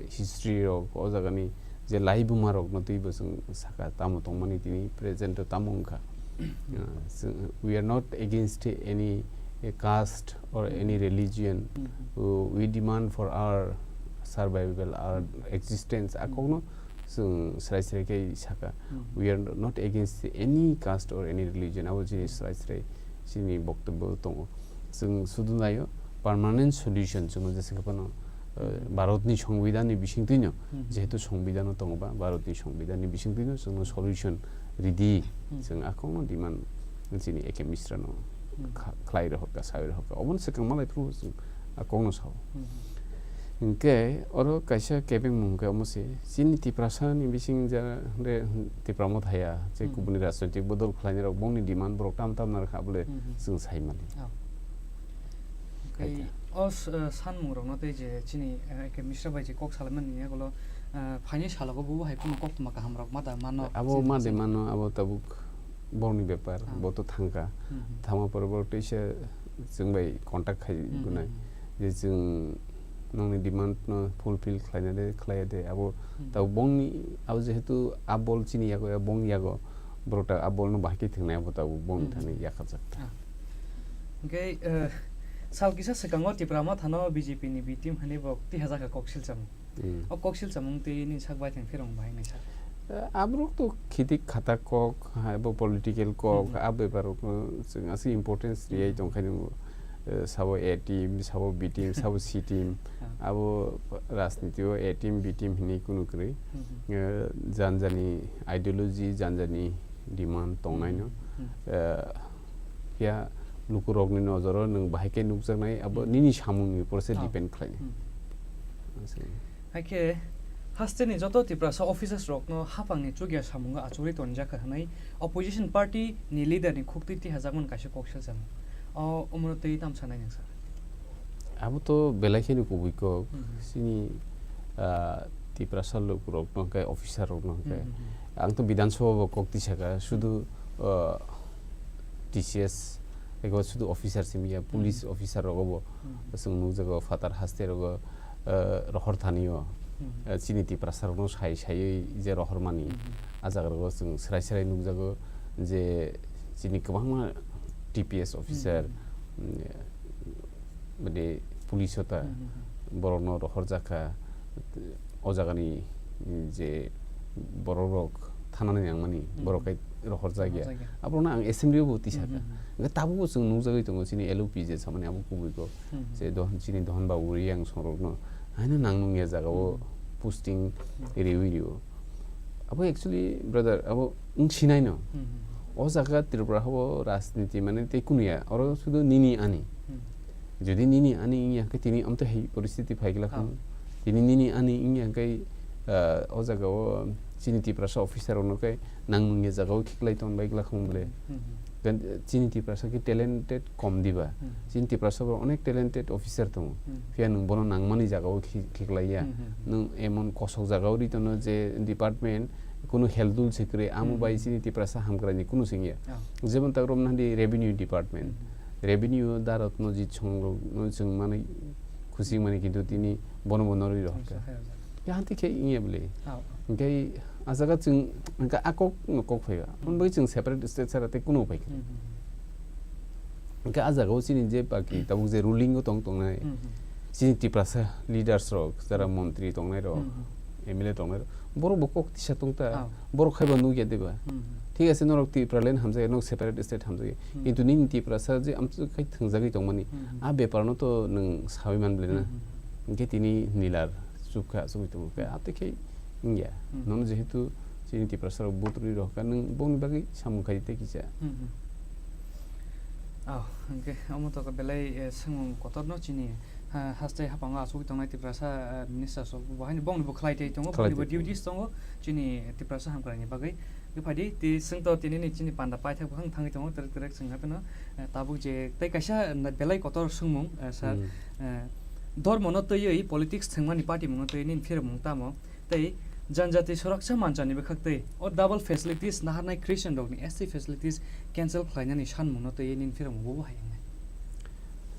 history rok, o jagani je laibuma rokno twibo chwng saka tamo tongmani tini present o tamo wngkha. Uh, so we are not against any, uh, caste or any religion. Mhm. Uh, we demand for our survival, our existence. A kokno chwng srai srai khe saka. Mhm. We are not against any caste or any religion. Abo chini srai srai chini boktobyo tongo. Chwng sudu naio permanent solution chwngno jesa khe phano, eh, Bharatni Songbidanni bisingtwino, jehetu Songbidan o tongo ba, Bharatni Songbidanni bisingtwino chwngno solution ridi, chwng a kokno demand chini A K Mishra no kha-, khlai rohorkha, saui rohorkha. Obono swkang malai phuru chwng a kokno sao. Hinkhe oro kaisa kebengmung khe omo se, chini Tiprasa ni bising ja de Tipra Motha ya, je kubuni rajnoitik bodol khlainai rok bongni demand borok tam tam narwkha abole chwng sai mali. Oh. Hai khe. O s-, eh, sanmungrokno tei je chini, eh, eke Mishra bai je kok salaimani yagulo, eh, phaini salogo bo hai kheno koktwma kahamrok ma da mano Abo chini ma de chini. Mano, abo tabuk borokni bepar, Ah. Bo to thangkha. Hmm, hmm. Thangma pore bo teisa chwng bai contact khai Hmm, hmm, gunai. Hmm. Je chwng nongni demand no fulfill khlaina de, khlaiya de, abo Hmm. Tabuk bongni, abo jehetu a bol chini yago, ya bong yago, borok ta a bol no bahai khe thwngnai, abo tabuk bongni Hmm. Thani yakhajak. Ah. Hwnkhe, eh, sal kisa swkango Tipra Motha no B J P ni B team hinwi bo tihajak kha kok silchamo. Hmm. O kok silchamung tei nini sak baithang phirong bahai nai sak. Eh, aborok to khitik khata kok, ha, ebo political kok, Hmm. A bepar rok no chwng aswk importance riyai Hmm. Tongkha nw, eh, sabo A team, sabo B team, sabo C team, Ah. Abo rajniti o A team, B team hinwi kunu kwrwi. Hmm. Eh, jan jani ideology, jan jani demand tongnai no. Hmm. Eh, ya lukurokni nojoro nwng bahai khe nukjaknai, abo Hmm. Nini samungni upor se Ah. Depend khlainai. Hmm. Aswk. Hai khe hasteni joto Tiprasa officers rokno haphangni chukya samungo achugwi tonjak kha hwnwi opposition party ni leader ni khuktwi tihajakmani kaisa kok silchamo. O, omono twi tamo sanai nang sir? Abo to belai kheno kubui kok. Mhm. Chini, ah, Tiprasa lukurokno hwnkhe, officer rokno hwnkhe. Mhm, mhm. Ang to Bidhan Sabha bo kok tisaka, sudu, ah, T C S, ego sudu officer simi ya, police Mhm. Officer rogo bo. Mhm. Chwng nukjago phatar haste rogo, eh, rohor thani o, Hmm. Eh, chini Tiprasa rokno sai saiwi je rohor mani, Hmm. A jaga rogo chwng swrai swrai nukjago je chini kwbangma T P S officer, Hmm. mm, eh, mane police o ta Hmm, hmm, hmm. Borokno rohor jakha, o jagani, mm, je borok rok thanani nangmani, Hmm. Borok kai rohor jakya. Rohor jakya. Abono ang assembly o bo tisaka. Hmm, hmm, hmm. Hwnkhe tabukbo chwng nukjagwi tongo chini L O P je samani abo kubui kok. Hmm. Je dohon, chini dohon babu riyang songrokno haino nang nungya jagao Hmm. Posting Hmm. riwi rio. Abo actually, brother, abo wng sinai no. Hmm, hmm, hmm. O jaga Tripura habo rajniti mane tei kunuya, oro sudu nini ani. Hmm. Jodi nini ani wngya hwnkhe tini amtwi hai poristiti phai glak Ah. Tini nini ani wngya hwnkhe, ah, o jagao chini Tiprasa officer rokno khe nang nungya jagao khiklai ton bai glak bole. Hmm, hmm. Gan-, chini Tiprasa khe talented kom diba. Hmm. Chini Tiprasa bo onek talented officer tongo. Hmm. Phiya nwng bono nangmani jagao khi-, khiklaiya. Hmm, hmm, hmm. Nwng emon kosok jagao ri tono je department kunu heldul se kwrwi, amo Hmm, bai hmm. Chini Tiprasa hamkraini kunu se wngya. Ah. Jemon tak romna hadi revenue department. Hmm, hmm. Revenue darot no ji chongrok no chwng mani khusing mani kintu tini bono bono ri rohor kha. Chwng sa khe rwjak. Ya hanti khe wngya bwle. Ah. Hwnkhe a jaga chwng hwnkhe a kok no kok phaiya. Hmm. Hwnbai chwng separate state sara tei kunu upai kwrwi. Hmm, hmm, hmm. Hwnkhe a jaga o chini je baki tabuk je ruling o tong tongnai, Hmm, hmm. Chini Tiprasa leaders rok, jara Hmm. Montri tongnai rok, Hmm, hmm. M L A tongnai rok, borok bo kok tisa tong ta, Ah. Borok khai bo nukya diba? Hmm, hmm. Thik ase, norok Tipraland hamjakya, norok separate state hamjakya. Hmm. Kintu nini Tiprasa je amtwk khai thwngjagwi tongmani, Hmm, hmm. A bepar no to nwng sawi man bwle na. Hmm, hmm. Hwnkhe tini nilar chukha, chugwi tongo khe, Hmm. Atwi khe wngya. Hmm. Nono jehetu chini Tiprasa rok vote rwi rohorkha, nwng bongni bagwi samung khai tei kisa. Hmm, hmm. Oh, hwnkhe omo to belai, eh, swngmung kotorno chini, ha, haste haphango achugwi tongnai Tiprasa, eh, minister rok bo haino bongni bo khlai tei tongo, Khlai bongni bo tei tongo. Duties tongo chini Tiprasa hamkraini bagwi. Hwnkhe phaidi, tei swngto tinini chini panda paithak bukhang thangwi tongo, twrwk twrwk chwng hapheno, eh, tabuk je tei kaisa na-, belai kotor swngmung, eh, sir, Hmm. eh, dhormono twiwi politics thwngmani party mungno twiwi nini phiromung tamo? Tei janjati suraksa manchani bwkhaktwi o double facilities naharnai Christian rokni S T facilities cancel khlainani sanmungno twiwi nini phiromung bo hai wngnai?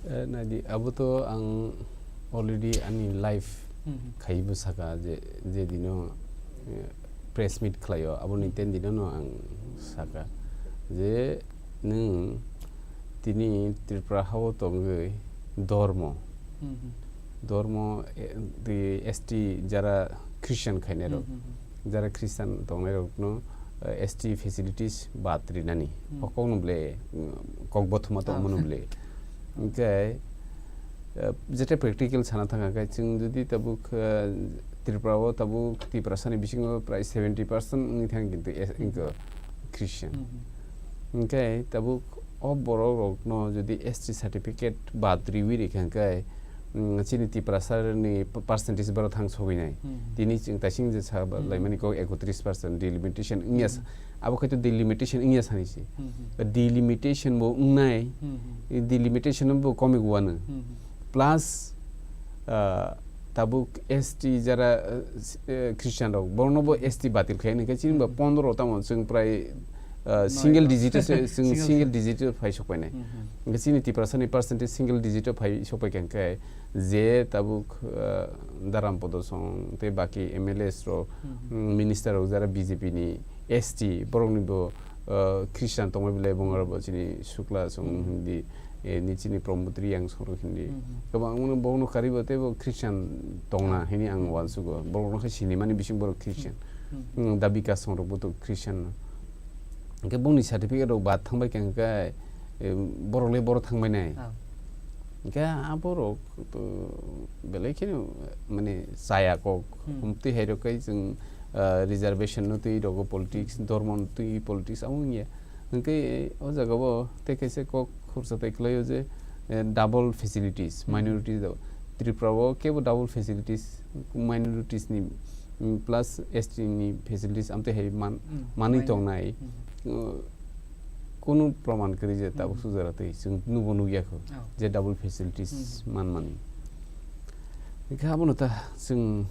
Eh, naidi, abo to ang already ani live Hmm, hmm. Khaibo saka je, je dino, eh, press meet khlaio, aboni Hmm. Ten dino no ang saka je nwng tini Tripura hao tongwi dormo, Hmm, hmm. Dormo, eh, di S T jara Christian khainai rok, Hmm, hmm, hmm. Jara Christian tongnai rokno, eh, S T facilities bad rinani. Hmm. O kokno ble, mm, kok bothoma Ah. Tongmano ble. Hwnkhe, eh, jeta practical sana thangkha khe, chwng jodi tabuk, eh, Tripura o tabuk Tiprasani bisingo prai seventy percent wngwi thang kintu es-, Hmm. Wngkha Christian. Hmm, hmm. Hwnkhe tabuk o borok rokno jodi S T certificate bad riwi rikha hwnkhe, mm, chini Tiprasani p-, percentage borok thang sogwi nai. Hmm. Tini chwng taising je sa ba Hmm. Laimani kok ekotris percent delimitation wngya sa. Hmm. Abo khai to delimitation wngya sani se. Hmm, hmm. Delimitation bo wngnai, Hmm, hmm. Delimitation bo komik wano. Hmm, hmm. Plus, ah, tabuk S T jara, ah, s-, eh, Christian rok, borokno bo S T batil khai, hwnkhai chini ba Hmm. pondro tamo chwng prai, ah, Noi single ba. digit o se, chwng Single. single digit o phai sokpainai. Hmm, hmm. Hwnkhe chini Tiprasani percentage single digit o phai sokpai kha, hwnkhe je tabuk, ah, Daram Podo song tei baki M L As rok, Hmm, hmm. mm, minister rok jara B J P ni S T borokni bo, ah, Christian tongma belai bongaro bo chini Sukla song Hmm. hindi, eh, ni chini Pramod Reang song rok hindi. Hmm, hmm. Kwbangma borokno karibo teibo Christian tongna Hmm. hini ang uansugo. Borokno khe sinimani bising borok Christian. Hmm, hmm. Mm, Da Bikas song rokbo to Christian no. Hwnkhe bongni certificate rok bad thangbai khe hwnkhe, eh, borok le borok thangbai nai. Ah. Hwnkhe a borok to belai kheno mane chaya kok. Hmm. Hum twi hai rok kai chwng, ah, reservation no twi rogo politics, Hmm. dormo no twi politics amo wngya. Hwnkhe o jaga o tei kaisa kok khorsa tei kwlaio je, eh, double facilities, Hmm. minorities da. Tripura o kebo double facilities, minorities ni, mm, plus S T ni facilities amtwi hai man-, Hmm. manwi Minor-, tongnai. Hmm. Uh, kunu proman kwrwi je tabuk Hmm. sujara twi chwng nubo nukya kho Oh. je double facilities Hmm. manmani. Hwnkhe abono ta chwng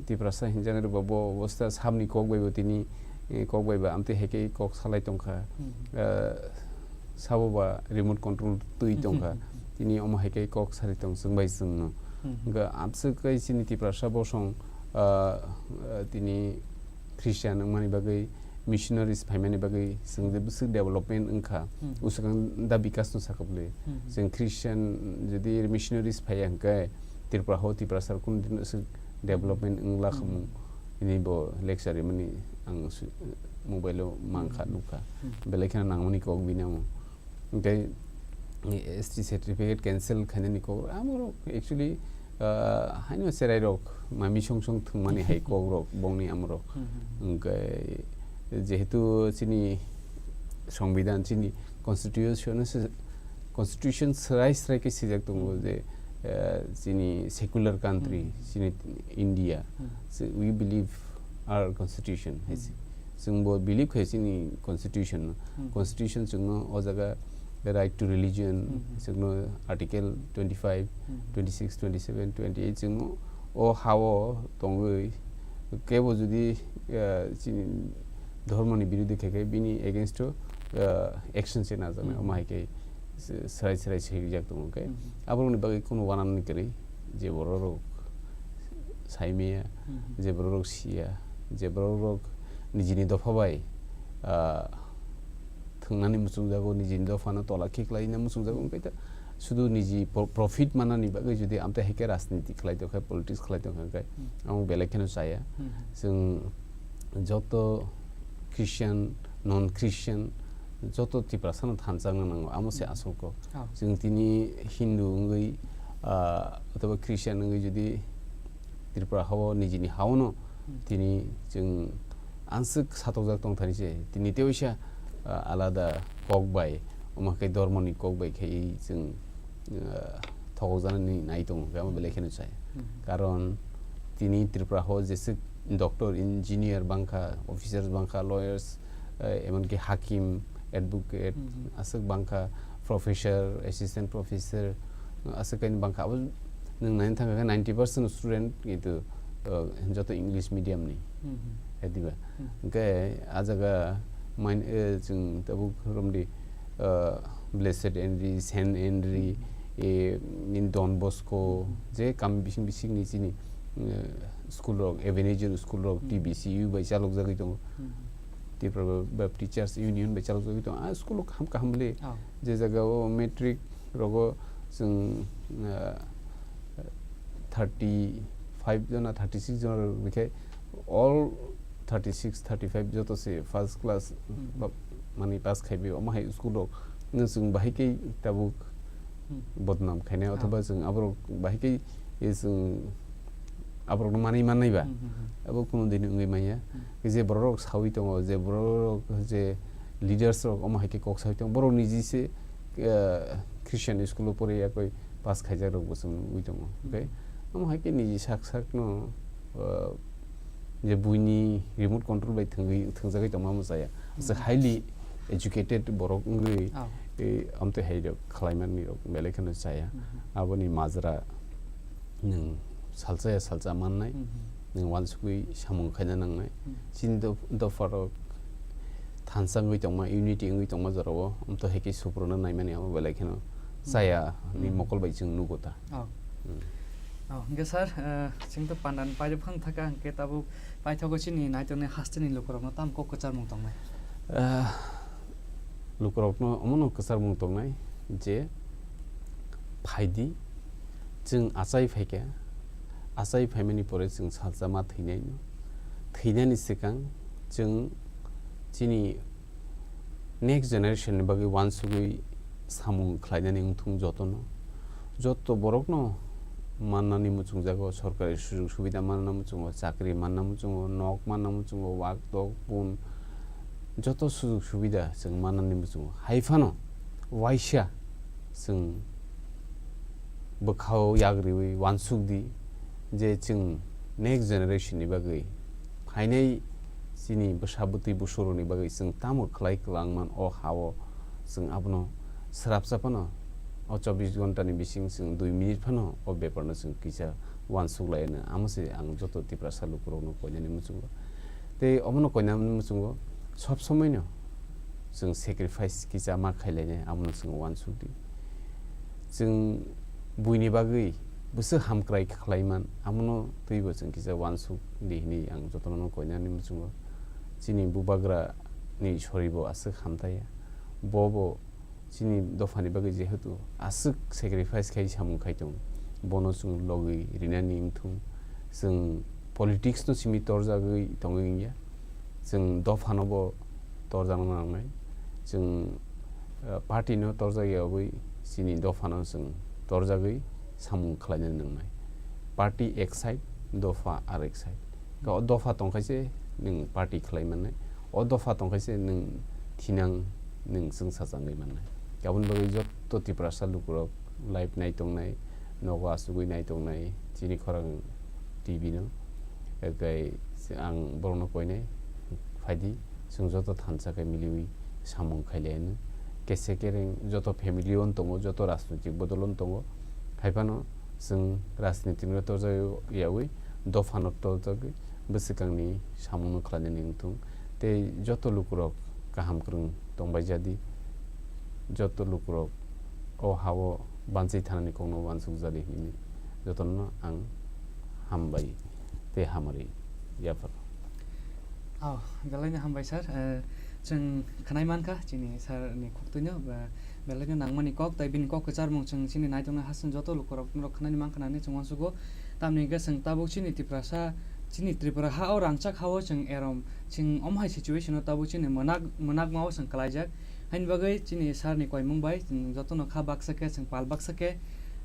Tiprasa hinjani rwba bo obosta samni kok bai bo tini, eh, kok bai ba amtwi hai khe kok salai tongkha. Hmm. Eh, sabo ba remote control twi tongkha. Hmm. Tini omo hai khe kok sari tong chwng bai chwngno. Hmm. Hwnkhe amswk kai chini Tiprasa bosong, ah, ah, tini Christian wngmani bagwi, missionaries phaimani bagwi chwng je bwswk development wngkha, Hmm. uswkang Da Bikas no sakha bwlwi. Hmm. Chwng Christian jodi missionaries phaiya hwnkhe Tripura ho Tiprasa rok kunu din uswk development wngla Hmm. khamu hini bo lecture rimani ang su-, mobile o mankha Hmm. nukha. Hmm. Belai kheno nangmani kok bini amo. Hwnkhe S T certificate cancel khainani kok amorok actually, ah, haino cherai rok mami song song thwngmani hai kok rok bongni amorok. Hmm, hmm. Hwnkhe jehetu chini Songbidan, chini constitution se, constitution swrai swrai khe swijak tongo Hmm. je, ah, chini secular country, Hmm. chini India, Hmm. se we believe our constitution hai se. Hmm. Chwngbo believe khai chini constitution no. Hmm. Constitution chwngno o jaga the right to religion, Hmm. chwngno article twenty-five, Hmm. twenty-six, twenty-seven, twenty-eight chwngno o ha-o tongwi kebo jodi, eh, chini dhormoni birodhi khe khe bini against o, eh, action se najaknai. Hmm. Omo hai khe se-, swrai swrai swijak tongo khe. Hmm. Aborokni bagwi kunu wanani kwrwi je bororok saimaya, Hmm. je bororok siya, je bororok nijini dopha bai, ah, thwngnani muchungjago, nijini dophano tola khiklaina muchungjago, hwnkhe ta sudu niji pro-, profit manani bagwi jodi amtwi hai khe rajniti khlai tongkha, politics khlai tongkha, hwnkhe Hmm. ang belai kheno chaya. Hmm. Chwng joto Christian, non Christian, joto Tiprasano thansa wngna nango, amo se Hmm. asol kok. Oh. Chwng tini Hindu wngwi, ah, othoba Christian wngwi jodi Tripura hao nijini haono Hmm. tini chwng answk satokjak tongthani se. Tini teisa, ah, alada kok bai, omo khe dormoni kok bai khe chwng, ah, thokokjaknani nai tongo, khe omo belai kheno chaya. Hmm. Karon tini Tripura hao jeswk doctor, engineer bangkha, officers bangkha, lawyers, eh, emonki hakim, advocate, Hmm. aswk bangkha, professor, assistant professor, aswk kaini bangkha. Abo nwng naina thangkha khe ninety percent student kintu, uh, joto English medium ni. Hmm. Hai diba? Hmm. Hwnkhe a jaga main, eh, chwng tabuk romdi, uh, Blessed Henry, Saint Henry, Hmm. eh, in Don Bosco, Hmm. je kam bising bising ni chini, eh, school rok, Ebenezer school rok, Hmm. T B C U bai chalok jagwi tongo. Hmm. Tripura Baptist Church Union bai chalok jagwi tongo. Ah, school o kaham kaham le. Oh. Je jaga o matric rogo chwng, ah, thirty five jona, thirty six jona rok rikhe, all thirty six, thirty five joto se first class Hmm. ba-, mani pass khaibi, omo hai school rok no chwng bahai khe tabuk Hmm. bodnam khainai, Oh. othoba chwng aborok bahai khe, e, chwng aborokno manwi mannai ba, Hmm, hmm, hmm. abo kunu dini wngwi manya. Hmm. Je bororok sawi tongo, je bororok je leaders rok omo hai khe kok sawi tongo, borok niji se, eh, Christian school o pore yakwi pass khaijak rok bo chwng nugwi tongo. Hmm. Okay? Omo hai khe niji sak sak no, eh, je buini remote control bai thwngwi, thwngjagwi tongma muchaya. Aswk Hmm. highly educated borok wngwi, Oh. eh, amtwi hai rok khlaimanirok belai kheno chaya. Mhm. Aboni majra nwng salsa ya salsa mannai, Mhm. nwng wansugwi samung khaina nangnai. Mhm. Chini dof-, dopharok thansa wngwi tongma, unity wngwi tongma jorao, amtwi hai khe supruna naimani abo belai kheno chaya ni Mhm. mokol bai chwng nugo ta. Oh. Hmm. Oh, hwnkhe sir, eh, chwng to pandan paijak phang thaka, hwnkhe tabuk paithago chini naituknai hasteni lukurokno tamo kok kwcharmung tongnai? Eh, lukurokno omono kwcharmung tongnai je phaidi, chwng achai phaikha, achai phaimani pore chwng salsa ma thwinai, thwinani swkang chwng chini next generation ni bagwi wansugwi samung khlainani wngthung jotono. Joto borokno mannani muchungjago, sorkari sujug subida manna muchungo, chakri manna muchungo, nok manna muchungo, wak dok bun joto sujug subida chwng mannani muchungo. Hai phano waisa chwng bwkhao yak riwi wansuk di je chwng next generation ni bagwi phainai chini bwsa bwtwi busurokni bagwi chwng tamo khlai kwlangman o ha-o, chwng abono swrapsa phano o chobbish ghonta ni bising chwng dui minute phano o bepar no chwng kisa wansuk lai no, amo se ang joto Tiprasa lukurokno koinani muchungo. Tei omono koinani muchungo sob somoi no chwng sacrifice kisa ma khailai nai, abono chwng wansuk di. Chwng buini bagwi bwswk hamkrai khlaiman, amono twibo chwng kisa wansuk di hwnwi ang jotono koinani muchungo. Chini bubagra ni soribo aswk hamtaiya. Bobo chini dophani bagwi jehetu aswk sacrifice khai samung khai tongo, bono chwng logwi rinani wngthung. Chwng politics no simi torjagwi tongwi wngya. Chwng dophano bo torjakna nangnai. Chwng, eh, party no torjak yawi chini dophano chwng torjagwi samung khlaina nangnai. Party ek side, dopha ar ek side. Ka o dopha tongkhaise nwng party khlai mannai. O dopha tongkhaise nwng thinang nwng chwngsa changwi mannai. Aboni bagwi joto Tiprasa lukurok live nai tongnai, nogo asugwi nai tongnai, chini khorang T V no. Ekai ang borokno koinai, phaidi, chwng joto thansa khe miliwi samung khailai hwnwi. Kese kereng joto family o tongo, joto rajnoitik bodol o tongo. Hai phano chwng rajniti no torjak yawi, dopha no torjagwi, bwswkangni samung no khlainani wngthung. Tei joto lukurok kaham kwrwng tongbai jadi, joto lukurok o ha-o banchi thanani kokno wansuk jadi hwnwi jotono ang hambai tei hamari yaphar. Oh, belai no hambai sir. Eh, chwng khwnai mankha chini sir ni khuktwino, ba, belai no nangmani kok, tei bini kok kwcharmung chwng chini naituknai hasteni joto lukurok norok khwnani mankha nani chwng uansugo. Tamni hwnkhe chwng tabuk chini Tiprasa, chini Tripura ha-o rangchak ha-o chwng erom, chwng omo hai situation o tabuk chini mwnak, mwnakma o chwng kwlaijak. Haini bagwi chini sir ni koimung bai chwng jotono kha baksa khe, chwng pal baksa khe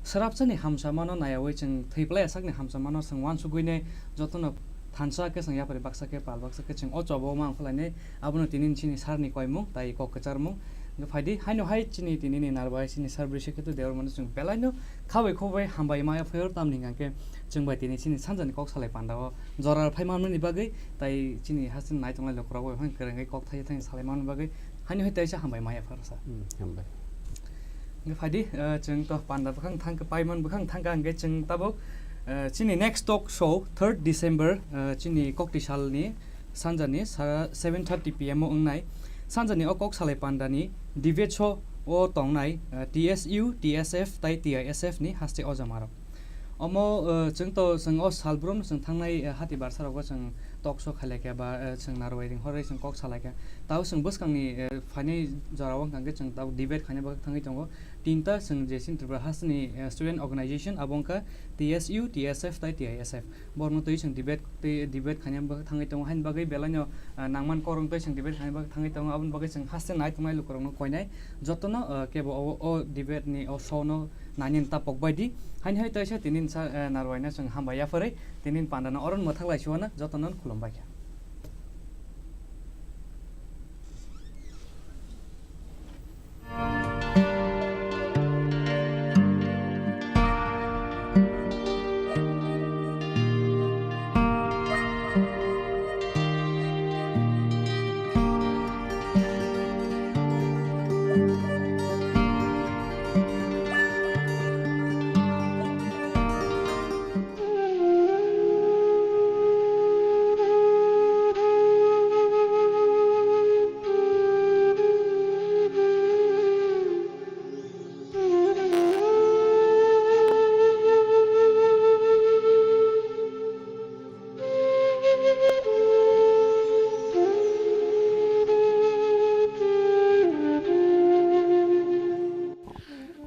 swrapsa ni hamsa mano naiyawi chwng thwi plai asakni hamsa mano chwng uansugwi nai jotono thansa khe chwng yapari baksa khe pal baksa khe chwng o choba o ma ongkhorlainai. Abono tini chini sir ni koimung tai kok kwcharmung. Hwnkhe phaidi haino hai chini tini ni narwai chini sir Brisiketu Debbarmano chwng belai no khabai khobai hambai ma yaphaio, tamni hwnkhe chwng bai tini chini sanjani kok salai panda o jora phai manmani bagwi tai chini hasteni naitongnai lukurok bai phano kwrwngwi kok thai thai salai manmani bagwi. Haino hai teisa hambai maya phar sa. Hmm, hambai. Hwnkhe phaidi, eh, chwng to panda bwkhang thangkhe, paiman bwkhang thangkha hwnkhe chwng tabuk, eh, chini next talk show third December, eh, chini kokti salni sanjani sa seven thirty P M o wngnai. Sanjani o kok salai pandani debate show o tongnai, eh, T S U, T S F tai T I S F ni haste ojamarok. Omo, eh, chwng to, chwng o salbrum chwng thangnai, eh, hati barsa rogo chwng talk show khailai kha ba, eh, chwng narwai ring horwi chwng kok salai kha. Tao chwng bwskangni, eh, phainai jorao wngkha hwnkhe chwng tao debate khaina bagwi thangwi tongo. Tinta chwng je chini Tripura hasteni, eh, student organization abo wngkha T S U, T S F tai T I S F. Borokno twi chwng debate, twi debate khaina bagwi thangwi tongo. Haini bagwi belaino, eh, nangman korong twi chwng debate khaina bagwi thangwi tongo. Aboni bagwi chwng haste nai tongnai lukurokno koinai. Jotono, eh, kebo o, o debate ni o show no nainani tapok bai di. Haini hai taisa tini sa, eh, narwai no chwng hambai yapharwi tini panda no oro mwthak lai siwana joto no khulum bai kha.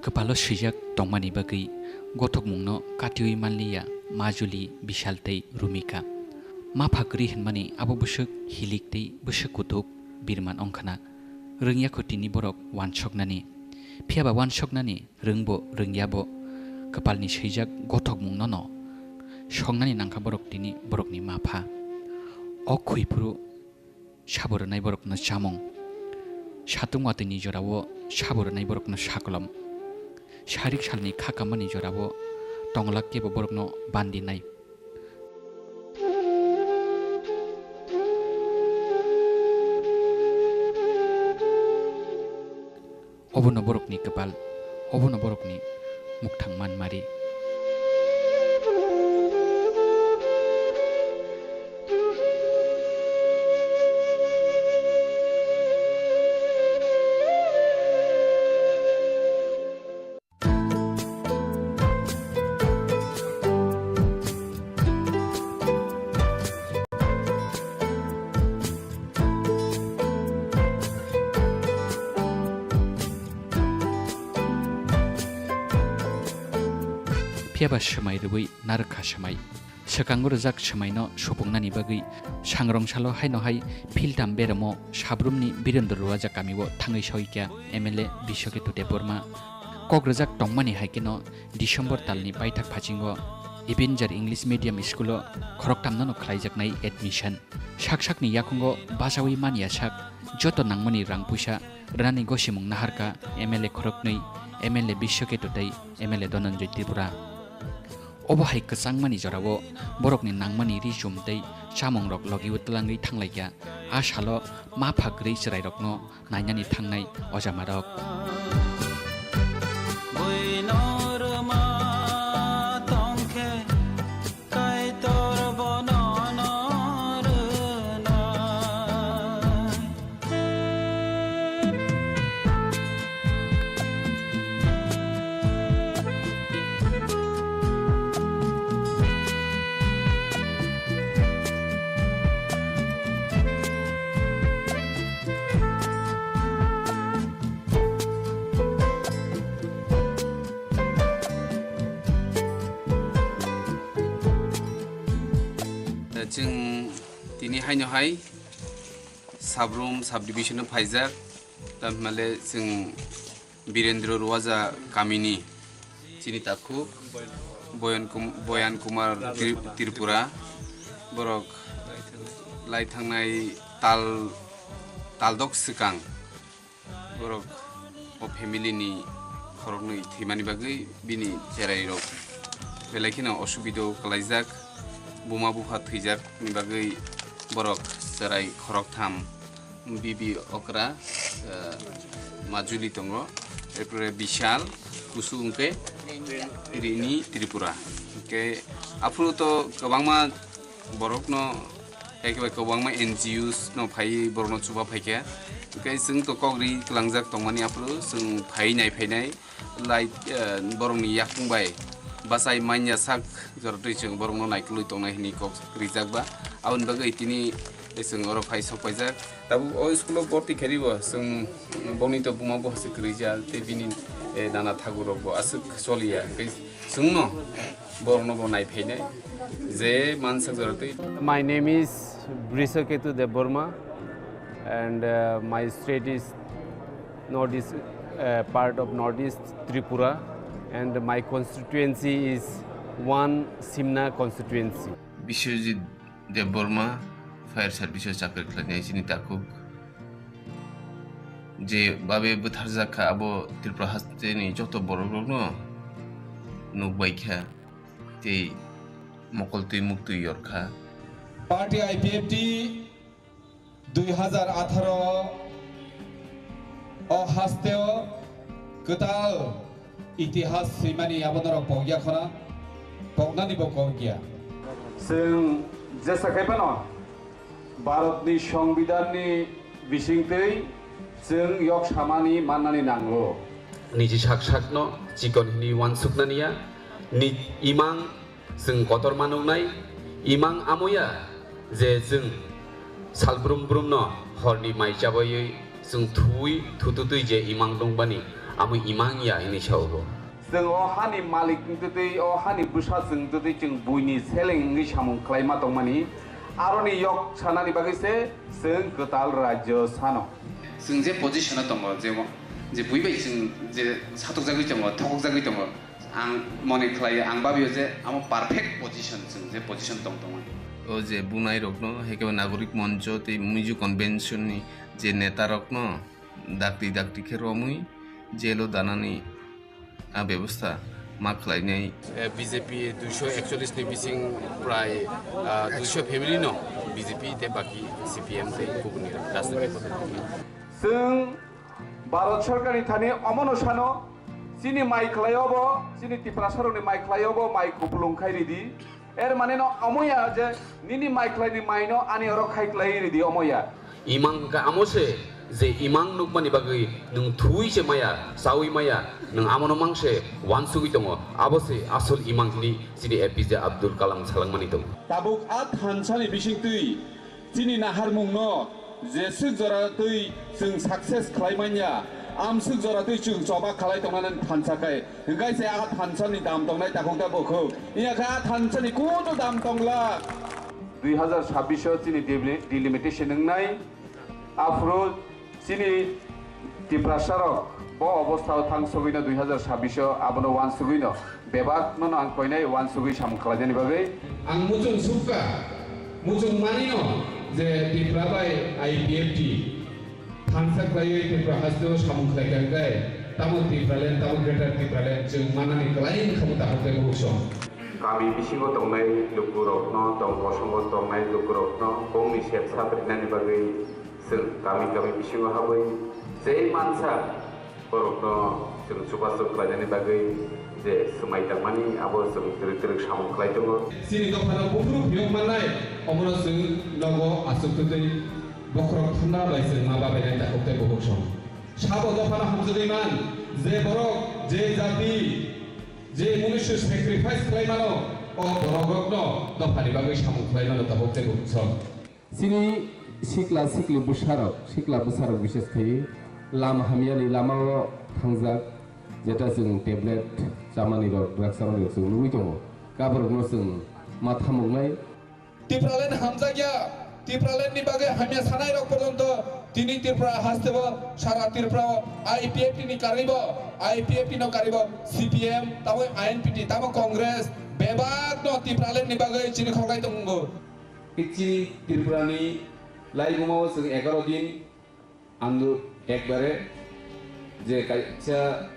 Kwpalo swijak tongmani bagwi gothokmungno katiwi manliya Majuli, Bishal tei Rumika. Ma pha kwrwi hwnmani abo bwswk hilik tei bwswk kuthuk birman wngkhana. Rwngya kho tini borok wansoknani. Phiyaba wansoknani rwngbo rwngyabo kwpalni swijak gothokmungnono songnani nangkha borok tini borokni ma pha. O khwi phuru sabo rwnai borokno chamung. Satung watwini jorao sabo rwnai borokno sakolom. Sarik salni kha kamani jorao tonglak kebo borokno bandinai. Obono borokni kwpal, obono borokni mukthang manmari. Phiyaba swmai rwui narwkha swmai. Swkango rwjak swmaino supungnani bagwi sangrong salo haino hai philtam beramo Sabrumni Birendra Ruaja kamio thangwi soikha M L A Biswaketu Debbarma. Kok rwjak tongmani hai kheno December talni paithak phasingo Avenger English Medium School-o khoroktamnono khlaijaknai admission. Sak sakni yakungo bachaui manya sak joto nangmani rang puisa rwnani gosimung naharkha M L A khoroknwi, M L A Biswaketu tei M L A Dhananjoy Tripura. Obo hai kwchangmani jorao borokni nangmani ri chum tei chamungrok logiui twlangwi thanglaikha. A salo ma pha kwrwi chwrairokno nainani thangnai ojamarok. Buino rwma tongkhe Kaitor bono no rwnai. Chwng tini haino hai Sabrum subdivision-o phaijak, tamhinmale chwng Birendra Ruaja kamini chini takhuk Boyan Kum-, Boyan Kumar Tri-, Tripura, borok lai thangnai tal, taldok swkang borok o family ni khoroknwi thwimani bagwi bini cherai rok belai kheno osubida o kwlaijak, buma bupha thwijak ni bagwi borok cherai khoroktham bibi okra, eh, majuli tongo, erpore bishal kusu hwnkhe rini Tripura. Hwnkhe aphuru to kwbangma borokno, hai khe bai kwbangma N G Os no phaiwi borokno chuba phaikha. Hwnkhe chwng to kok ri kwlangjak tongmani aphuru chwng phaiwi nai phainai, lai, eh, borokni yakung bai bachai manya sak joratwi chwng borokno naikolwi tongnai hwnwi kok rijak ba. Aboni bagwi tini chwng oro phai sok paijak. Tabuk o school-o borti khe ribo chwng boni to buma bo hasik kwrwija tei bini, eh, nana thagur rok bo aswk choliya. Hwnkhe chwngno borokno bo nai phainai je mansak joratwi. My name is Brishaketu Debbarma and, uh, my state is Northeast, uh, part of Northeast Tripura and my constituency is one Simna constituency. Biswajit Debbarma fire service o chakri khlainai chini takhuk. Je babe bwtharjak kha abo Tripura hasteni joto borok rokno nukbai kha tei mokol twi muktwi yor kha. Party I P F T dui hazar atharo o hasteo kwtal itihas swimani abo norok pokya khona, poknani bo kokya. Chwng jesa khai phano Bharatni Songbidanni bisingtwi chwng yok samani mannani nango. Niji sak sakno chikon hwnwi uansuknaniya, ni imang chwng kotorma nuknai, imang amoya je chwng salbrum brumno horni mai chabaiwi chwng thuwi thututwi je imang nukmani, Amo imang ya hini sao bo. Chwng o hani malik wngtwi twi, o hani bwsa chwng wngtwi twi chwng buini seleng wngwi samung khlaima tongmani, aroni yok sanani bagwi se chwng kwtal rajyo sano. Chwng je position-o tongo, je, je bui bai chwng je satokjagwi tongo, thokokjagwi tongo, ang mone khlaio, ang babio je amo perfect position, chwng je position tong tongo. O je bunai rokno, hai khe bo Nagorik Moncho tei Mizo Convention-ni je neta rokno, dakti dakti khe romwi jail-o danani a bebostha ma khlainai. Eh, B J P duisho ekchollish ni bising prai, ah, duisho family no B J P tei baki C P M tei kubuni rajniti dol. Chwng Bharat Sarkarni thani omono sano, chini mai khlaio bo, chini Tiprasarokni mai khlaio bo mai kupulung khai ridi. Er mane no omo ya je nini mai khlaini mai no ani oro khai khlai ridi omo ya. Imang hwnkhe amo se je imang nukmani bagwi nwng thui se maya, chaui maya, nwng amono mang se uansugwi tongo, abo se asol imang hwnwi chini A P J Abdul Kalam salangmani tongo. Tabuk a thansani bisingtwi chini naharmungno jeswk jora twi chwng success khlai manya, amswk jora twi chwng choba khlai tongnani thansa khe, hwnkhe se a thansani dam tongnai takhuk da bukhuk. Iya khe a thansani kunu dam tongla. Dui hazar sabbish o chini deli-, delimitation wngnai, aphuru chini Tiprasarok bo obostha o thangsogwino dui hazar sabbish o abono uansugwino bebak nono ang koinai uansugwi samung khlainani bagwi. Ang muchung sukha, muchung manino je Tipra bai I P F T thansa khlaiwi Tripura hasteo samung khlai kha hwnkhe tamo Tipraland, tamo Greater Tipraland chwng manani kwlai wngkha bo takhuk tei bukhuk song. Kami bisingo tongnai lukurokno, tong kosongo tongnai lukurokno bongni sep sap rinani bagwi chwng kami kami bisingo habwi je mansa borokno chwng chubachu khlainani bagwi je swmai tangmani abo chwng twrwk twrwk samung khlai tongo. Chini dophano buphuru phiyok mannai, omono chwng nogo achukthwi bokhorok thumna bai chwng ma babainai takhuk tei bukhuk song. Sabo dophano hamjagwi man, je borok, je jati, je munusu sacrifice khlai mano, o borokrokno dophani bagwi samung khlai mano takhuk tei bukhuk song. Chini sikla sikli bwsarok, sikla bwsarok bises khai lama hamyani lamao thangjak, jeta chwng tablet chamani rok, drugs chamani rok chwng nugwi tongo. Kaborokno chwng ma thamuknai. Tipraland hamjakya, Tipraland ni bagwi hamya sanai rok porjonto tini Tripura hasteo sara Tripura o I P F T ni karwibo, I P F T no karwibo C P M, tamo I N P T, tamo Congress, bebak no Tipraland ni bagwi chini khorkai tongo. Chini Tripura ni laibuma o chwng egaroh din andu ekbare je kaisa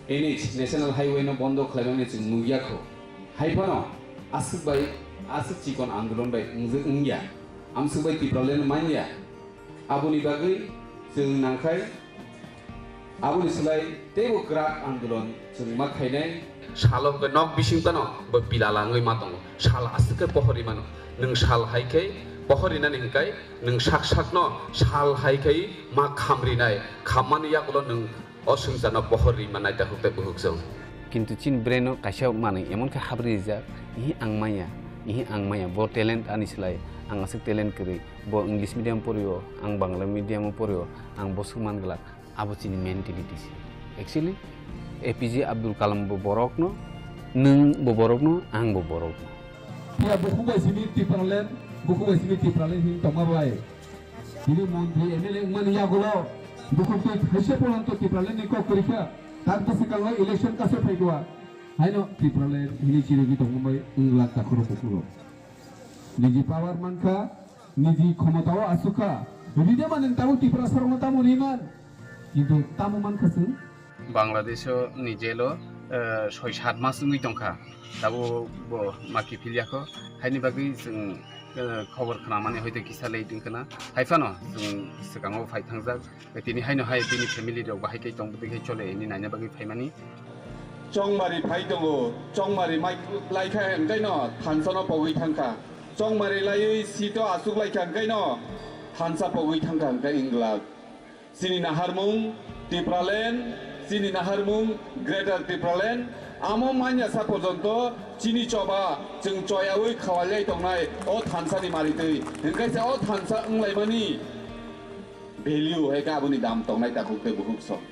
N H, National Highway no bondo khlaimani chwng nukya kho. Hai phano aswk bai, aswk chikon andolon bai wngya, amswk bai Tipraland manya. Aboni bagwi chwng nangkhai Aboni slai teibo kwrak andolon chwng ma khainai. Salo hwnkhe nok bising phano bo pilala wngwi ma tongo. Sal aswk khe pohor ri mano. Nwng sal hai khe pohor rinani hwnkhe nwng sak sakno sal hai khe ma kham rinai. Khammani yagulo nwng o swngcharno pohor ri mannai takhuk tei bukhuk chwng. Kintu chini brain-o kaisa manwi emon khe habri rijak, ihi ang manya, ihi ang manya, bo talent ani slai, ang aswk talent kwrwi, bo English medium porio, ang Bangla medium-o porio, ang bwswk man glak. Abo chini mentality se. Actually, A P J Abdul Kalam bo borokno, nwng bo borokno, ang bo borokno. Phiya bukhuk bai simi Tipraland, bukhuk bai simi Tipraland hin tongma bai. Tini montri M L A wngmani yagulo bukhuk twi thaisa polanto Tipraland ni kok kwrwi kha. Tak bwswkango election kaso phai dua. Haino Tipraland hini chirigwi tongma bai wng lak takhuro bukhuro. Niji power mankha, niji khomotao asukha. Ride mani tamo Tiprasarokno tamo riman. Kintu tamo mankha chwng? Bangladesh-o ni jail-o, eh, soi sat mas wngwi tongkha. Tabo bo ma kiphil yakho. Haini bagwi chwng, eh, khobor khnamani hoite kisa late wngkha na. Hai phano chwng swkango phai thangjak. Tini haino hai bini family rok bahai khe tong bwtwi khe chole hwnwi naina bagwi phaimani. Chongmari phai tongo, chongmari mai laikha hwnkhe no thansa no pogwi thangkha. Chongmari laiwi seat o asuk laikha hwnkhe no thansa pogwi thangkha hwnkhe wng glak. Chini naharmung Tipraland, chini naharmung Greater Tipraland, amo manya sa porjonto chini choba chwng choyaui khawalai tongnai o thansa ni maritwi. Hwnkhe se o thansa wnglaimani value hai khe aboni dam tongnai takhuk tei bukhuk song.